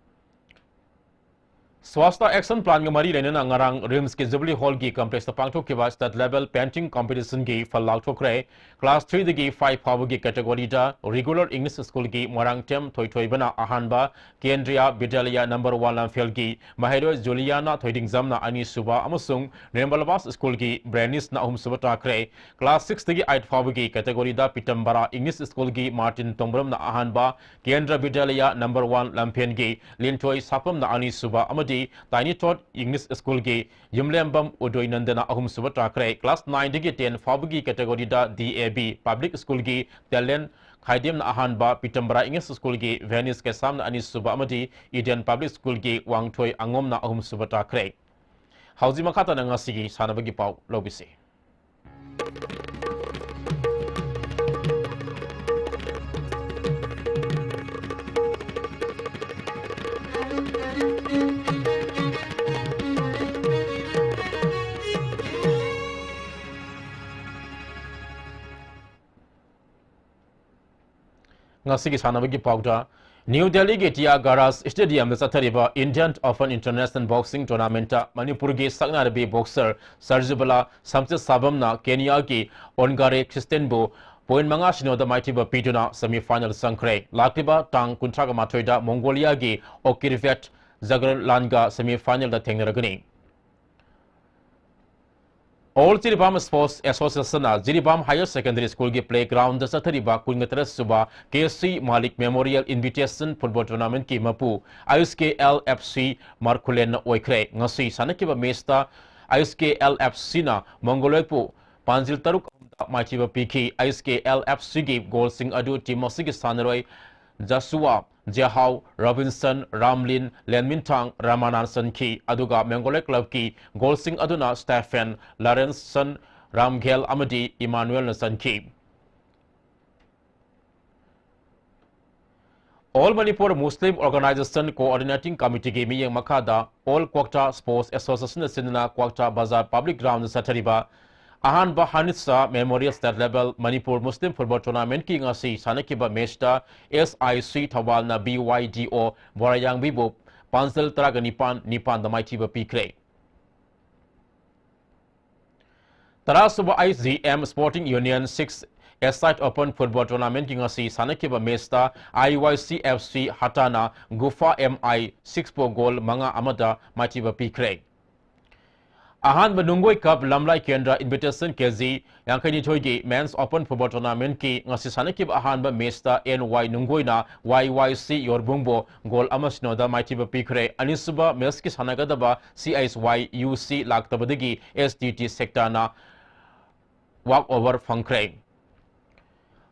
Swachhta Action Plan ꯒ ꯃꯔꯤ ꯂꯩꯅꯅ ꯉꯔꯥꯡ RIMS ꯀꯤ Jubilee Hall ꯒꯤ complex ꯇ ꯄꯥꯡꯊꯣꯛꯈꯤꯕ state level painting competition ꯒꯤ ꯐꯜ ꯂꯥꯎꯊꯣꯛꯈ꯭ꯔꯦ꯫ Class three ꯗꯒꯤ five ꯐꯥꯎꯕꯒꯤ category ꯗ regular English school ꯒꯤ ꯃꯣꯏꯔꯥꯡꯊꯦꯝ ꯊꯣꯏꯊꯣꯏꯕꯅ ꯑꯍꯥꯟꯕ, ꯀꯦꯟꯗ꯭ꯔꯤꯌꯥ ꯕꯤꯗ꯭ꯌꯥꯂꯌꯥ number one ꯂꯝꯐꯦꯜꯒꯤ ꯃꯍꯩꯔꯣꯏ ꯖꯨꯂꯤꯌꯥꯅꯥ ꯊꯣꯏꯗꯤꯡꯖꯝꯅ ꯑꯅꯤꯁꯨꯕ ꯑꯃꯁꯨꯡ ꯅꯤꯔꯃꯂꯕꯥꯁ school ꯒꯤ ꯕ꯭ꯔꯦꯅꯤꯁꯅ ꯑꯍꯨꯝꯁꯨꯕ ꯇꯥꯈ꯭ꯔꯦ꯫ Class six ꯇꯒꯤ eight ꯐꯥꯎꯕꯒꯤ category ꯗ ꯄꯤꯇꯝꯕꯔꯥ English School ꯒꯤ ꯃꯥꯔꯇꯤꯟ ꯇꯣꯡꯕ꯭ꯔꯝꯅ ꯑꯍꯥꯟꯕ, ꯀꯦꯟꯗ꯭ꯔ ꯕꯤꯗ꯭ꯌꯥꯂꯌꯥ number one ꯂꯝꯐꯦꯟꯒꯤ ꯂꯤꯟꯊꯣꯏ ꯁꯥꯄꯝꯅ ꯑꯅꯤꯁꯨꯕ ꯑꯃꯗꯤ ꯇꯥꯏꯅꯤ ꯊꯣꯠ English School ꯒꯤ ꯌꯨꯝꯂꯦꯝꯕꯝ ꯎꯗꯣꯏꯅꯟꯗꯅ ꯑꯍꯨꯝꯁꯨꯕ ꯇꯥꯈ꯭ꯔꯦ꯫ Class nine ꯗꯒꯤ ten ꯐꯥꯎꯕꯒꯤ category the D A B Public School ꯒꯤ ꯇꯦꯂꯦꯟ ꯈꯥꯏꯗꯦꯝꯅ ꯑꯍꯥꯟꯕ, ꯄꯤꯇꯝꯕꯔꯥ English School ꯒꯤ ꯚꯦꯅꯤꯁ ꯀꯦꯁꯥꯝꯅ ꯑꯅꯤꯁꯨꯕ ꯑꯃꯗꯤ Eden Public School ꯒꯤ ꯋꯥꯡꯊꯣꯏ ꯑꯉꯣꯝꯅ ꯑꯍꯨꯝꯁꯨꯕ ꯇꯥꯈ꯭ꯔꯦ꯫ ꯍꯧꯖꯤꯛ ꯃꯈꯥ ꯇꯥꯅ ꯉꯁꯤꯒꯤ ꯁꯥꯟꯅꯕꯒꯤ ꯄꯥꯎ ꯂꯧꯕꯤꯁꯤ꯫ ꯉꯁꯤꯒꯤ ꯁꯥꯟꯅꯕꯒꯤ ꯄꯥꯎꯗ, ꯅ꯭ꯌꯨ ꯗꯦꯜꯂꯤꯒꯤ ꯇꯤꯌꯥꯒꯔꯥꯖ ꯁ꯭ꯇꯦꯗꯤꯌꯝꯗ ꯆꯠꯊꯔꯤꯕ Indian Open International Boxing Tournamentꯇ ꯃꯅꯤꯄꯨꯔꯒꯤ ꯁꯛꯅꯥꯏꯔꯕꯤ boxer ꯁꯔꯖꯨꯕꯂꯥ ꯁꯝꯆꯦꯠꯁꯥꯕꯝꯅ ꯀꯦꯅꯤꯌꯥꯒꯤ ꯑꯣꯟꯒꯥꯔꯦ ꯈ꯭ꯔꯤꯁꯇꯦꯟꯕꯨ point ꯃꯉꯥ ꯁꯤꯅꯣꯗ ꯃꯥꯏꯊꯤꯕ ꯄꯤꯗꯨꯅ semi final ꯆꯪꯈ꯭ꯔꯦ꯫ ꯂꯥꯛꯂꯤꯕ ꯇꯥꯡ ꯀꯨꯟꯊ꯭ꯔꯥꯒ ꯃꯥꯊꯣꯏꯗ ꯃꯣꯡꯒꯣꯂꯤꯌꯥꯒꯤ ꯑꯣꯀꯤꯔꯚꯦꯠ ꯖꯒꯔꯂꯥꯟꯒ semi finalꯗ ꯊꯦꯡꯅꯔꯒꯅꯤ꯫ All Jiribam Sports Association ꯅ Jiribam Higher Secondary School ꯒꯤ playground ꯗ ꯆꯠꯊꯔꯤꯕ ꯀꯨꯟꯒ ꯇꯔꯦꯠ ꯁꯨꯕ ꯀꯦ ꯁꯤ ꯃꯥꯂꯤꯛ Memorial Invitation Football Tournament ꯀꯤ ꯃꯄꯨ ꯑꯥꯏ ꯑꯦꯁ ꯀꯦ ꯑꯦꯜ ꯑꯦꯐ ꯁꯤ ꯃꯥꯔꯈꯨꯂꯦꯟꯅ ꯑꯣꯏꯈ꯭ꯔꯦ꯫ ꯉꯁꯤ ꯁꯥꯟꯅꯈꯤꯕ match ꯇ ꯑꯥꯏ ꯑꯦꯁ ꯀꯦ ꯑꯦꯜ ꯑꯦꯐ ꯁꯤꯅ ꯃꯪꯒꯣꯂꯣꯏꯗꯄꯨ ꯄꯥꯟꯖꯤꯜ ꯇꯔꯨꯛ ꯑꯍꯨꯝꯗ ꯃꯥꯏꯊꯤꯕ ꯄꯤꯈꯤ꯫ ꯑꯥꯏ ꯑꯦꯁ ꯀꯦ ꯑꯦꯜ ꯑꯦꯐ ꯁꯤꯒꯤ goal ꯁꯤꯡ ꯑꯗꯨ team ꯑꯁꯤꯒꯤ ꯁꯥꯟꯅꯔꯣꯏ ꯖꯁꯨꯋꯥ, ꯖꯦꯍꯥꯎ, ꯔꯣꯕꯤꯟꯁꯟ, ꯔꯥꯝꯂꯤꯟ, ꯂꯦꯟꯃꯤꯟꯊꯥꯡ, ꯔꯥꯃꯥꯅꯥꯟ ꯆꯟꯈꯤ꯫ ꯑꯗꯨꯒ ꯃꯦꯡꯒꯣꯂꯣꯏ club ꯀꯤ goal ꯁꯤꯡ ꯑꯗꯨꯅ ꯁ꯭ꯇꯦꯐꯦꯟ, ꯂꯥꯔꯦꯟꯁꯟ, ꯔꯥꯝꯒꯦꯜ ꯑꯃꯗꯤ ꯏꯃꯥꯅꯨꯑꯦꯜꯅ ꯆꯟꯈꯤ꯫ All Manipur Muslim Organization Coordinating Committee ꯒꯤ ꯃꯤꯠꯌꯦꯡ ꯃꯈꯥꯗ All Kwakta Sports Association ꯅ ꯁꯤꯟꯗꯨꯅ ꯀ꯭ꯋꯥꯛꯇꯥ ꯕꯖꯥꯔ public ground ꯗ ꯆꯠꯊꯔꯤꯕ ꯑꯍꯥꯟꯕ ꯍꯥꯅꯤꯁꯥ Memorial State Level Manipur Muslim Football Tournament ꯀꯤ ꯉꯁꯤ ꯁꯥꯟꯅꯈꯤꯕ match ꯇ ꯑꯦꯁ ꯑꯥꯏ ꯁꯤ ꯊꯧꯕꯥꯜꯅ ꯕꯤ ꯋꯥꯏ ꯗꯤ ꯑꯣ ꯕꯣꯔꯥꯌꯥꯡꯕꯤꯕꯨ ꯄꯥꯟꯖꯜ ꯇꯔꯥꯒ ꯅꯤꯄꯥꯟ, ꯅꯤꯄꯥꯟꯗ ꯃꯥꯏꯊꯤꯕ ꯄꯤꯈ꯭ꯔꯦ꯫ ꯇꯔꯥꯁꯨꯕ I G M Sporting Union six A-side Open Football Tournament ꯀꯤ ꯉꯁꯤ ꯁꯥꯟꯅꯈꯤꯕ match ꯇ ꯑꯥꯏ ꯋꯥꯏ ꯁꯤ ꯑꯦꯐ ꯁꯤ ꯍꯇꯥꯅ ꯒꯨꯐꯥ ꯑꯦꯝ ꯑꯥꯏ six ꯄꯨ goal ꯃꯉꯥ ꯑꯃꯗ ꯃꯥꯏꯊꯤꯕ ꯄꯤꯈ꯭ꯔꯦ꯫ ꯑꯍꯥꯟꯕ ꯅꯨꯡꯒꯣꯏ Cup ꯂꯝꯂꯥꯏ ꯀꯦꯟꯗ꯭ꯔ Invitation ꯀꯦ G ꯌꯥꯡꯈꯩꯅꯤꯊꯣꯏꯒꯤ Men's Open Football Tournament ꯀꯤ ꯉꯁꯤ ꯁꯥꯟꯅꯈꯤꯕ ꯑꯍꯥꯟꯕ match ꯇ ꯑꯦꯟ ꯋꯥꯏ ꯅꯨꯡꯒꯣꯏꯅ ꯋꯥꯏ ꯋꯥꯏ ꯁꯤ ꯌꯣꯔꯕꯨꯡꯕꯨ goal ꯑꯃ ꯁꯤꯅꯣꯗ ꯃꯥꯏꯊꯤꯕ ꯄꯤꯈ꯭ꯔꯦ꯫ ꯑꯅꯤꯁꯨꯕ match ꯀꯤ ꯁꯥꯟꯅꯒꯗꯕ ꯁꯤ ꯑꯩꯆ ꯋꯥꯏ ꯌꯨ ꯁꯤ ꯂꯥꯛꯇꯕꯗꯒꯤ ꯑꯦꯁ ꯇꯤ ꯇꯤ Sector ꯅ walk over ꯐꯪꯈ꯭ꯔꯦ꯫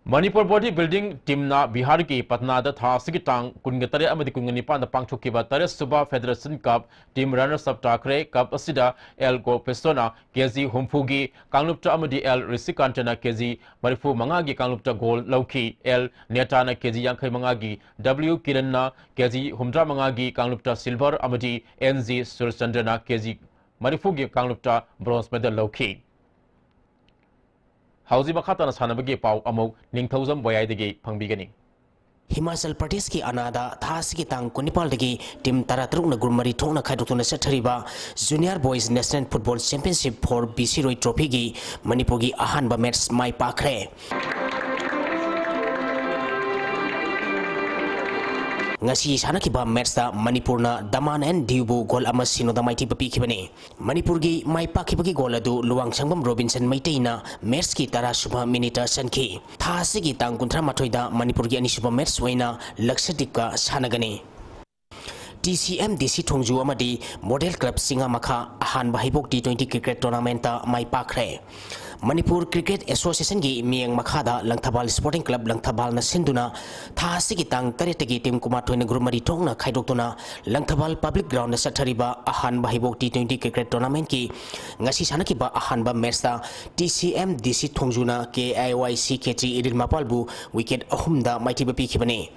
ꯃꯅꯤꯄꯨꯔ body building team ꯅ ꯕꯤꯍꯥꯔꯒꯤ ꯄꯠꯅꯥꯗ ꯊꯥ ꯑꯁꯤꯒꯤ ꯇꯥꯡ ꯀꯨꯟꯒ ꯇꯔꯦꯠ ꯑꯃꯗꯤ ꯀꯨꯟꯒ ꯅꯤꯄꯥꯟꯗ ꯄꯥꯡꯊꯣꯛꯈꯤꯕ ꯇꯔꯦꯠ ꯁꯨꯕ Federation Cup team runners up ꯇꯥꯈ꯭ꯔꯦ꯫ Cup ꯑꯁꯤꯗ ꯑꯦꯜ ꯒꯣꯄꯦꯁꯣꯅ ꯀꯦ ꯖꯤ ꯍꯨꯝꯐꯨꯒꯤ ꯀꯥꯡꯂꯨꯞꯇ ꯑꯃꯗꯤ ꯑꯦꯜ ꯔꯤꯁꯤꯀꯥꯟꯇꯅ ꯀꯦ ꯖꯤ ꯃꯔꯤꯐꯨ ꯃꯉꯥꯒꯤ ꯀꯥꯡꯂꯨꯞꯇ gold ꯂꯧꯈꯤ꯫ ꯑꯦꯜ ꯅꯦꯇꯥꯅ ꯀꯦ ꯖꯤ ꯌꯥꯡꯈꯩ ꯃꯉꯥꯒꯤ, ꯗꯕ꯭ꯂꯤꯎ ꯀꯤꯔꯟꯅ ꯀꯦ ꯖꯤ ꯍꯨꯝꯗ꯭ꯔꯥ ꯃꯉꯥꯒꯤ ꯀꯥꯡꯂꯨꯞꯇ silver ꯑꯃꯗꯤ ꯑꯦꯟ ꯖꯤ ꯁꯨꯔꯆꯟꯗ꯭ꯔꯅ ꯀꯦ ꯖꯤ ꯃꯔꯤꯐꯨꯒꯤ ꯀꯥꯡꯂꯨꯞꯇ bronze medal ꯂꯧꯈꯤ꯫ ꯍꯧꯖꯤꯛ ꯃꯈꯥ ꯇꯥꯅ ꯁꯥꯟꯅꯕꯒꯤ ꯄꯥꯎ ꯑꯃꯨꯛ ꯅꯤꯡꯊꯧꯖꯝ ꯕꯣꯌꯥꯏꯗꯒꯤ ꯐꯪꯕꯤꯒꯅꯤ꯫ ꯍꯤꯃꯥꯆꯜ ꯄ꯭ꯔꯗꯦꯁꯀꯤ ꯑꯅꯥꯗ ꯊꯥ ꯑꯁꯤꯒꯤ ꯇꯥꯡ ꯀꯨꯟꯅꯤꯄꯥꯜꯗꯒꯤ team ꯇꯔꯥꯇꯔꯨꯛꯅ group ꯃꯔꯤ ꯊꯣꯛꯅ ꯈꯥꯏꯗꯣꯛꯇꯨꯅ ꯆꯠꯊꯔꯤꯕ Junior Boys National Football Championship for B C Roy trophyꯒꯤ ꯃꯅꯤꯄꯨꯔꯒꯤ ꯑꯍꯥꯟꯕ match ꯃꯥꯏ ꯄꯥꯛꯈ꯭ꯔꯦ꯫ ꯉꯁꯤ ꯁꯥꯟꯅꯈꯤꯕ ꯃꯦꯠꯁꯇ ꯃꯅꯤꯄꯨꯔꯅ ꯗꯃꯥꯟ ꯑꯦꯟ ꯗꯤꯌꯨꯕꯨ ꯒꯣꯜ ꯑꯃ ꯁꯤꯅꯣꯗ ꯃꯥꯏꯊꯤꯕ ꯄꯤꯈꯤꯕꯅꯤ꯫ ꯃꯅꯤꯄꯨꯔꯒꯤ ꯃꯥꯏ ꯄꯥꯛꯈꯤꯕꯒꯤ ꯒꯣꯜ ꯑꯗꯨ ꯂꯨꯋꯥꯡꯁꯪꯕꯝ ꯔꯣꯕꯤꯟꯁꯟ ꯃꯩꯇꯩꯅ ꯃꯦꯠꯁꯀꯤ ꯇꯔꯥꯁꯨꯕ ꯃꯤꯅꯤꯠꯇ ꯆꯟꯈꯤ꯫ ꯊꯥ ꯑꯁꯤꯒꯤ ꯇꯥꯡ ꯀꯨꯟꯊ꯭ꯔꯥ ꯃꯥꯊꯣꯏꯗ ꯃꯅꯤꯄꯨꯔꯒꯤ ꯑꯅꯤꯁꯨꯕ ꯃꯦꯠꯁ ꯑꯣꯏꯅ ꯂꯛꯁꯗꯤꯞꯀ ꯁꯥꯟꯅꯒꯅꯤ꯫ ꯇꯤ ꯁꯤ ꯑꯦꯝ ꯗꯤ ꯁꯤ ꯊꯣꯡꯖꯨ ꯑꯃꯗꯤ ꯃꯣꯗꯦꯜ ꯀ꯭ꯂꯕ ꯆꯤꯡꯉꯥꯃꯈꯥ ꯑꯍꯥꯟꯕ ꯍꯩꯕꯣꯛ ꯇꯤ ꯇ꯭ꯋꯦꯟꯇꯤ ꯀ꯭ꯔꯤꯀꯦꯠ ꯇꯣꯔꯅꯥꯃꯦꯟꯠꯇ ꯃꯥꯏ ꯄꯥꯛꯈ꯭ꯔꯦ꯫ ꯃꯅꯤꯄꯨꯔ ꯀ꯭ꯔꯤꯀꯦꯠ ꯑꯦꯁꯣꯁꯤꯌꯦꯁꯟꯒꯤ ꯃꯤꯠꯌꯦꯡ ꯃꯈꯥꯗ ꯂꯪꯊꯕꯥꯜ ꯁ꯭ꯄꯣꯔꯇꯤꯡ ꯀ꯭ꯂꯕ ꯂꯪꯊꯕꯥꯜꯅ ꯁꯤꯟꯗꯨꯅ ꯊꯥ ꯑꯁꯤꯒꯤ ꯇꯥꯡ ꯇꯔꯦꯠꯇꯒꯤ ꯇꯤꯝ ꯀꯨꯟꯃꯥꯊꯣꯏꯅ ꯒ꯭ꯔꯨꯞ ꯃꯔꯤ ꯊꯣꯛꯅ ꯈꯥꯏꯗꯣꯛꯇꯨꯅ ꯂꯪꯊꯕꯥꯜ ꯄꯕ꯭ꯂꯤꯛ ꯒ꯭ꯔꯥꯎꯟꯗ ꯆꯠꯊꯔꯤꯕ ꯑꯍꯥꯟꯕ ꯍꯩꯕꯣꯛ ꯇꯤ ꯇ꯭ꯋꯦꯟꯇꯤ ꯀ꯭ꯔꯤꯀꯦꯠ ꯇꯣꯔꯅꯥꯃꯦꯟꯠꯀꯤ ꯉꯁꯤ ꯁꯥꯟꯅꯈꯤꯕ ꯑꯍꯥꯟꯕ ꯃꯦꯠꯁꯇ ꯇꯤ ꯁꯤ ꯑꯦꯝ ꯗꯤ ꯁꯤ ꯊꯣꯡꯖꯨꯅ ꯀꯦ ꯑꯥꯏ ꯋꯥꯏ ꯁꯤ ꯈꯦꯇ꯭ꯔꯤ ꯏꯔꯤꯜ ꯃꯄꯥꯜꯕꯨ ꯋꯤꯀꯦꯠ ꯑꯍꯨꯝꯗ ꯃꯥꯏꯊꯤꯕ ꯄꯤꯈꯤꯕꯅꯤ꯫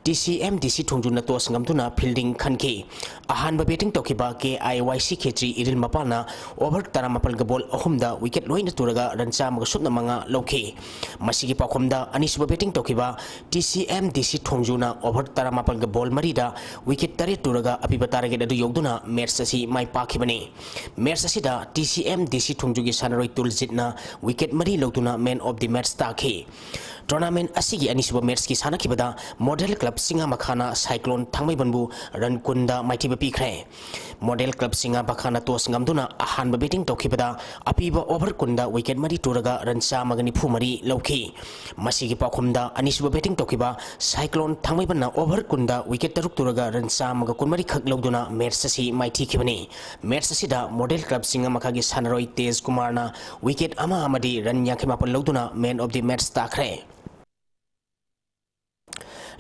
ꯇꯤ ꯁꯤ ꯑꯦꯝ ꯗꯤ ꯁꯤ ꯊꯣꯡꯖꯨꯅ ꯇꯣꯁ ꯉꯝꯗꯨꯅ ꯐꯤꯜꯗꯤꯡ ꯈꯟꯈꯤ꯫ ꯑꯍꯥꯟꯕ ꯕꯦꯇꯤꯡ ꯇꯧꯈꯤꯕ ꯀꯦ ꯑꯥꯏ ꯋꯥꯏ ꯁꯤ ꯈꯦꯇ꯭ꯔꯤ ꯏꯔꯤꯜ ꯃꯄꯥꯜꯅ ꯑꯣꯚꯔ ꯇꯔꯥꯃꯥꯄꯜꯒ ꯕꯣꯜ ꯑꯍꯨꯝꯗ ꯋꯤꯀꯦꯠ ꯂꯣꯏꯅ ꯇꯨꯔꯒ ꯔꯟ ꯆꯥꯝꯃꯒ ꯁꯨꯞꯅ ꯃꯉꯥ ꯂꯧꯈꯤ꯫ ꯃꯁꯤꯒꯤ ꯄꯥꯎꯈꯨꯝꯗ ꯑꯅꯤꯁꯨꯕ ꯕꯦꯇꯤꯡ ꯇꯧꯈꯤꯕ ꯇꯤ ꯁꯤ ꯑꯦꯝ ꯗꯤ ꯁꯤ ꯊꯣꯡꯖꯨꯅ ꯑꯣꯚꯔ ꯇꯔꯥꯃꯥꯄꯜꯒ ꯕꯣꯜ ꯃꯔꯤꯗ ꯋꯤꯀꯦꯠ ꯇꯔꯦꯠ ꯇꯨꯔꯒ ꯑꯄꯤꯕ ꯇꯥꯔꯒꯦꯠ ꯑꯗꯨ ꯌꯧꯗꯨꯅ ꯃꯦꯠꯁ ꯑꯁꯤ ꯃꯥꯏ ꯄꯥꯛꯈꯤꯕꯅꯤ꯫ ꯃꯦꯠꯁ ꯑꯁꯤꯗ ꯇꯤ ꯁꯤ ꯑꯦꯝ ꯗꯤ ꯁꯤ ꯊꯣꯡꯖꯨꯒꯤ ꯁꯥꯟꯅꯔꯣꯏ ꯇꯨꯜꯖꯤꯠꯅ ꯋꯤꯀꯦꯠ ꯃꯔꯤ ꯂꯧꯗꯨꯅ ꯃꯦꯟ ꯑꯣꯐ ꯗꯤ ꯃꯦꯠꯁ ꯇꯥꯈꯤ꯫ ꯇꯣꯔꯅꯥꯃꯦꯟꯠ ꯑꯁꯤꯒꯤ ꯑꯅꯤꯁꯨꯕ ꯃꯦꯠꯁꯀꯤ ꯁꯥꯟꯅꯈꯤꯕꯗ ꯃꯣꯗꯦꯜ ꯀ꯭ꯂꯕ ꯆꯤꯡꯉꯥꯃꯈꯥꯅ ꯁꯥꯏꯀ꯭ꯂꯣꯟ ꯊꯥꯡꯃꯩꯕꯟꯕꯨ ꯔꯟ ꯀꯨꯟꯗ ꯃꯥꯏꯊꯤꯕ ꯄꯤꯈ꯭ꯔꯦ꯫ ꯃꯣꯗꯦꯜ ꯀ꯭ꯂꯕ ꯆꯤꯡꯉꯥꯃꯈꯥꯅ ꯇꯣꯁ ꯉꯝꯗꯨꯅ ꯑꯍꯥꯟꯕ ꯕꯦꯇꯤꯡ ꯇꯧꯈꯤꯕꯗ ꯑꯄꯤꯕ ꯑꯣꯚꯔ ꯀꯨꯟꯗ ꯋꯤꯀꯦꯠ ꯃꯔꯤ ꯇꯨꯔꯒ ꯔꯟ ꯆꯥꯝꯃꯒ ꯅꯤꯐꯨ ꯃꯔꯤ ꯂꯧꯈꯤ꯫ ꯃꯁꯤꯒꯤ ꯄꯥꯎꯈꯨꯝꯗ ꯑꯅꯤꯁꯨꯕ ꯕꯦꯇꯤꯡ ꯇꯧꯈꯤꯕ ꯁꯥꯏꯀ꯭ꯂꯣꯟ ꯊꯥꯡꯃꯩꯕꯟꯅ ꯑꯣꯚꯔ ꯀꯨꯟꯗ ꯋꯤꯀꯦꯠ ꯇꯔꯨꯛ ꯇꯨꯔꯒ ꯔꯟ ꯆꯥꯝꯃꯒ ꯀꯨꯟꯃꯔꯤ ꯈꯛ ꯂꯧꯗꯨꯅ ꯃꯦꯠꯁ ꯑꯁꯤ ꯃꯥꯏꯊꯤꯈꯤꯕꯅꯤ꯫ ꯃꯦꯠꯁ ꯑꯁꯤꯗ ꯃꯣꯗꯦꯜ ꯀ꯭ꯂꯕ ꯆꯤꯡꯉꯥꯃꯈꯥꯒꯤ ꯁꯥꯟꯅꯔꯣꯏ ꯇꯦꯖ ꯀꯨꯃꯥꯔꯅ ꯋꯤꯀꯦꯠ ꯑꯃ ꯑꯃꯗꯤ ꯔꯟ ꯌꯥꯡꯈꯩ ꯃꯥꯄꯜ ꯂꯧꯗꯨꯅ ꯃꯦꯟ ꯑꯣꯐ ꯗꯤ ꯃꯦꯠꯁ ꯇꯥꯈ꯭ꯔꯦ꯫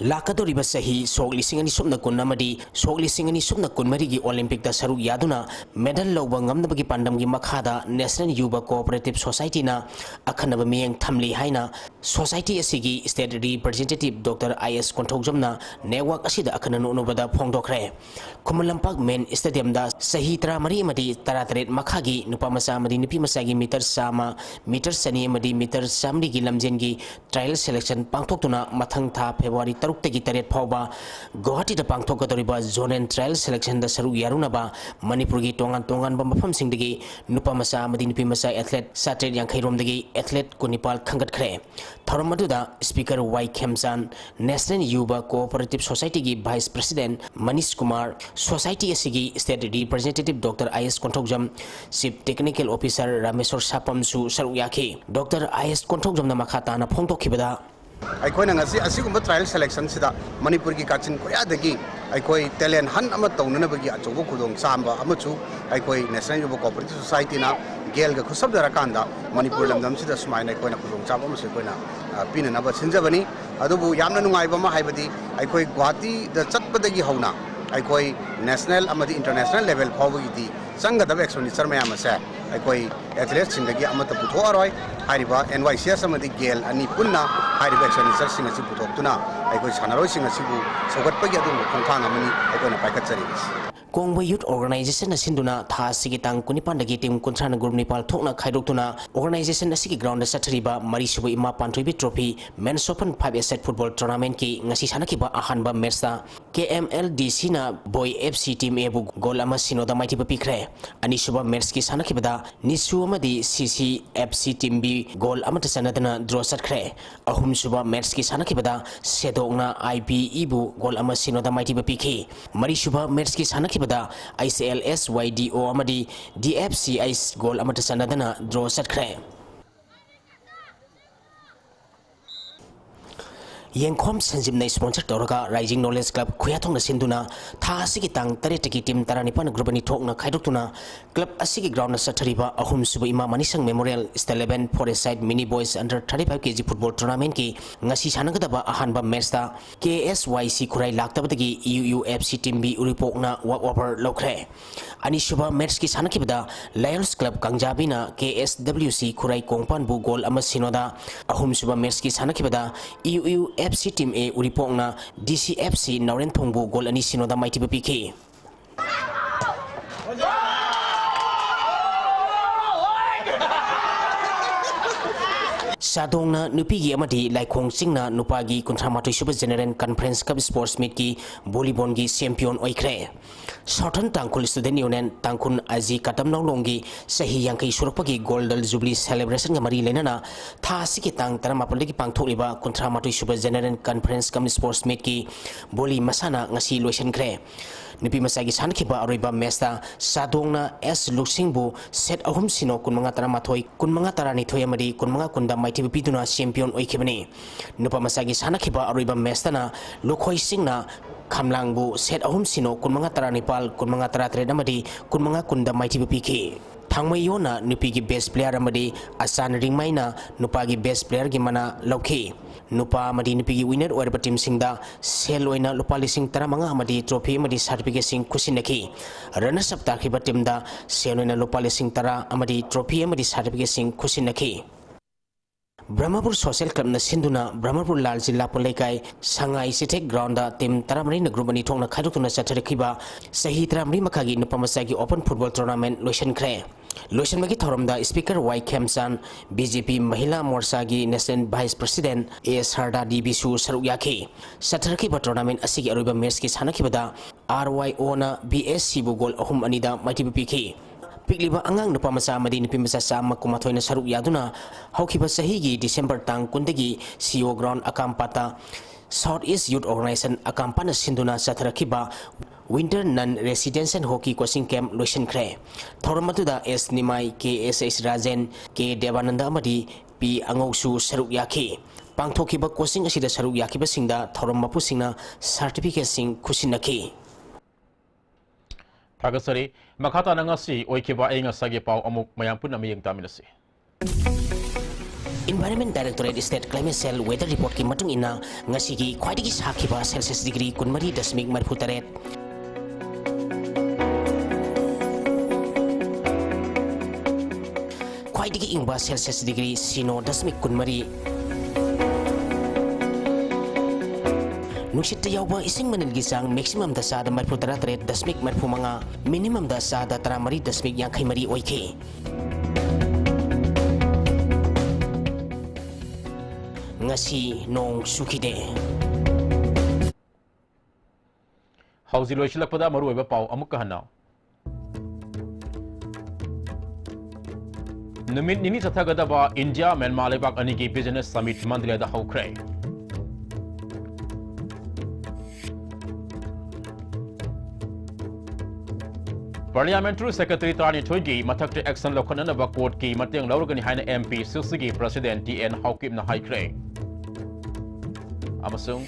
ꯂꯥꯛꯀꯗꯧꯔꯤꯕ ꯆꯍꯤ ꯁꯣꯛ ꯂꯤꯁꯤꯡ ꯑꯅꯤ ꯁꯨꯞꯅ ꯀꯨꯟ ꯑꯃꯗꯤ ꯁꯣꯛ ꯂꯤꯁꯤꯡ ꯑꯅꯤ ꯁꯨꯞꯅ ꯀꯨꯟꯃꯔꯤꯒꯤ ꯑꯣꯂꯤꯝꯄꯤꯛꯇ ꯁꯔꯨꯛ ꯌꯥꯗꯨꯅ ꯃꯦꯗꯜ ꯂꯧꯕ ꯉꯝꯅꯕꯒꯤ ꯄꯥꯟꯗꯝꯒꯤ ꯃꯈꯥꯗ National Yuva Cooperative Society ꯅ ꯑꯈꯟꯅꯕ ꯃꯤꯠꯌꯦꯡ ꯊꯝꯂꯤ ꯍꯥꯏꯅ ꯁꯣꯁꯥꯏꯇꯤ ꯑꯁꯤꯒꯤ ꯁ꯭ꯇꯦꯠ ꯔꯤꯄ꯭ꯔꯖꯦꯟꯇꯦꯇꯤꯚ ꯗꯣꯛꯇꯔ ꯑꯥꯏ ꯑꯦꯁ ꯀꯣꯟꯊꯧꯖꯝꯅ ꯅꯦꯠꯋꯥꯔꯛ ꯑꯁꯤꯗ ꯑꯈꯟꯅ ꯅꯣꯛꯅꯕꯗ ꯐꯣꯡꯗꯣꯛꯈ꯭ꯔꯦ꯫ ꯈꯨꯃꯟ ꯂꯝꯄꯥꯛ ꯃꯦꯟ ꯁ꯭ꯇꯦꯗꯤꯌꯝꯗ ꯆꯍꯤ ꯇꯔꯥꯃꯔꯤ ꯑꯃꯗꯤ ꯇꯔꯥꯇꯔꯦꯠ ꯃꯈꯥꯒꯤ ꯅꯨꯄꯥ ꯃꯆꯥ ꯑꯃꯗꯤ ꯅꯨꯄꯤ ꯃꯆꯥꯒꯤ ꯃꯤꯇꯔ ꯆꯥꯝꯃ, ꯃꯤꯇꯔ ꯆꯅꯤ ꯑꯃꯗꯤ ꯃꯤꯇꯔ ꯆꯥꯝꯃꯔꯤꯒꯤ ꯂꯝꯖꯦꯟꯒꯤ trial selection ꯄꯥꯡꯊꯣꯛꯇꯨꯅ ꯃꯊꯪ ꯊꯥ ꯐꯦꯕ꯭ꯔꯨꯋꯥꯔꯤ ꯇꯔꯨꯛꯇꯒꯤ ꯇꯔꯦꯠ ꯐꯥꯎꯕ ꯒꯨꯋꯥꯍꯥꯇꯤꯗ ꯄꯥꯡꯊꯣꯛꯀꯗꯧꯔꯤꯕ zonal trial selection ꯗ ꯁꯔꯨꯛ ꯌꯥꯔꯨꯅꯕ ꯃꯅꯤꯄꯨꯔꯒꯤ ꯇꯣꯉꯥꯟ ꯇꯣꯉꯥꯟꯕ ꯃꯐꯝꯁꯤꯡꯗꯒꯤ ꯅꯨꯄꯥ ꯃꯆꯥ ꯑꯃꯗꯤ ꯅꯨꯄꯤ ꯃꯆꯥ athlete ꯆꯥꯇ꯭ꯔꯦꯠ ꯌꯥꯡꯈꯩ ꯔꯣꯝꯗꯒꯤ athlete ꯀꯨꯟꯅꯤꯄꯥꯜ ꯈꯟꯒꯠꯈ꯭ꯔꯦ꯫ ꯊꯧꯔꯝ ꯑꯗꯨꯗ Speaker ꯋꯥꯏ ꯈꯦꯝꯆꯥꯟ, National Yuva Cooperative Society ꯒꯤ Vice President Manish Kumar, Society ꯑꯁꯤꯒꯤ State Representative Doctor ꯑꯥꯏ ꯑꯦꯁ Konthoujam, Chief Technical Officer Rameshwor ꯁꯥꯄꯝꯁꯨ ꯁꯔꯨꯛ ꯌꯥꯈꯤ꯫ ꯗꯣꯛꯇꯔ ꯑꯥꯏ ꯑꯦꯁ ꯀꯣꯟꯊꯧꯖꯝꯅ ꯃꯈꯥ ꯇꯥꯅ ꯐꯣꯡꯗꯣꯛꯈꯤꯕꯗ, ꯑꯩꯈꯣꯏꯅ ꯉꯁꯤ ꯑꯁꯤꯒꯨꯝꯕ trial selection ꯁꯤꯗ ꯃꯅꯤꯄꯨꯔꯒꯤ ꯀꯥꯆꯤꯟ ꯀꯣꯌꯥꯗꯒꯤ ꯑꯩꯈꯣꯏ talent hunt ꯑꯃ ꯇꯧꯅꯅꯕꯒꯤ ꯑꯆꯧꯕ ꯈꯨꯗꯣꯡꯆꯥꯕ ꯑꯃꯁꯨ ꯑꯩꯈꯣꯏ National Yuva Cooperative Society ꯅ ꯒꯦꯜꯒ ꯈꯨꯠꯁꯝꯅꯔꯀꯥꯟꯗ ꯃꯅꯤꯄꯨꯔ ꯂꯝꯗꯝꯁꯤꯗ ꯁꯨꯃꯥꯏꯅ ꯑꯩꯈꯣꯏꯅ ꯈꯨꯗꯣꯡꯆꯥꯕ ꯑꯃꯁꯨ ꯑꯩꯈꯣꯏꯅ, ꯑ, ꯄꯤꯅꯅꯕ ꯁꯤꯟꯖꯕꯅꯤ꯫ ꯑꯗꯨꯕꯨ ꯌꯥꯝꯅ ꯅꯨꯡꯉꯥꯏꯕ ꯑꯃ ꯍꯥꯏꯕꯗꯤ ꯑꯩꯈꯣꯏ ꯒꯨꯋꯥꯍꯥꯇꯤꯗ ꯆꯠꯄꯗꯒꯤ ꯍꯧꯅ ꯑꯩꯈꯣꯏ national ꯑꯃꯗꯤ international level ꯐꯥꯎꯕꯒꯤꯗꯤ ꯆꯪꯒꯗꯕ expenditure ꯃꯌꯥꯝ ꯑꯁꯦ ꯑꯩꯈꯣꯏ athleteꯁꯤꯡꯗꯒꯤ ꯑꯃꯠꯇ ꯄꯨꯊꯣꯛꯑꯔꯣꯏ꯫ ꯍꯥꯏꯔꯤꯕ N Y C S ꯑꯃꯗꯤ ꯒꯦꯜ ꯑꯅꯤ ꯄꯨꯟꯅ ꯍꯥꯏꯔꯤꯕ expenditureꯁꯤꯡ ꯑꯁꯤ ꯄꯨꯊꯣꯛꯇꯨꯅ ꯑꯩꯈꯣꯏ ꯁꯥꯟꯅꯔꯣꯏꯁꯤꯡ ꯑꯁꯤꯕꯨ ꯁꯧꯒꯠꯄꯒꯤ ꯑꯗꯨꯒꯨꯝꯕ ꯈꯣꯡꯊꯥꯡ ꯑꯃꯅꯤ ꯑꯩꯈꯣꯏꯅ ꯄꯥꯏꯈꯠꯆꯔꯤꯕꯁꯤ꯫ ꯀꯣꯡꯕ Youth Organization ꯅ ꯁꯤꯟꯗꯨꯅ ꯊꯥ ꯑꯁꯤꯒꯤ ꯇꯥꯡ ꯀꯨꯟꯅꯤꯄꯥꯟꯗꯒꯤ team ꯀꯨꯟꯊ꯭ꯔꯥꯅ group ꯅꯤꯄꯥꯜ ꯊꯣꯛꯅ ꯈꯥꯏꯗꯣꯛꯇꯨꯅ organization ꯑꯁꯤꯒꯤ ground ꯗ ꯆꯠꯊꯔꯤꯕ ꯃꯔꯤꯁꯨꯕ ꯏꯃꯥ ꯄꯥꯟꯊꯣꯏꯕꯤ trophy men's open five a side football tournament ꯀꯤ ꯉꯁꯤ ꯁꯥꯟꯅꯈꯤꯕ ꯑꯍꯥꯟꯕ match ꯇ K M L D C ꯅ ꯕꯣꯏ F C team A ꯕꯨ goal ꯑꯃ ꯁꯤꯅꯣꯗ ꯃꯥꯏꯊꯤꯕ ꯄꯤꯈ꯭ꯔꯦ꯫ ꯑꯅꯤꯁꯨꯕ match ꯀꯤ ꯁꯥꯟꯅꯈꯤꯕꯗ ꯅꯤꯁꯨ ꯑꯃꯗꯤ C C F C team B goal ꯑꯃꯠꯇ ꯆꯟꯅꯗꯅ draw ꯆꯠꯈ꯭ꯔꯦ꯫ ꯑꯍꯨꯝꯁꯨꯕ match ꯀꯤ ꯁꯥꯟꯅꯈꯤꯕꯗ ꯁꯦꯗꯣꯛꯅ I P E ꯕꯨ goal ꯑꯃ ꯁꯤꯅꯣꯗ ꯃꯥꯏꯊꯤꯕ ꯄꯤꯈꯤ꯫ ꯃꯔꯤꯁꯨꯕ match ꯀꯤ ꯁꯥꯟꯅꯈꯤꯕꯗ H L S Y D O ꯑꯃꯗꯤ D F C H goal ꯑꯃꯠꯇ ꯆꯟꯅꯗꯅ draw ꯆꯠꯈ꯭ꯔꯦ꯫ ꯌꯦꯡꯈꯣꯝ ꯁꯟꯖꯤꯞꯅ sponsor ꯇꯧꯔꯒ Rising Knowledge Club ꯈꯨꯌꯥꯊꯣꯡꯅ ꯁꯤꯟꯗꯨꯅ ꯊꯥ ꯑꯁꯤꯒꯤ ꯇꯥꯡ ꯇꯔꯦꯠꯇꯒꯤ team ꯇꯔꯥꯅꯤꯄꯥꯟ group ꯑꯅꯤ ꯊꯣꯛꯅ ꯈꯥꯏꯗꯣꯛꯇꯨꯅ club ꯑꯁꯤꯒꯤ ground ꯗ ꯆꯠꯊꯔꯤꯕ ꯑꯍꯨꯝꯁꯨꯕ ꯏꯃꯥ ꯃꯅꯤꯁꯪ Memorial State Eleven Four A Side Mini Boys Under Thirty Five K G Football Tournament ꯀꯤ ꯉꯁꯤ ꯁꯥꯟꯅꯒꯗꯕ ꯑꯍꯥꯟꯕ match ꯇ K S Y C ꯈꯨꯔꯥꯏ ꯂꯥꯛꯇꯕꯗꯒꯤ U U F C team B ꯎꯔꯤꯄꯣꯛꯅ walk over ꯂꯧꯈ꯭ꯔꯦ꯫ ꯑꯅꯤꯁꯨꯕ match ꯀꯤ ꯁꯥꯟꯅꯈꯤꯕꯗ Lions Club ꯀꯥꯡꯖꯥꯕꯤꯅ K S W C ꯈꯨꯔꯥꯏ ꯀꯣꯡꯄꯥꯟꯕꯨ goal ꯑꯃ ꯁꯤꯅꯣꯗ, ꯑꯍꯨꯝꯁꯨꯕ match ꯀꯤ ꯁꯥꯟꯅꯈꯤꯕꯗ U U F C team A ꯎꯔꯤꯄꯣꯛꯅ D C F C ꯅꯥꯎꯔꯦꯟꯊꯣꯡꯕꯨ goal ꯑꯅꯤ ꯁꯤꯅꯣꯗ ꯃꯥꯏꯊꯤꯕ ꯄꯤꯈꯤ꯫ ꯆꯥꯗꯣꯡꯅ ꯅꯨꯄꯤꯒꯤ ꯑꯃꯗꯤ ꯂꯥꯏꯈꯣꯡ ꯆꯤꯡꯅ ꯅꯨꯄꯥꯒꯤ ꯀꯨꯟꯊ꯭ꯔꯥ ꯃꯥꯊꯣꯏ ꯁꯨꯕ General Conference Cup Sports Meetꯀꯤ volleyballꯒꯤ champion ꯑꯣꯏꯈ꯭ꯔꯦ꯫ Southern Tangkhul Student Union, ꯇꯥꯡꯈꯨꯜ ꯑꯥꯏ ꯖꯤ ꯀꯥꯇꯝꯅꯥꯎꯂꯣꯡꯒꯤ ꯆꯍꯤ ꯌꯥꯡꯈꯩ ꯁꯨꯔꯛꯄꯒꯤ Golden Jubilee celebrationꯒ ꯃꯔꯤ ꯂꯩꯅꯅ ꯊꯥ ꯑꯁꯤꯒꯤ ꯇꯥꯡ ꯇꯔꯥꯃꯥꯄꯜꯗꯒꯤ ꯄꯥꯡꯊꯣꯛꯂꯤꯕ ꯀꯨꯟꯊ꯭ꯔꯥ ꯃꯥꯊꯣꯏ ꯁꯨꯕ General Conference Cup Sports Meetꯀꯤ volley ꯃꯁꯥꯟꯅ ꯉꯁꯤ ꯂꯣꯏꯁꯤꯟꯈ꯭ꯔꯦ꯫ ꯅꯨꯄꯤ ꯃꯆꯥꯒꯤ ꯁꯥꯟꯅꯈꯤꯕ ꯑꯔꯣꯏꯕ matchꯇ ꯆꯥꯗꯣꯡꯅ ꯑꯦꯁ ꯂꯨꯛꯁꯤꯡꯕꯨ set ꯑꯍꯨꯝ ꯁꯤꯅꯣ ꯀꯨꯟꯃꯉꯥ ꯇꯔꯥꯃꯥꯊꯣꯏ, ꯀꯨꯟꯃꯉꯥ ꯇꯔꯥꯅꯤꯊꯣꯏ ꯑꯃꯗꯤ ꯀꯨꯟꯃꯉꯥ ꯀꯨꯟꯗ ꯃꯥꯏꯊꯤꯕ ꯄꯤꯗꯨꯅ champion ꯑꯣꯏꯈꯤꯕꯅꯤ꯫ ꯅꯨꯄꯥ ꯃꯆꯥꯒꯤ ꯁꯥꯟꯅꯈꯤꯕ ꯑꯔꯣꯏꯕ matchꯇꯅ ꯂꯨꯈꯣꯏ ꯁꯤꯡꯅ ꯈꯝꯂꯥꯡꯕꯨ set ꯑꯍꯨꯝ ꯁꯤꯅꯣ ꯀꯨꯟꯃꯉꯥ ꯇꯔꯥꯅꯤꯄꯥꯜ, ꯀꯨꯟꯃꯉꯥ ꯇꯔꯥꯇꯔꯦꯠ ꯑꯃꯗꯤ ꯀꯨꯟꯃꯉꯥ ꯀꯨꯟꯗ ꯃꯥꯏꯊꯤꯕ ꯄꯤꯈꯤ꯫ ꯊꯥꯡꯃꯩꯌꯣꯟꯅ ꯅꯨꯄꯤꯒꯤ best player ꯑꯃꯗꯤ ꯑꯆꯥꯟ ꯔꯤꯡꯃꯩꯅ ꯅꯨꯄꯥꯒꯤ best playerꯒꯤ ꯃꯅꯥ ꯂꯧꯈꯤ꯫ ꯅꯨꯄꯥ ꯑꯃꯗꯤ ꯅꯨꯄꯤꯒꯤ winner ꯑꯣꯏꯔꯕ teamꯁꯤꯡꯗ ꯁꯦꯜ ꯑꯣꯏꯅ ꯂꯨꯄꯥ ꯂꯤꯁꯤꯡ ꯇꯔꯥꯃꯉꯥ ꯑꯃꯗꯤ trophy ꯑꯃꯗꯤ certificateꯁꯤꯡ ꯈꯨꯠꯁꯤꯟꯅꯈꯤ꯫ Runners up ꯇꯥꯈꯤꯕ teamꯗ ꯁꯦꯜ ꯑꯣꯏꯅ ꯂꯨꯄꯥ ꯂꯤꯁꯤꯡ ꯇꯔꯥ ꯑꯃꯗꯤ trophy ꯑꯃꯗꯤ certificateꯁꯤꯡ ꯈꯨꯠꯁꯤꯟꯅꯈꯤ꯫ ꯕ꯭ꯔꯍꯃꯄꯨꯔ Social Clubꯅ ꯁꯤꯟꯗꯨꯅ ꯕ꯭ꯔꯍꯃꯄꯨꯔ ꯂꯥꯜ ꯖꯤꯂꯥ ꯄꯨꯜꯂꯩꯀꯥꯏ ꯁꯉꯥꯏ ꯆꯤꯊꯦꯛ groundꯗ team ꯇꯔꯥꯃꯔꯤꯅ group ꯑꯅꯤ ꯊꯣꯛꯅ ꯈꯥꯏꯗꯣꯛꯇꯨꯅ ꯆꯠꯊꯔꯛꯈꯤꯕ ꯆꯍꯤ ꯇꯔꯥꯃꯔꯤ ꯃꯈꯥꯒꯤ ꯅꯨꯄꯥ ꯃꯆꯥꯒꯤ open football tournament ꯂꯣꯏꯁꯤꯟꯈ꯭ꯔꯦ꯫ ꯂꯣꯏꯁꯤꯟꯕꯒꯤ ꯊꯧꯔꯝꯗ speaker Y ꯈꯦꯝꯆꯥꯟ, B J P ꯃꯍꯤꯂꯥ ꯃꯣꯔꯆꯥꯒꯤ national vice president A ꯁꯔꯗꯥ ꯗꯦꯕꯤꯁꯨ ꯁꯔꯨꯛ ꯌꯥꯈꯤ꯫ ꯆꯠꯊꯔꯛꯈꯤꯕ tournament ꯑꯁꯤꯒꯤ ꯑꯔꯣꯏꯕ matchꯀꯤ ꯁꯥꯟꯅꯈꯤꯕꯗ R Y Oꯅ B S Cꯕꯨ goal ꯑꯍꯨꯝ ꯑꯅꯤꯗ ꯃꯥꯏꯊꯤꯕ ꯄꯤꯈꯤ꯫ ꯄꯤꯛꯂꯤꯕ ꯑꯉꯥꯡ ꯅꯨꯄꯥ ꯃꯆꯥ ꯑꯃꯗꯤ ꯅꯨꯄꯤ ꯃꯆꯥ ꯆꯥꯝꯃ ꯀꯨꯟꯃꯥꯊꯣꯏꯅ ꯁꯔꯨꯛ ꯌꯥꯗꯨꯅ ꯍꯧꯈꯤꯕ ꯆꯍꯤꯒꯤ December ꯇꯥꯡ ꯀꯨꯟꯗꯒꯤ C O ground ꯑꯀꯥꯝꯄꯥꯠꯇ South East Youth Organization ꯑꯀꯥꯝꯄꯥꯠꯅ ꯁꯤꯟꯗꯨꯅ ꯆꯠꯊꯔꯛꯈꯤꯕ Winter Non Residential Hockey Coaching Camp ꯂꯣꯏꯁꯤꯟꯈ꯭ꯔꯦ꯫ ꯊꯧꯔꯝ ꯑꯗꯨꯗ S ꯅꯤꯃꯥꯏ, K S H Rajen, K ꯗꯦꯕꯥꯅꯟꯗ ꯑꯃꯗꯤ P ꯑꯉꯧꯁꯨ ꯁꯔꯨꯛ ꯌꯥꯈꯤ꯫ ꯄꯥꯡꯊꯣꯛꯈꯤꯕ coaching ꯑꯁꯤꯗ ꯁꯔꯨꯛ ꯌꯥꯈꯤꯕꯁꯤꯡꯗ ꯊꯧꯔꯝ ꯃꯄꯨꯁꯤꯡꯅ certificateꯁꯤꯡ ꯈꯨꯠꯁꯤꯟꯅꯈꯤ꯫ ꯊꯥꯒꯠꯆꯔꯤ꯫ ꯃꯈꯥ ꯇꯥꯅ ꯉꯁꯤ ꯑꯣꯏꯈꯤꯕ ꯑꯏꯪ ꯑꯁꯥꯒꯤ ꯄꯥꯎ ꯑꯃꯨꯛ ꯃꯌꯥꯝ ꯄꯨꯟꯅ ꯃꯤꯠꯌꯦꯡ ꯇꯥꯃꯤꯟꯅꯁꯤ꯫ Environment Directorate State Climate Cell Weather Reportꯀꯤ ꯃꯇꯨꯡ ꯏꯟꯅ, ꯉꯁꯤꯒꯤ ꯈ꯭ꯋꯥꯏꯗꯒꯤ ꯁꯥꯈꯤꯕ Celsius degree ꯀꯨꯟꯃꯔꯤ ꯗꯁꯃꯤꯛ ꯃꯔꯤꯐꯨ ꯇꯔꯦꯠ, ꯈ꯭ꯋꯥꯏꯗꯒꯤ ꯏꯪꯕ Celsius degree ꯁꯤꯅꯣ ꯗꯁꯃꯤꯛ ꯀꯨꯟꯃꯔꯤ, ꯅꯨꯡꯁꯤꯠꯇ ꯌꯥꯎꯕ ꯏꯁꯤꯡ ꯃꯅꯤꯜꯒꯤ ꯆꯥꯡ maximumꯗ ꯆꯥꯗ ꯃꯔꯤꯐꯨ ꯇꯔꯥ ꯇꯔꯦꯠ ꯗꯁꯃꯤꯛ ꯃꯔꯤꯐꯨ ꯃꯉꯥ, minimumꯗ ꯆꯥꯗ ꯇꯔꯥꯃꯔꯤ ꯗꯁꯃꯤꯛ ꯌꯥꯡꯈꯩ ꯃꯔꯤ ꯑꯣꯏꯈꯤ꯫ ꯉꯁꯤ ꯅꯣꯡ ꯆꯨꯈꯤꯗꯦ꯫ ꯍꯧꯖꯤꯛ ꯂꯣꯏꯁꯤꯜꯂꯛꯄꯗ ꯃꯔꯨꯑꯣꯏꯕ ꯄꯥꯎ ꯑꯃꯨꯛꯀ ꯍꯟꯅ꯫ ꯅꯨꯃꯤꯠ ꯅꯤꯅꯤ ꯆꯠꯊꯒꯗꯕ ꯏꯟꯗꯤꯌꯥ ꯃ꯭ꯌꯥꯟꯃꯥꯔ ꯂꯩꯕꯥꯛ ꯑꯅꯤꯒꯤ business summit ꯃꯟꯗꯂꯦꯗ ꯍꯧꯈ꯭ꯔꯦ꯫ Parliamentary Secretary ꯇꯔꯥꯅꯤꯊꯣꯏꯒꯤ ꯃꯊꯛꯇ action ꯂꯧꯈꯠꯅꯅꯕ courtꯀꯤ ꯃꯇꯦꯡ ꯂꯧꯔꯒꯅꯤ ꯍꯥꯏꯅ M P sixꯒꯤ President T N ꯍꯥꯎꯀꯤꯞꯅ ꯍꯥꯏꯈ꯭ꯔꯦ꯫ ꯑꯃꯁꯨꯡ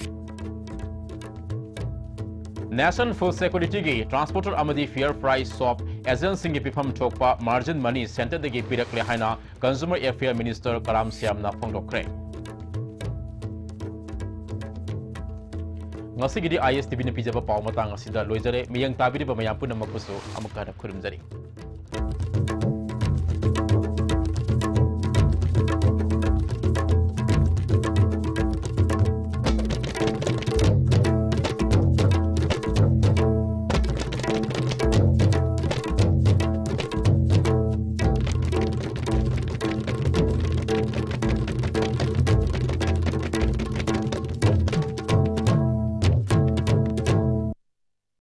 Nation Food Securityꯒꯤ transporter ꯑꯃꯗꯤ fair price shop agentꯁꯤꯡꯒꯤ ꯄꯤꯐꯝ ꯊꯣꯛꯄ margin money centreꯗꯒꯤ ꯄꯤꯔꯛꯂꯦ ꯍꯥꯏꯅ Consumer Affair Minister ꯀꯔꯥꯝ ꯁ꯭ꯌꯥꯝꯅ ꯐꯣꯡꯗꯣꯛꯈ꯭ꯔꯦ꯫ ꯉꯁꯤꯒꯤꯗꯤ I S T Vꯅ ꯄꯤꯖꯕ ꯄꯥꯎ ꯃꯇꯥꯡ ꯑꯁꯤꯗ ꯂꯣꯏꯖꯔꯦ꯫ ꯃꯤꯠꯌꯦꯡ ꯇꯥꯕꯤꯔꯤꯕ ꯃꯌꯥꯝ ꯄꯨꯝꯅꯃꯛꯄꯨꯁꯨ ꯑꯃꯨꯛꯀ ꯍꯟꯅ ꯈꯨꯔꯨꯝꯖꯔꯤ꯫